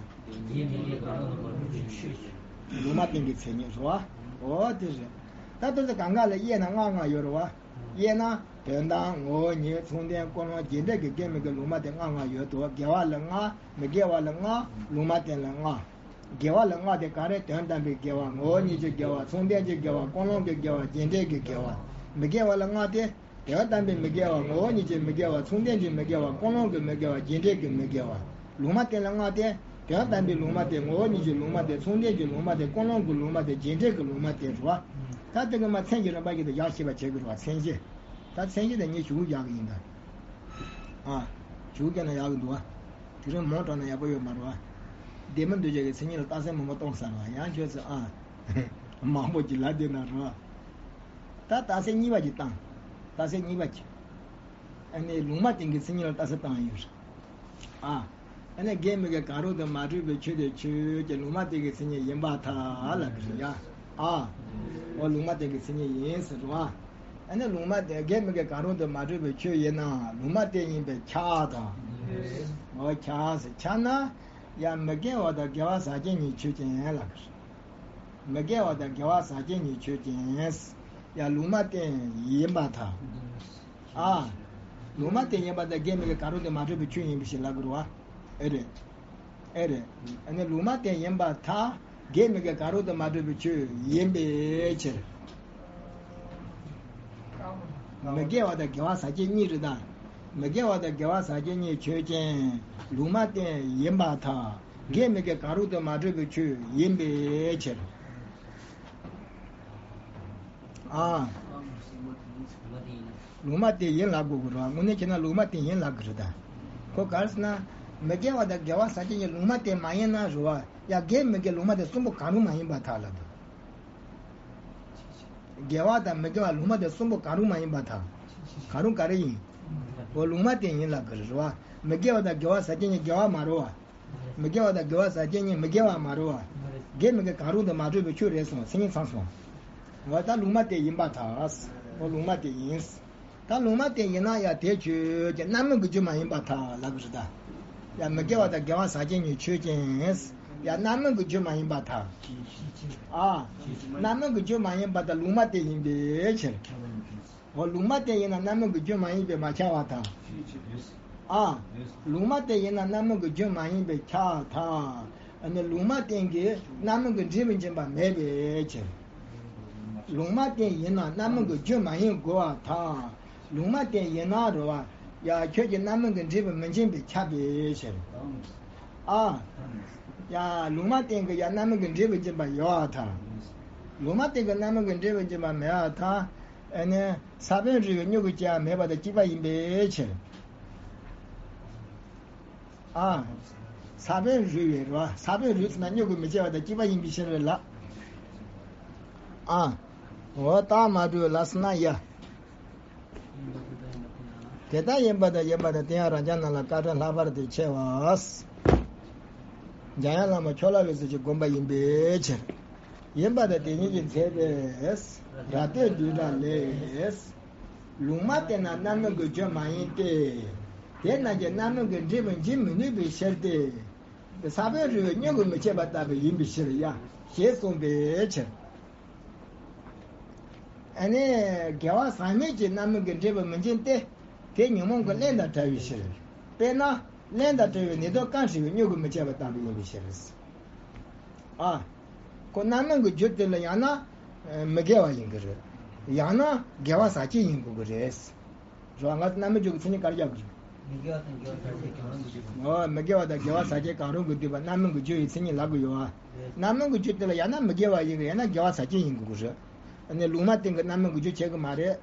ལུང་མ་བསྟན་གྱི་མཚན་ཉིད་རེད་བ། འོ་དེ་རེད། ད་དེ་ཚོ་གང་ག་ལ་དབྱེ་ན་ལྔ་ལྔ་ཡོད་རེད་བ། དབྱེ་ན་དོན་དམ་ངོ་བོ་ཉིད་མཚུངས་ལྡན་ཀུན་སློང་རྗེས་འབྲེལ་གྱི་དགེ་མི་དགེ་ལུང་མ་བསྟན་ལྔ་ལྔ་ཡོད་དོ། དགེ་བ་ལ་ལྔ། མི་དགེ་བ་ལ་ལྔ། ལུང་མ་བསྟན་ལ་ལྔ། དགེ་བ་ལ་ལྔ་དེ་ག་རེ། དོན་དམ་པའི་དགེ་བ། ངོ་བོ་ཉིད་ཀྱི་དགེ་བ། མཚུངས་ལྡན་གྱི་དགེ་བ། ཀུན་སློང་གི་དགེ་བ། རྗེས་འབྲེལ་གྱི་དགེ་བ། མི་དགེ་བ་ལ་ལྔ་སྟེ། དོན་དམ་པའི་མི་དགེ་བ། ངོ་བོ་ཉིད་ཀྱི་མི་དགེ་བ། མཚུངས་ལྡན་གྱི་མི་དགེ་བ། ཀུན་སློང་གི་མི་དགེ་བ། རྗེས་འབྲེལ་གྱི་མི་དགེ་བ། ལུང་མ་བསྟན་ལ་ལྔ་སྟེ། དོན་དམ་པའི་ལུང་མ་བསྟན། ངོ་བོ་ཉིད་ཀྱི་ལུང་མ་བསྟན། མཚུངས་ལྡན་གྱི་ལུང་མ་བསྟན། ཀུན་སློང་གི་ལུང་མ་བསྟན། རྗེས་འབྲེལ་གྱི་ལུང་མ་བསྟན་རེད་བ། ད་དེ་གི་མ་མཚན་གྱི་རིམ་པ་ཞིག་ཏུ་བཞག་ཤེས་པ་བྱེད་དགོས་རེད་བ། མཚན་གཞི། ད་མཚན་གཞི་དེ་ངས་ཞུ་རྒྱག་གི་ཡིན་ད། ཨ། ཞུ་རྒྱག་ན་ཡག་གི་འདུག་བ། དེ་རིང་མོ་དྲངས་ན་ཡག་པོ་ཡོད་མ་རེད་བ། བདེ་མོ་འདོད་བྱེད་ཀྱི་མཚན་ཉིད་ལ་རྟགས་གསལ་མང་པོ་གཏོང་ས་རེད་བ། ཡང་ཁྱོད་ཚོ་ཨ། མང་པོ་ཅིག་ལབ་བསྡད་ན་རེད་བ། ད་རྟགས་གསལ་གཉིས་པ་ཅིག་བཏང་། རྟགས་གསལ་གཉིས་པ་ཅིག་ཨ་ནི་ལུང་མ་བསྟན་གྱི་མཚན་ཉིད་ལ་རྟགས་གསལ་བཏང་ཡོད་རེད། ཨ། ཨ་ནི་དགེ་མི་དགེ་གང་རུང་དུ་མ་གྲུབ་པའི་ཆོས་དེ་ཆོས་ཀྱི་ལུང་མ་བསྟན་གྱི་མཚན་ཉིད་ཡིན་པར་ཐལ་ལབ་ཀྱི་རེད་ཡ། ཨ། འོ་ལུང་མ་བསྟན་གྱི་མཚན་ཉིད་ཡིན་ཟེར་རོ། ཨ་ནི་ལུང་མ་བསྟན་དགེ་མི་དགེ་གང་རུང་དུ་མ་གྲུབ་པའི་ཆོས་ཡིན་ན་ལུང་མ་བསྟན་ཡིན་པས་ཁྱབ་དང་། འོ་ཁྱབ་ཟེར་ཁྱབ་ན། ཡང་མི་དགེ་བ་དང་དགེ་བ་ཟག་བཅས་གཉིས་ཆོས་ཅན་ལབ་ཀྱི་རེད། མི་དགེ་བ་དང་དགེ་བ་ཟག་བཅས་གཉིས་ཆོས་ཅན། ཡང་ལུང་མ་བསྟན་ཡིན་པར་ཐལ། ཨ། ལུང་མ་བསྟན་ཡིན་པར་ཐལ། དགེ་མི་དགེ་གང་རུང་དུ་མ་གྲུབ་པའི་ཆོས་ཡིན་པའི་ཕྱིར་ལབ་དགོས་རེད་བ། ཨེ་རེད། ཨེ་རེད། ཨ་ནི་ལུང་མ་བསྟན་ཡིན་པར་ཐལ། དགེ་མི་དགེ་གང་རུང་དུ་མ་གྲུབ་པའི་ཆོས་ཡིན་པའི་ཕྱིར། མི་དགེ་བ་དང་དགེ་བ་ཟག་བཅས་གཉིས་རེད་ད། མི་དགེ་བ་དང་དགེ་བ་ཟག་བཅས་གཉིས་ཆོས་ཅན། ལུང་མ་བསྟན་ཡིན་པར་ཐལ། དགེ་མི་དགེ་གང་རུང་དུ་མ་གྲུབ་པའི་ཆོས་ཡིན་པའི་ཕྱིར། ཨ། ལུང་མ་བསྟན་ཡིན་ལབ་དགོས་ཀྱི་རེད་བ། དངོས་གནས་བྱས་ན་ལུང་མ་བསྟན་ཡིན་ལབ་ཀྱི་རེད་ད། ཁོ་ག་རེ་ཟེར་ན། མི་དགེ་བ་དང་དགེ་བ་ཟག་བཅས་གཉིས་ལུང་མ་བསྟན་མ་ཡིན་ན་རེད་བ། ཡང་དགེ་མི་དགེ་ལུང་མ་བསྟན་གསུམ་པོ་གང་རུང་མ་ཡིན་པར་ཐལ་ལབ་འདུག་དགེ་བ་དང་མི་དགེ་བ་ལུང་མ་བསྟན་གསུམ་པོ་གང་རུང་མ་ཡིན་པར་ཐལ། གང་རུང་ག་རེ་ཡིན། འོ་ལུང་མ་བསྟན་ཡིན་ལབ་ཀྱི་རེད་བ། མི་དགེ་བ་དང་དགེ་བ་ཟག་བཅས་གཉིས་དགེ་བ་མ་རེད་བ། མི་དགེ་བ་དང་དགེ་བ་ཟག་བཅས་གཉིས་མི་དགེ་བ་མ་རེད་བ། དགེ་མི་དགེ་གང་རུང་དུ་མ་གྲུབ་པའི་ཆོས་རེད་སོང་། མཚན་ཉིད་ཚང་སོང་། འོ་ད་ལུང་མ་བསྟན་ཡིན་པར་ཐལ། འོ་ལུང་མ་བསྟན་ཡིན། ད་ལུང་མ་བསྟན་ཡིན་ན་ཡང་དེ་ཆོས་ཀྱི་རྣམ་སྨིན་གྱི་རྒྱུ་མ་ཡིན་པར་ཐལ་ལབ་ཀྱི་རེད་ད། ཡང་མི་དགེ་བ་དང་དགེ་བ་ཟག་བཅས་གཉིས་ཆོས་ཅན། ཡང་རྣམ་སྨིན་གྱི་རྒྱུ་མ་ཡིན་པར་ཐལ། ཨ། རྣམ་སྨིན་གྱི་རྒྱུ་མ་ཡིན་པར་ཐལ། ལུང་མ་བསྟན་ཡིན་པའི་ཕྱིར། འོ་ལུང་མ་བསྟན་ཡིན་ན་རྣམ་སྨིན་གྱི་རྒྱུ་མ་ཡིན་པས་མ་ཁྱབ་པར་ཐལ། ཨ། ལུང་མ་བསྟན་ཡིན་ན་རྣམ་སྨིན་གྱི་རྒྱུ་མ་ཡིན་པས་ཁྱབ་ཐལ། ཨ་ནི་ལུང་མ་བསྟན་གྱིས་རྣམ་སྨིན་གྱི་འབྲས་བུ་འབྱིན་པ་མེད་པའི་ཕྱིར། ལུང་མ་བསྟན་ཡིན་ན་རྣམ་སྨིན་གྱི་རྒྱུ་མ་ཡིན་དགོས་པར་ཐལ། ལུང་མ་བསྟན་ཡིན་ན་རེད་བ། ཡ་ཁྱོད་ཀྱིས་རྣམ་སྨིན་གྱི་འབྲས་བུ་མི་འབྱིན་པས་ཁྱབ་པའི་ཕྱིར། ཨ། ཡ་ལུང་མ་བསྟན་གྱིས་ཡ་རྣམ་སྨིན་གྱི་འབྲས་བུ་འབྱིན་པ་ཡོད་པར་ཐལ། ལུང་མ་བསྟན་གྱིས་རྣམ་སྨིན་གྱི་འབྲས་བུ་འབྱིན་པ་མེད་པར་ཐལ། ཨ་ནི་ས་བོན་རུལ་བའི་མྱུ་གུ་སྐྱེ་བ་མེད་པ་དང་གཅིག་པ་ཡིན་པའི་ཕྱིར། ཨ། ས་བོན་རུལ་བའི་རེད་བ། ས་བོན་རུལ་ཚར་ན་མྱུ་གུ་མི་སྐྱེ་བ་དང་གཅིག་པ་ཡིན་པའི་ཕྱིར་ལ། ཨ། འོ་རྟགས་མ་གྲུབ་ལབ་ཟེར་ན་ཡ། དེ་ལྟར་ཡིན་པ་དང་ཡིན་པ་དང་དེ་ཡང་རང་རྐྱ་རྣམས་ལ་དཀའ་ཕྲན་ལྷག་པར་དུ་ཆེ་བ། འཇམ་དབྱངས་བླ་མ་ཕྱོགས་ལ་བའི་ཚུལ་གྱིས་བསྒོམ་པ་ཡིན་པའི་ཕྱིར། ཡིན་པ་དང་དེ་ཉིད་ཀྱིས་མཛད་པའི་རབ་བསྟོད་བསྡུས་གྲྭ་ལས། ལུང་མ་བསྟན་ན་རྣམ་སྨིན་གྱི་རྒྱུ་མ་ཡིན་ཏེ། དེ་རྣམས་ཀྱིས་རྣམ་སྨིན་གྱི་འབྲས་བུ་འབྱིན་མི་ནུས་པའི་ཕྱིར་ཏེ། ས་བོན་རུལ་བའི་མྱུ་གུ་མི་སྐྱེ་བ་ལྟ་བུ་ཡིན་པའི་ཕྱིར་ཡ། ཞེས་གསུངས་པའི་ཕྱིར། ཨ་ནི་དགེ་བ་ཟག་མེད་ཀྱི་རྣམ་སྨིན་གྱི་འབྲས་བུ་མི་འབྱིན་ཏེ། དེ་ཉོན་མོངས་ཀྱི་རླན་དང་བྲལ་བའི་ཕྱིར། དཔེར་ན་རླན་དང་བྲལ་བའི་ནད་དུག་བཀྲ་ཤིས་པའི་མྱུ་གུ་མི་སྐྱེ་བ་ལྟ་བུ་ཡིན་པའི་ཕྱིར། ཨ། ཁོ་རྣམ་སྨིན་གྱི་རྒྱུ་དེ་ལ་ཡང་ན། མི་དགེ་བ་ཡིན་གྱི་རེད། ཡང་ན་དགེ་བ་ཟག་བཅས་ཡིན་དགོས་ཀྱི་རེད། རེད་བ། ང་ཚོ་རྣམ་སྨིན་རྒྱུ་གི་མཚན་ཉིད་ག་རེ་རྒྱག་དགོས་རེད། མི་དགེ་བ་དང་དགེ་བ་ཟག་བཅས་གང་རུང་གི་འདུས་པ། འོ། མི་དགེ་བ་དང་དགེ་བ་ཟག་བཅས་གང་རུང་གི་འདུས་པ་རྣམ་སྨིན་གྱི་རྒྱུ་ཡི་མཚན་ཉིད་ལབ་ཀྱི་ཡོད་བ། རེད། རྣམ་སྨིན་གྱི་རྒྱུ་དེ་ལ་ཡང་ན་མི་དགེ་བ་ཡིན་གྱི་ཡང་ན་དགེ་བ་ཟག་བཅས་ཡིན་དགོས་ཀྱི་རེད། ཨ་ནི་ལུང་མ་བསྟན་གྱི་རྣམ་སྨིན་གྱི་རྒྱུ་བྱེད་ཀྱི་མ་རེད།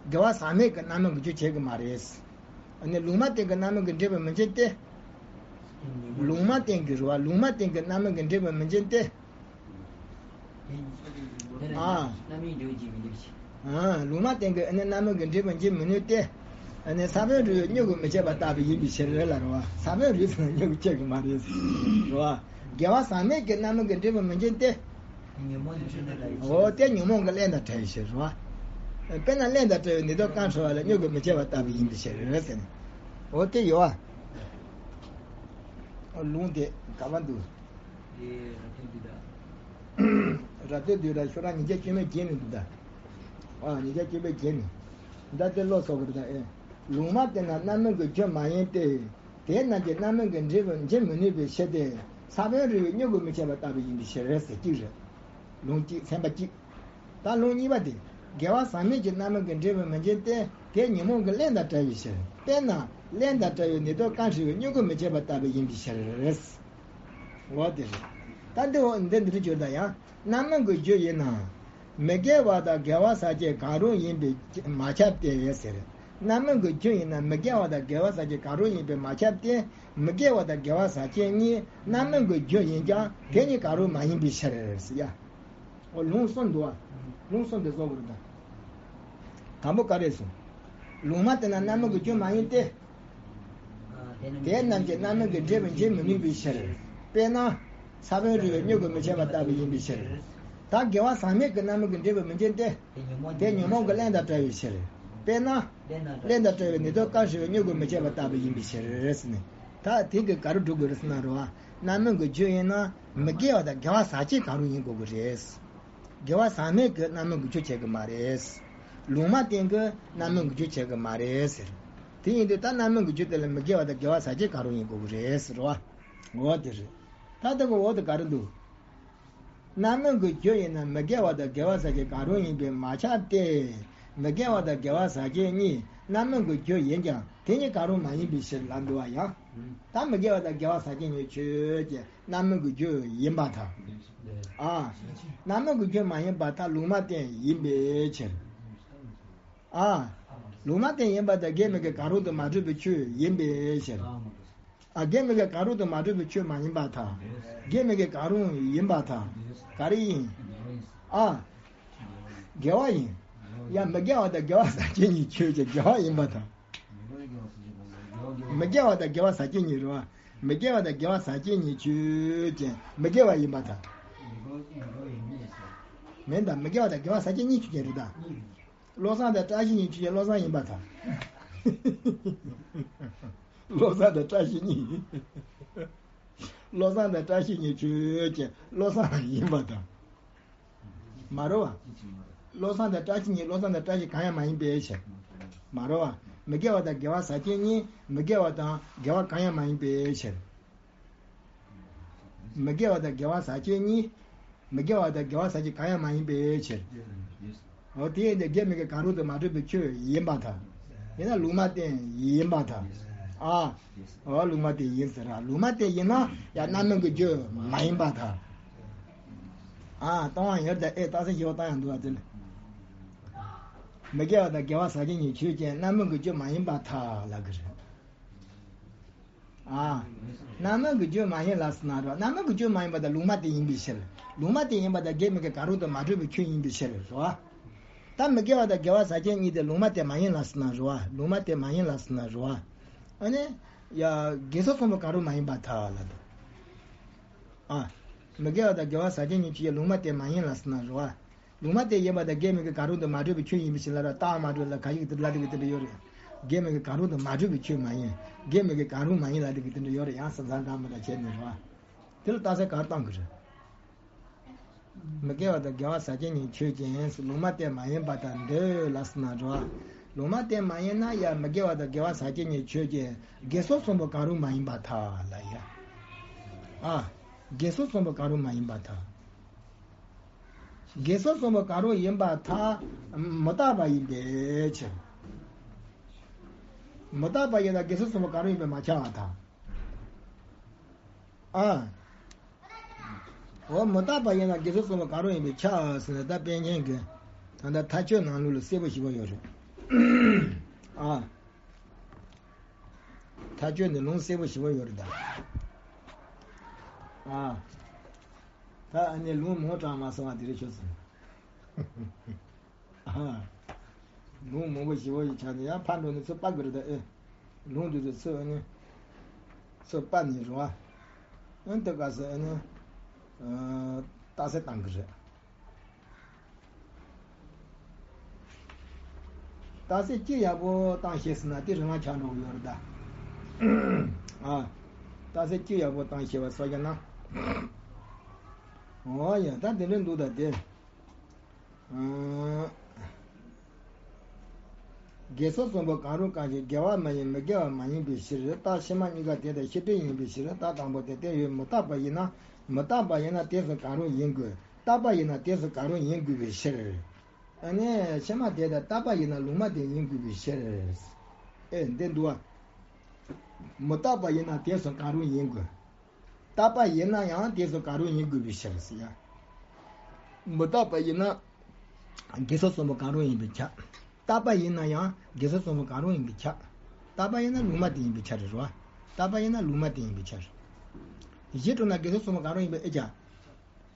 དགེ་བ་ཟག་མེད་ཀྱི་རྣམ་སྨིན་གྱི་རྒྱུ་བྱེད་ཀྱི་མ་རེད། ཨ་ནི་ལུང་མ་བསྟན་གྱི་རྣམ་སྨིན་གྱི་འབྲས་བུ་མི་འབྱིན་ཏེ། ལུང་མ་བསྟན་གྱི་རེད་བ། ལུང་མ་བསྟན་གྱི་རྣམ་སྨིན་གྱི་འབྲས་བུ་མི་འབྱིན་ཏེ། ཨ། རྣམ་སྨིན་འབྲས་བུ་འབྱིན་མི་ནུས་པའི་ཕྱིར། ཨ། ལུང་མ་བསྟན་གྱི་ཨ་ནི་རྣམ་སྨིན་གྱི་འབྲས་བུ་འབྱིན་མི་ནུས་ཏེ། ཨ་ནི་ས་བོན་རུལ་བའི་མྱུ་གུ་མི་སྐྱེ་བ་ལྟ་བུ་ཡིན་པའི་ཕྱིར་ལ་རེད་བ། ས་བོན་རུལ་ཚར་ན་མྱུ་གུ་སྐྱེ་གི་མ་རེད། རེད་བ། དགེ་བ་ཟག་མེད་ཀྱི་རྣམ་སྨིན་གྱི་འབྲས་བུ་མི་འབྱིན་ཏེ། ཉོན་མོངས་ཀྱི་རླན་དང་བྲལ་བའི་ཕྱིར། འོ་དེ་ཉོན་མོངས་ཀྱི་རླན་དང་བྲལ་བའི་ཕྱིར་རེད་བ། དཔེར་ན་རླན་དང་བྲལ་བའི་ནད་དུག་བཀྲ་ཤིས་པ་ལ་མྱུ་གུ་མི་སྐྱེ་བ་ལྟ་བུ་ཡིན་པའི་ཕྱིར་ཟེར་ནས། འོ་དེ་ཡོད་བ། ལུང་དེ་ག་པར་འདུག་རབ་བསྟོད་བསྡུས་གྲྭ། རབ་བསྟོད་བསྡུས་གྲྭ་ཤོག་གྲངས་ཉིས་བརྒྱ་བཅུ་མེད་བརྒྱད་ནས་འདུག་ད། ཨ། ཉིས་བརྒྱ་བཅུ་པའི་རྗེས་ནས། ད་དེ་ལོག་སོ་གི་རེད་ད། ཨེ། ལུང་མ་བསྟན་ན་རྣམ་སྨིན་གྱི་རྒྱུ་མ་ཡིན་ཏེ། དེ་རྣམས་ཀྱི་རྣམ་སྨིན་གྱི་འབྲས་བུ་འབྱིན་མི་ནུས་པའི་ཕྱིར་ཏེ། ས་བོན་རིལ་བུའི་མྱུ་གུ་མི་འཆད་པ་ལྟ་བུ་ཡིན་པའི་ཕྱིར་ཟེར་གཅིག་རེད། ལུང་གཅིག་ཚན་པ་གཅིག་ད་ལུང་གཉིས་པ་དེ། དགེ་བ་ཟག་མེད་ཀྱི་རྣམ་སྨིན་གྱི་འབྲས་བུ་མི་འབྱིན་ཏེ། དེ་ཉོན་མོངས་ཀྱི་རླན་དང་བྲལ་བའི་ཕྱིར། དཔེར་ན་རླན་དང་བྲལ་བའི་ནུས་སྟོབས་རྐང་རིལ་བུའི་མྱུ་གུ་མི་འཆད་པ་ལྟ་བུ་ཡིན་པའི་ཕྱིར། འོ་དེ་རེད། ད་འདི་འོ་འདི་འདི་རེད་གྱུར་ད་ཡང་། རྣམ་སྨིན་གྱི་རྒྱུ་ཡིན་ན། མི་དགེ་བ་དང་དགེ་བ་ཟག་བཅས་གང་རུང་ཡིན་པས་མ་ཁྱབ་སྟེ་ཟེར། རྣམ་སྨིན་གྱི་རྒྱུ་ཡིན་ན་མི་དགེ་བ་དང་དགེ་བ་ཟག་བཅས་གང་རུང་ཡིན་པས་མ་ཁྱབ་སྟེ། མི་དགེ་བ་དང་དགེ་བ་ཟག་བཅས་གཉིས་རྣམ་སྨིན་གྱི་རྒྱུ་ཡིན་ཀྱང་དེ་གཉིས་གང་རུང་མ་ཡིན་པའི་ཕྱིར་ཟེར་ཡ། འོ་ལུང་གསུམ་འདུག་བ། ལུང་གསུམ་དེ་བཟོ་དགོས་རེད་ད། དང་པོ་ག་རེ་གསུངས། ལུང་མ་བསྟན་ན་རྣམ་སྨིན་གྱི་རྒྱུ་མ་ཡིན་ཏེ། དེ་རྣམས་ཀྱི་རྣམ་སྨིན་གྱི་འབྲས་བུ་འབྱིན་མི་ནུས་པའི་ཕྱིར། དཔེར་ན། ས་བོན་རིལ་བུའི་མྱུ་གུ་མི་འཆད་པ་ལྟ་བུ་ཡིན་པའི་ཕྱིར། ད་དགེ་བ་ཟག་མེད་ཀྱི་རྣམ་སྨིན་གྱི་འབྲས་བུ་མི་འབྱིན་ཏེ། དེ་ཉོན་མོངས་ཀྱི་རླན་དང་བྲལ་བའི་ཕྱིར། དཔེར་ན། རླན་དང་བྲལ་བའི་ནུས་སྟོབས་རྐང་རིལ་བུའི་མྱུ་གུ་མི་འཆད་པ་ལྟ་བུ་ཡིན་པའི་ཕྱིར་ཟེར་ནས། ད་དེ་གི་ག་རུ་འགྲོ་དགོས་རེད་ཟེར་ན་རེད་བ། རྣམ་སྨིན་གྱི་རྒྱུ་ཡིན་ན་མི་དགེ་བ་དང་དགེ་བ་ཟག་བཅས་གང་རུང་ཡིན་དགོས་ཀྱི་རེད། དགེ་བ་ཟག་མེད་ཀྱི་རྣམ་སྨིན་གྱི་རྒྱུ་བྱེད་ཀྱི་མ་རེད། ལུང་མ་བསྟན་གྱི་རྣམ་སྨིན་གྱི་རྒྱུ་བྱེད་ཀྱི་མ་རེད་ཟེར། དེ་ཡིན་དུས་ད་རྣམ་སྨིན་གྱི་རྒྱུ་དེ་ལ་མི་དགེ་བ་དང་དགེ་བ་ཟག་བཅས་གང་རུང་ཡིན་དགོས་ཀྱི་རེད་ཟེར་བ། འོ་དེ་རེད། ད་ལྟ་གི་འོ་དེ་ག་རེ་འདུག་རྣམ་སྨིན་གྱི་རྒྱུ་ཡིན་ན་མི་དགེ་བ་དང་དགེ་བ་ཟག་བཅས་གང་རུང་ཡིན་པས་མ་ཁྱབ་སྟེ། མི་དགེ་བ་དང་དགེ་བ་ཟག་བཅས་གཉིས་རྣམ་སྨིན་གྱི་རྒྱུ་ཡིན་ཀྱང་དེ་གཉིས་གང་རུང་མ་ཡིན་པའི་ཕྱིར་ལབ་འདུག་བ་ཡང་། ད་མི་དགེ་བ་དང་དགེ་བ་ཟག་བཅས་གཉིས་ཆོས་ཅན། རྣམ་སྨིན་གྱི་རྒྱུ་ཡིན་པར་ཐལ། ཨ། རྣམ་སྨིན་གྱི་རྒྱུ་མ་ཡིན་པར་ཐལ། ལུང་མ་བསྟན་ཡིན་པའི་ཕྱིར། ཨ། ལུང་མ་བསྟན་ཡིན་པར་ཐལ། དགེ་མི་དགེ་གང་རུང་དུ་མ་གྲུབ་པའི་ཆོས་ཡིན་པའི་ཕྱིར། ཨ། དགེ་མི་དགེ་གང་རུང་དུ་མ་གྲུབ་པའི་ཆོས་མ་ཡིན་པར་ཐལ། དགེ་མི་དགེ་གང་རུང་ཡིན་པར་ཐལ། ག་རེ་ཡིན། ཨ། དགེ་བ་ཡིན། ཡང་མི་དགེ་བ་དང་དགེ་བ་ཟག་བཅས་གཉིས་ཆོས་ཅན། དགེ་བ་ཡིན་པར་ཐལ། མི་དགེ་བ་དང་དགེ་བ་ཟག་བཅས་གཉིས་རེད་བ། མི་དགེ་བ་དང་དགེ་བ་ཟག་བཅས་གཉིས་ཆོས་ཅན། མི་དགེ་བ་ཡིན་པར་ཐལ། མིན་ད། མི་དགེ་བ་དང་དགེ་བ་ཟག་བཅས་གཉིས་ཆོས་ཅན་རེད་ད། བློ་བཟང་དང་བཀྲ་ཤིས་གཉིས་ཆོས་ཅན། བློ་བཟང་ཡིན་པར་ཐལ། བློ་བཟང་དང་བཀྲ་ཤིས་གཉིས། བློ་བཟང་དང་བཀྲ་ཤིས་གཉིས་ཆོས་ཅན། བློ་བཟང་ཡིན་པར་ཐལ། མ་རེད་བ། བློ་བཟང་དང་བཀྲ་ཤིས་གཉིས། བློ་བཟང་དང་བཀྲ་ཤིས་གང་ཡང་མ་ཡིན་པའི་ཕྱིར། མ་རེད་བ། མི་དགེ་བ་དང་དགེ་བ་ཟག་བཅས་གཉིས། མི་དགེ་བ་དང་དགེ་བ་གང་ཡང་མ་ཡིན་པའི་ཕྱིར། མི་དགེ་བ་དང་དགེ་བ་ཟག་བཅས་གཉིས། མི་དགེ་བ་དང་དགེ་བ་ཟག་བཅས་གང་ཡང་མ་ཡིན་པའི་ཕྱིར། འོ་དེ་ཡིན་ཏེ་དགེ་མི་དགེ་གང་རུང་དུ་མ་གྲུབ་པའི་ཆོས་ཡིན་པར་ཐལ། ཡིན་ན་ལུང་མ་བསྟན་ཡིན་པར་ཐལ། ཨ། འོ་ལུང་མ་བསྟན་ཡིན་ཟེར་ར། ལུང་མ་བསྟན་ཡིན་ན་ཡང་རྣམ་སྨིན་གྱི་རྒྱུ་མ་ཡིན་པར་ཐལ། ཨ། གཏོང་བ་ཡོད་ད། ཨེ། རྟགས་གསལ་བཞི་པོ་བཏང་ཡང་འདུག་བ་དེ་ནི། མི་དགེ་བ་དང་དགེ་བ་ཟག་བཅས་གཉིས་ཆོས་ཅན། རྣམ་སྨིན་གྱི་རྒྱུ་མ་ཡིན་པར་ཐལ་ལབ་ཀྱི་རེད། ཨ། རྣམ་སྨིན་གྱི་རྒྱུ་མ་ཡིན་ལ་ཟེར་ན་རོ། རྣམ་སྨིན་གྱི་རྒྱུ་མ་ཡིན་པ་དང་ལུང་མ་བསྟན་ཡིན་པའི་ཕྱིར། ལུང་མ་བསྟན་ཡིན་པ་དང་དགེ་མི་དགེ་གང་རུང་དུ་མ་གྲུབ་པའི་ཆོས་ཡིན་པའི་ཕྱིར་རོ། ད་མི་དགེ་བ་དང་དགེ་བ་ཟག་བཅས་གཉིས་དེ་ལུང་མ་བསྟན་མ་ཡིན་ལ་ཟེར་ན་རོ། ལུང་མ་བསྟན་མ་ཡིན་ལ་ཟེར་ན་རོ། ཨ་ནི། ཡ། དགེ་སོགས་གསུམ་པོ་གང་རུང་མ་ཡིན་པར་ཐལ་ལབ་འདུག་ཨ། མི་དགེ་བ་དང་དགེ་བ་ཟག་བཅས་གཉིས་ཆོས་ཅན། ལུང་མ་བསྟན་མ་ཡིན་ལ་ཟེར་ན་རོ། ལུང་མ་བསྟན་ཡིན་པ་དང་དགེ་མི་དགེ་གང་རུང་དུ་མ་གྲུབ་པའི་ཆོས་ཡིན་པའི་ཕྱིར་ལབ་ར། རྟགས་མ་གྲུབ་ལ་ཁ་ཞིག་དེ་ལ་དེ་གི་དེ་འདྲ་ཡོད་རེད། དགེ་མི་དགེ་གང་རུང་དུ་མ་གྲུབ་པའི་ཆོས་མ་ཡིན། དགེ་མི་དགེ་གང་རུང་མ་ཡིན་ལ་དེ་གི་དེ་འདྲ་ཡོད་རེད། ཡང་ས་མཚམས་དྲང་མོ་དང་བྱས་ནས་རེད་བ། དེ་ལ་རྟགས་གསལ་ག་རེ་བཏང་གི་རེད། མི་དགེ་བ་དང་དགེ་བ་ཟག་བཅས་གཉིས་ཆོས་ཅན། ལུང་མ་བསྟན་མ་ཡིན་པར་ཐལ་འདོད་ལ་ཟེར་ན་རེད་བ། ལུང་མ་བསྟན་མ་ཡིན་ན་ཡང་མི་དགེ་བ་དང་དགེ་བ་ཟག་བཅས་གཉིས་ཆོས་ཅན། དགེ་སོགས་གསུམ་པོ་གང་རུང་མ་ཡིན་པར་ཐལ་ལ་ཡ། ཨ། དགེ་སོགས་གསུམ་པོ་གང་རུང་མ་ཡིན་པར་ཐལ། དགེ་སོགས་གསུམ་པོ་གང་རུང་ཡིན་པར་ཐལ། མི་རྟག་པ་ཡིན་པའི་ཕྱིར། མི་རྟག་པ་ཡིན་ན་དགེ་སོགས་གསུམ་པོ་གང་རུང་ཡིན་པས་མ་ཁྱབ་པར་ཐལ། ཨ། འོ་མི་རྟག་པ་ཡིན་ན་དགེ་སོགས་གསུམ་པོ་གང་རུང་ཡིན་པས་ཁྱབ་ཟེར་ན། ད་པཎ་ཆེན་གྱི་ད་ལྟ་མཐའ་དཔྱོད་ནང་ལོགས་ལ་གསལ་པོ་ཞེ་པོ་ཡོད་རེད། ཨ། མཐའ་དཔྱོད་ནི་ལུང་གསལ་པོ་ཞེ་པོ་ཡོད་རེད་ད། ཨ། ད་ཨ་ནི་ལུང་མང་དྲངས་མ་སོང་བ་དེ་རེད་ཤོད་སོང་། ཨ། ལུང་མང་པོ་ཞེ་པོ་ཡི་ཆ་ནས་ཡང་ཕར་འགྲོ་ནས་ཚུར་སྤར་དགོས་རེད་ད། ཨེ། ལུང་དེ་ཚོ་ཚུར་ཨ་ནི། ཚུར་སྤར་ནས་རུང་བ། ཨ་ནི་དེ་ག་ས་ཨ་ནི། ཨ། རྟགས་གསལ་བཏང་གི་རེད། རྟགས་གསལ་སྤྱིར་ཡག་པོ་བཏང་ཤེས་ཟིན་ན་དེ་རིང་ལ་ཆགས་འགྲོ་གི་ཡོད་རེད་ད། ཨ། རྟགས་གསལ་སྤྱིར་ཡག་པོ་བཏང་ཤེས་པ་སོགས་ཀྱི་ན། འོ་ཡ། ད་དེ་འདྲ་འདུག་ད་དེ། ཨ། དགེ་སོགས་གསུམ་པོ་གང་རུང་གང་ཞིག་དགེ་བ་མ་ཡིན་མི་དགེ་བ་མ་ཡིན་པའི་ཕྱིར། རྟགས་ཕྱི་མ་གཉིས་ཀ་དེ་དང་ཤེས་སྒྲིབ་ཡིན་པའི་ཕྱིར། རྟགས་དང་པོ་དེ་བསྟན་ཡོད། མི་རྟག་པ་ཡིན་ན། མི་རྟག་པ་ཡིན་ན་དེ་གསུམ་གང་རུང་ཡིན་དགོས། རྟག་པ་ཡིན་ན་དེ་གསུམ་གང་རུང་ཡིན་དགོས་པའི་ཕྱིར། ཨ་ནི་ཕྱི་མ་དེ་དང་རྟག་པ་ཡིན་ན་ལུང་མ་བསྟན་ཡིན་དགོས་པའི་ཕྱིར། ཨེ་འདི་འདུག་བ། མི་རྟག་པ་ཡིན་ན་དེ་གསུམ་གང་རུང་ཡིན་དགོས། རྟག་པ་ཡིན་ན་ཡང་དེ་གསུམ་གང་རུང་ཡིན་དགོས་པའི་ཕྱིར་ཟེར་ཡ། མི་རྟག་པ་ཡིན་ན་དགེ་སོགས་གསུམ་པོ་གང་རུང་ཡིན་པས་ཁྱབ། རྟག་པ་ཡིན་ན་ཡང་དགེ་སོགས་གསུམ་པོ་གང་རུང་ཡིན་པས་ཁྱབ། རྟག་པ་ཡིན་ན་ལུང་མ་བསྟན་ཡིན་པས་ཁྱབ་རེད་རོ། རྟག་པ་ཡིན་ན་ལུང་མ་བསྟན་ཡིན་པས་ཁྱབ་རེད། གཞི་གྲུབ་ན་དགེ་སོགས་གསུམ་པོ་གང་རུང་ཡིན་པས་ཨེ་ཁྱབ།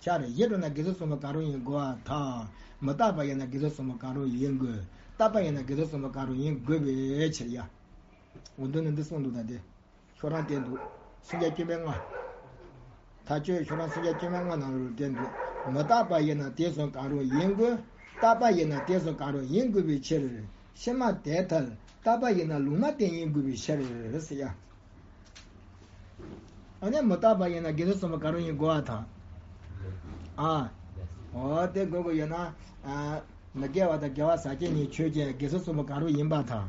ཁྱབ་རེད། གཞི་གྲུབ་ན་དགེ་སོགས་གསུམ་པོ་གང་རུང་ཡིན་དགོས་པར་ཐལ། མི་རྟག་པ་ཡིན་ན་དགེ་སོགས་གསུམ་པོ་གང་རུང་ཡིན་དགོས། རྟག་པ་ཡིན་ན་དགེ་སོགས་གསུམ་པོ་གང་རུང་ཡིན་དགོས་པའི་ཕྱིར་ཡ། འོ་འདི་ནི་འདི་གསུངས་འདུག་ད་དེ། ཁྱོད་རང་བསྟན་འདུག་སེམས་རྒྱ་སྐྱོན་མེད་ལྔ། མཐའ་དཔྱོད་ཁྱོད་རང་སེམས་རྒྱ་སྐྱོན་མེད་ལྔ་ནང་ལ་བསྟན་འདུག་མི་རྟག་པ་ཡིན་ན་དེ་གསུམ་གང་རུང་ཡིན་དགོས། རྟག་པ་ཡིན་ན་དེ་གསུམ་གང་རུང་ཡིན་དགོས་པའི་ཕྱིར། ཕྱི་མ་དེ་ལྟར་རྟག་པ་ཡིན་ན་ལུང་མ་བསྟན་ཡིན་དགོས་པའི་ཕྱིར་ཟེར་ཡ། ཨ་ནི་མི་རྟག་པ་ཡིན་ན་དགེ་སོགས་གསུམ་པོ་གང་རུང་ཡིན་དགོས་པར་ཐལ། ཨ། འོ་དེ་དགོས་དགོས་ཡོད་ན། ཨ། མི་དགེ་བ་དང་དགེ་བ་ཟག་བཅས་གཉིས་ཆོས་ཅན། དགེ་སོགས་གསུམ་པོ་གང་རུང་ཡིན་པར་ཐལ།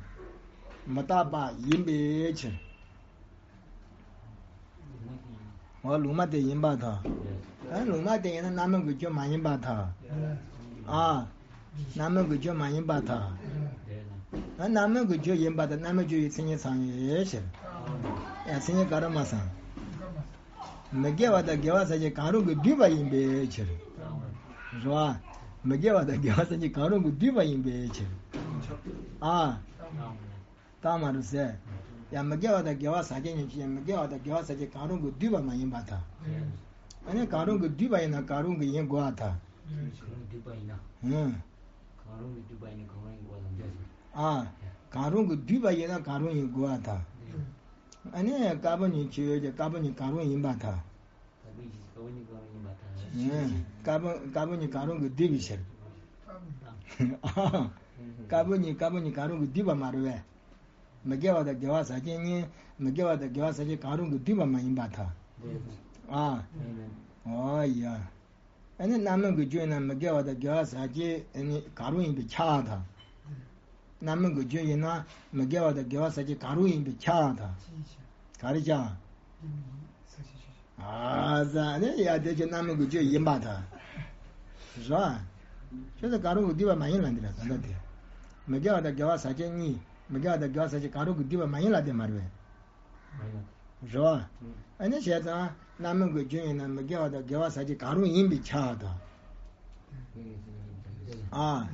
མི་རྟག་པ་ཡིན་པའི་ཕྱིར། འོ་ལུང་མ་བསྟན་ཡིན་པར་ཐལ། ཨ་ལུང་མ་བསྟན་ཡིན་ན་རྣམ་སྨིན་གྱི་རྒྱུ་མ་ཡིན་པར་ཐལ། ཨ། རྣམ་སྨིན་གྱི་རྒྱུ་མ་ཡིན་པར་ཐལ། ཨ་རྣམ་སྨིན་གྱི་རྒྱུ་ཡིན་པར་ཐལ། རྣམ་སྨིན་རྒྱུ་ཡི་མཚན་ཉིད་ཚང་བའི་ཕྱིར། ཡ་མཚན་ཉིད་ག་རེ་མ་ཚང་། མི་དགེ་བ་དང་དགེ་བ་ཟག་བཅས་གང་རུང་གིས་བསྡུས་པ་ཡིན་པའི་ཕྱིར། རེད་བ། མི་དགེ་བ་དང་དགེ་བ་ཟག་བཅས་གང་རུང་གིས་བསྡུས་པ་ཡིན་པའི་ཕྱིར། ཨ། རྟགས་མ་རུ་ཟེར། ཡང་མི་དགེ་བ་དང་དགེ་བ་ཟག་བཅས་གཉིས་ཆོས་ཅན། མི་དགེ་བ་དང་དགེ་བ་ཟག་བཅས་གང་རུང་གིས་བསྡུས་པ་མ་ཡིན་པར་ཐལ། ཨ་ནི་གང་རུང་གིས་བསྡུས་པ་ཡིན་ན་གང་རུང་གིས་ཡིན་དགོས་པར་ཐལ། གང་རུང་བསྡུས་པ་ཡིན་ན། ཧུམ། གང་རུང་གིས་བསྡུས་པ་ཡིན་ན་གང་རུང་ཡིན་དགོས་པར་ཐལ། ཨ། གང་རུང་གིས་བསྡུས་པ་ཡིན་ན་གང་རུང་ཡིན་དགོས་པར་ཐལ། ཨ་ནི་དཀར་པོ་གཉིས་ཆོས་ཅན། དཀར་པོ་གཉིས་གང་རུང་ཡིན་པར་ཐལ། དཀར་པོ་གཉིས་གང་རུང་ཡིན་པར་ཐལ། ཨ། དཀར་པོ་དཀར་པོ་གཉིས་གང་རུང་གིས་བསྡུས་པའི་ཕྱིར། ཨ། དཀར་པོ་གཉིས་དཀར་པོ་གཉིས་གང་རུང་གིས་བསྡུས་པ་མ་རེད་པས། མི་དགེ་བ་དང་དགེ་བ་ཟག་བཅས་གཉིས། མི་དགེ་བ་དང་དགེ་བ་ཟག་བཅས་གང་རུང་གིས་བསྡུས་པ་མ་ཡིན་པར་ཐལ། ཨ། འོ་ཡ། ཨ་ནི་རྣམ་སྨིན་གྱི་རྒྱུ་ཡིན་ན་མི་དགེ་བ་དང་དགེ་བ་ཟག་བཅས་ཨ་ནི་གང་རུང་ཡིན་པས་ཁྱབ་པར་ཐལ། རྣམ་སྨིན་གྱི་རྒྱུ་ཡིན་ན་མི་དགེ་བ་དང་དགེ་བ་ཟག་བཅས་གང་རུང་ཡིན་པས་ཁྱབ་པར་ཐལ། ག་རེ་ཁྱབ། ཨ་ཙ་ནི་ཡ་དེ་ཆོས་རྣམ་སྨིན་གྱི་རྒྱུ་ཡིན་པར་ཐལ། རེད་བ། ཁྱོད་ཚོ་གང་རུང་གིས་བསྡུས་པ་མ་ཡིན་ལབ་འདི་རེད་ད་ལྟ་དེ། མི་དགེ་བ་དང་དགེ་བ་ཟག་བཅས་གཉིས། མི་དགེ་བ་དང་དགེ་བ་ཟག་བཅས་གང་རུང་གིས་བསྡུས་པ་མ་ཡིན་ལབ་དེ་མ་རེད་པས། རེད་བ། ཨ་ནི་བྱས་ཙང་རྣམ་སྨིན་གྱི་རྒྱུ་ཡིན་ན་མི་དགེ་བ་དང་དགེ་བ་ཟག་བཅས་གང་རུང་ཡིན་པས་ཁྱབ་པར་ཐལ། ཨ།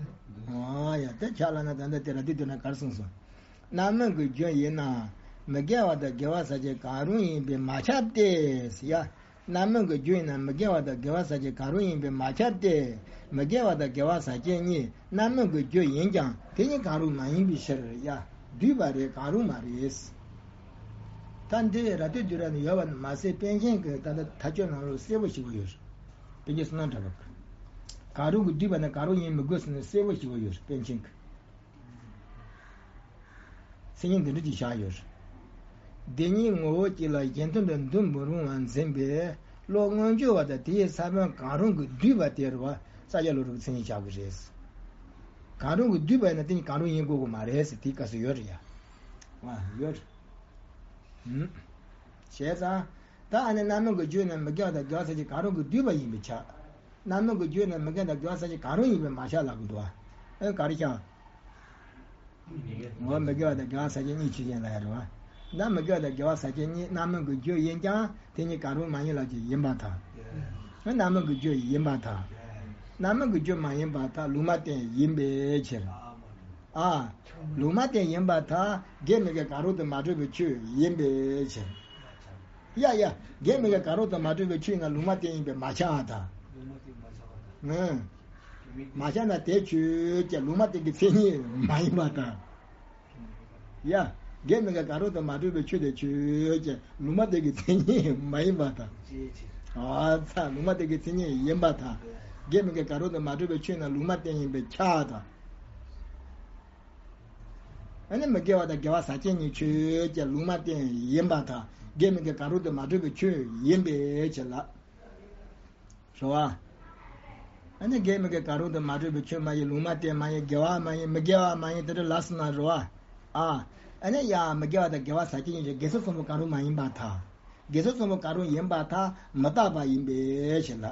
འོ་ཡ་དེ་ཁྱབ་ལབ་ན་ད་ལྟ་དེ་ར་དེ་དུས་ན་གར་གསུངས་སོང་། རྣམ་སྨིན་གྱི་རྒྱུ་ཡིན་ན་མི་དགེ་བ་དང་དགེ་བ་ཟག་བཅས་གང་རུང་ཡིན་པས་མ་ཁྱབ་སྟེ། ཡ། རྣམ་སྨིན་གྱི་རྒྱུ་ཡིན་ན་མི་དགེ་བ་དང་དགེ་བ་ཟག་བཅས་གང་རུང་ཡིན་པས་མ་ཁྱབ་སྟེ། མི་དགེ་བ་དང་དགེ་བ་ཟག་བཅས་གཉིས་རྣམ་སྨིན་གྱི་རྒྱུ་ཡིན་ཀྱང་དེ་གཉིས་གང་རུང་མ་ཡིན་པའི་ཕྱིར། ཡ། བསྡུས་པ་རེད་གང་རུང་མ་རེད། ད་འདི་ར་ཏི་དུ་ར་ནི་ཡོད་པ་ནི་མ་ཟད་པཎ་ཆེན་གྱི་ད་ལྟ་མཐའ་དཔྱོད་ནང་ལོགས་གསལ་པོ་ཞིག་ཡོད་རེད། པཎ་ཆེན་བསོད་ནམས་གྲགས་པ་གི། གང་རུང་གིས་བསྡུས་པ་ནི་གང་རུང་ཡིན་མི་དགོས་ཟེར་ནས་གསལ་པོ་ཞིག་ཡོད་རེད་པཎ་ཆེན་གྱི། མཚན་ཉིད་འདི་འདྲ་ཅིག་བཞག་ཡོད་རེད། འདི་གཉིས་ངོ་བོ་གཅིག་ལ་གཞན་དོན་དུ་འདུ་མི་རུང་བར་འཛིན་པའི་བློ་མངོན་གྱུར་བ་དང་དེའི་ས་བོན་གང་རུང་གིས་བསྡུས་པ་དེ་རུ་བ་ས་སྐྱ་ལོ་རུ་གི་མཚན་ཉིད་བཞག་དགོས་རེད། གང་རུང་གིས་བསྡུས་པ་ཡིན་ན་དེ་གཉིས་གང་རུང་ཡིན་དགོས་ཀྱི་མ་རེད་ཟེར་དེའི་སྐབས་སུ་ཡོད་རེད་ཡ། ཨ་ཡོད་རེད། ཨུམ། བྱས་ཙང་། ད་ཨ་ནི་རྣམ་སྨིན་གྱི་རྒྱུ་ནི་མི་དགེ་བ་དང་དགེ་བ་ཟག་བཅས་གང་རུང་གིས་བསྡུས་པ་ཡིན་པས་ཁྱབ། རྣམ་སྨིན་གྱི་རྒྱུ་ནི་མི་དགེ་དང་དགེ་བ་ཟག་བཅས་གང་རུང་ཡིན་པས་མ་ཁྱབ་ལབ་ཀྱི་འདུག་ཨ། ཨེ་ག་རེ་ཁྱབ། འོ་མི་དགེ་བ་དང་དགེ་བ་ཟག་བཅས་གཉིས་ཆོས་ཅན་ལབ་ཡ་རེད་བ། ད་མི་དགེ་བ་དང་དགེ་བ་ཟག་བཅས་གཉིས་རྣམ་སྨིན་གྱི་རྒྱུ་ཡིན་ཀྱང་དེ་གཉིས་གང་རུང་མ་ཡིན་ལབ་ཀྱི་ཡིན་པར་ཐལ། རྣམ་སྨིན་གྱི་རྒྱུ་ཡིན་པར་ཐལ། རྣམ་སྨིན་གྱི་རྒྱུ་མ་ཡིན་པར་ཐལ་ལུང་མ་བསྟན་ཡིན་པའི་ཕྱིར། ཨ། ལུང་མ་བསྟན་ཡིན་པར་ཐལ། དགེ་མི་དགེ་གང་རུང་དུ་མ་གྲུབ་པའི་ཆོས་ཡིན་པའི་ཕྱིར། ཡ་ཡ། དགེ་མི་དགེ་གང་རུང་དུ་མ་གྲུབ་པའི་ཆོས་ཡིན་ན་ལུང་མ་བསྟན་ཡིན་པས་མ་ཁྱབ་པར་ཐལ། ཨང་། མ་ཁྱབ་ན་དེ་ཆོས་ཅན་ལུང་མ་བསྟན་གྱི་མཚན་ཉིད་མ་ཡིན་པར་ཐལ། ཡ། དགེ་མི་དགེ་གང་རུང་དུ་མ་གྲུབ་པའི་ཆོས་དེ་ཆོས་ཅན་ལུང་མ་བསྟན་གྱི་མཚན་ཉིད་མ་ཡིན་པར་ཐལ། ཨ་ཙ་ལུང་མ་བསྟན་གྱི་མཚན་ཉིད་ཡིན་པར་ཐལ། དགེ་མི་དགེ་གང་རུང་དུ་མ་གྲུབ་པའི་ཆོས་ཡིན་ན་ལུང་མ་བསྟན་ཡིན་པས་ཁྱབ་པར་ཐལ། ཨ་ནི་མི་དགེ་བ་དང་དགེ་བ་ཟག་བཅས་གཉིས་ཆོས་ཅན་ལུང་མ་བསྟན་ཡིན་པར་ཐལ། དགེ་མི་དགེ་གང་རུང་དུ་མ་གྲུབ་པའི་ཆོས་ཡིན་པའི་ཕྱིར་ལ། རེད་བ། ཨ་ནི་དགེ་མི་དགེ་གང་རུང་དུ་མ་གྲུབ་པའི་ཆོས་མ་ཡིན། ལུང་མ་བསྟན་མ་ཡིན། དགེ་བ་མ་ཡིན། མི་དགེ་བ་མ་ཡིན། དེ་འདྲ་ལབ་སོང་ན་རེད་བ། ཨ། ཨ་ནི་ཡང་མི་དགེ་བ་དང་དགེ་བ་ཟེར་གྱི་ཡིན་ཞེས་དགེ་སོགས་གསུམ་པོ་གང་རུང་མ་ཡིན་པར་ཐལ། དགེ་སོགས་གསུམ་པོ་གང་རུང་ཡིན་པར་ཐལ། མི་རྟག་པ་ཡིན་པས་ཞེས་ལབ།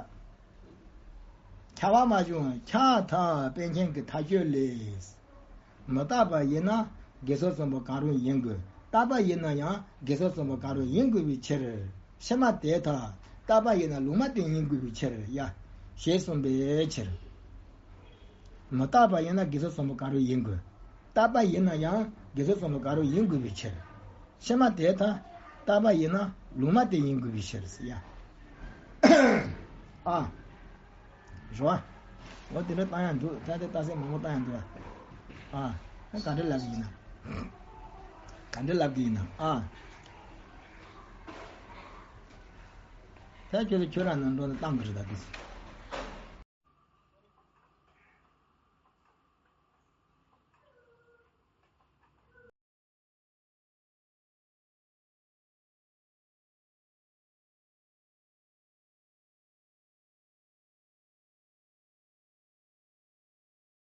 ཁྱབ་པ་མ་བྱུང་ཁྱབ་ཐལ་པཎ་ཆེན་གྱི་མཐའ་དཔྱོད་ལས། མི་རྟག་པ་ཡིན་ན་དགེ་སོགས་གསུམ་པོ་གང་རུང་ཡིན་དགོས། རྟག་པ་ཡིན་ན་ཡང་དགེ་སོགས་གསུམ་པོ་གང་རུང་ཡིན་དགོས་པའི་ཕྱིར། ཕྱི་མ་དེ་ལྟར་རྟག་པ་ཡིན་ན་ལུང་མ་བསྟན་ཡིན་དགོས་པའི་ཕྱིར་ཡ། ཞེས་གསུངས་པའི་ཕྱིར། མི་རྟག་པ་ཡིན་ན་དགེ་སོགས་གསུམ་པོ་གང་རུང་ཡིན་དགོས། རྟག་པ་ཡིན་ན་ཡང་དགེ་སོགས་གསུམ་པོ་གང་རུང་ཡིན་དགོས་པའི་ཕྱིར། ཕྱི་མ་དེ་ལྟར་རྟག་པ་ཡིན་ན་ལུང་མ་བསྟན་ཡིན་དགོས་པའི་ཕྱིར་ཡ། ཨ། རེད་བ། འོ་དེ་འདྲ་བཏང་ཡག་འདུག་ད་དེ་རྟགས་གསལ་མང་པོ་བཏང་ཡག་འདུག་བ། ཨ། ད་ག་འདྲ་ལབ་ཀྱི་ཡིན་ན། ག་འདྲ་ལབ་ཀྱི་ཡིན་ན། ཨ། ད་ཁྱོད་ཚོ་ཁྱོད་རང་ནང་འགྲོ་ན་བཏང་གི་རེད་ད་དེ།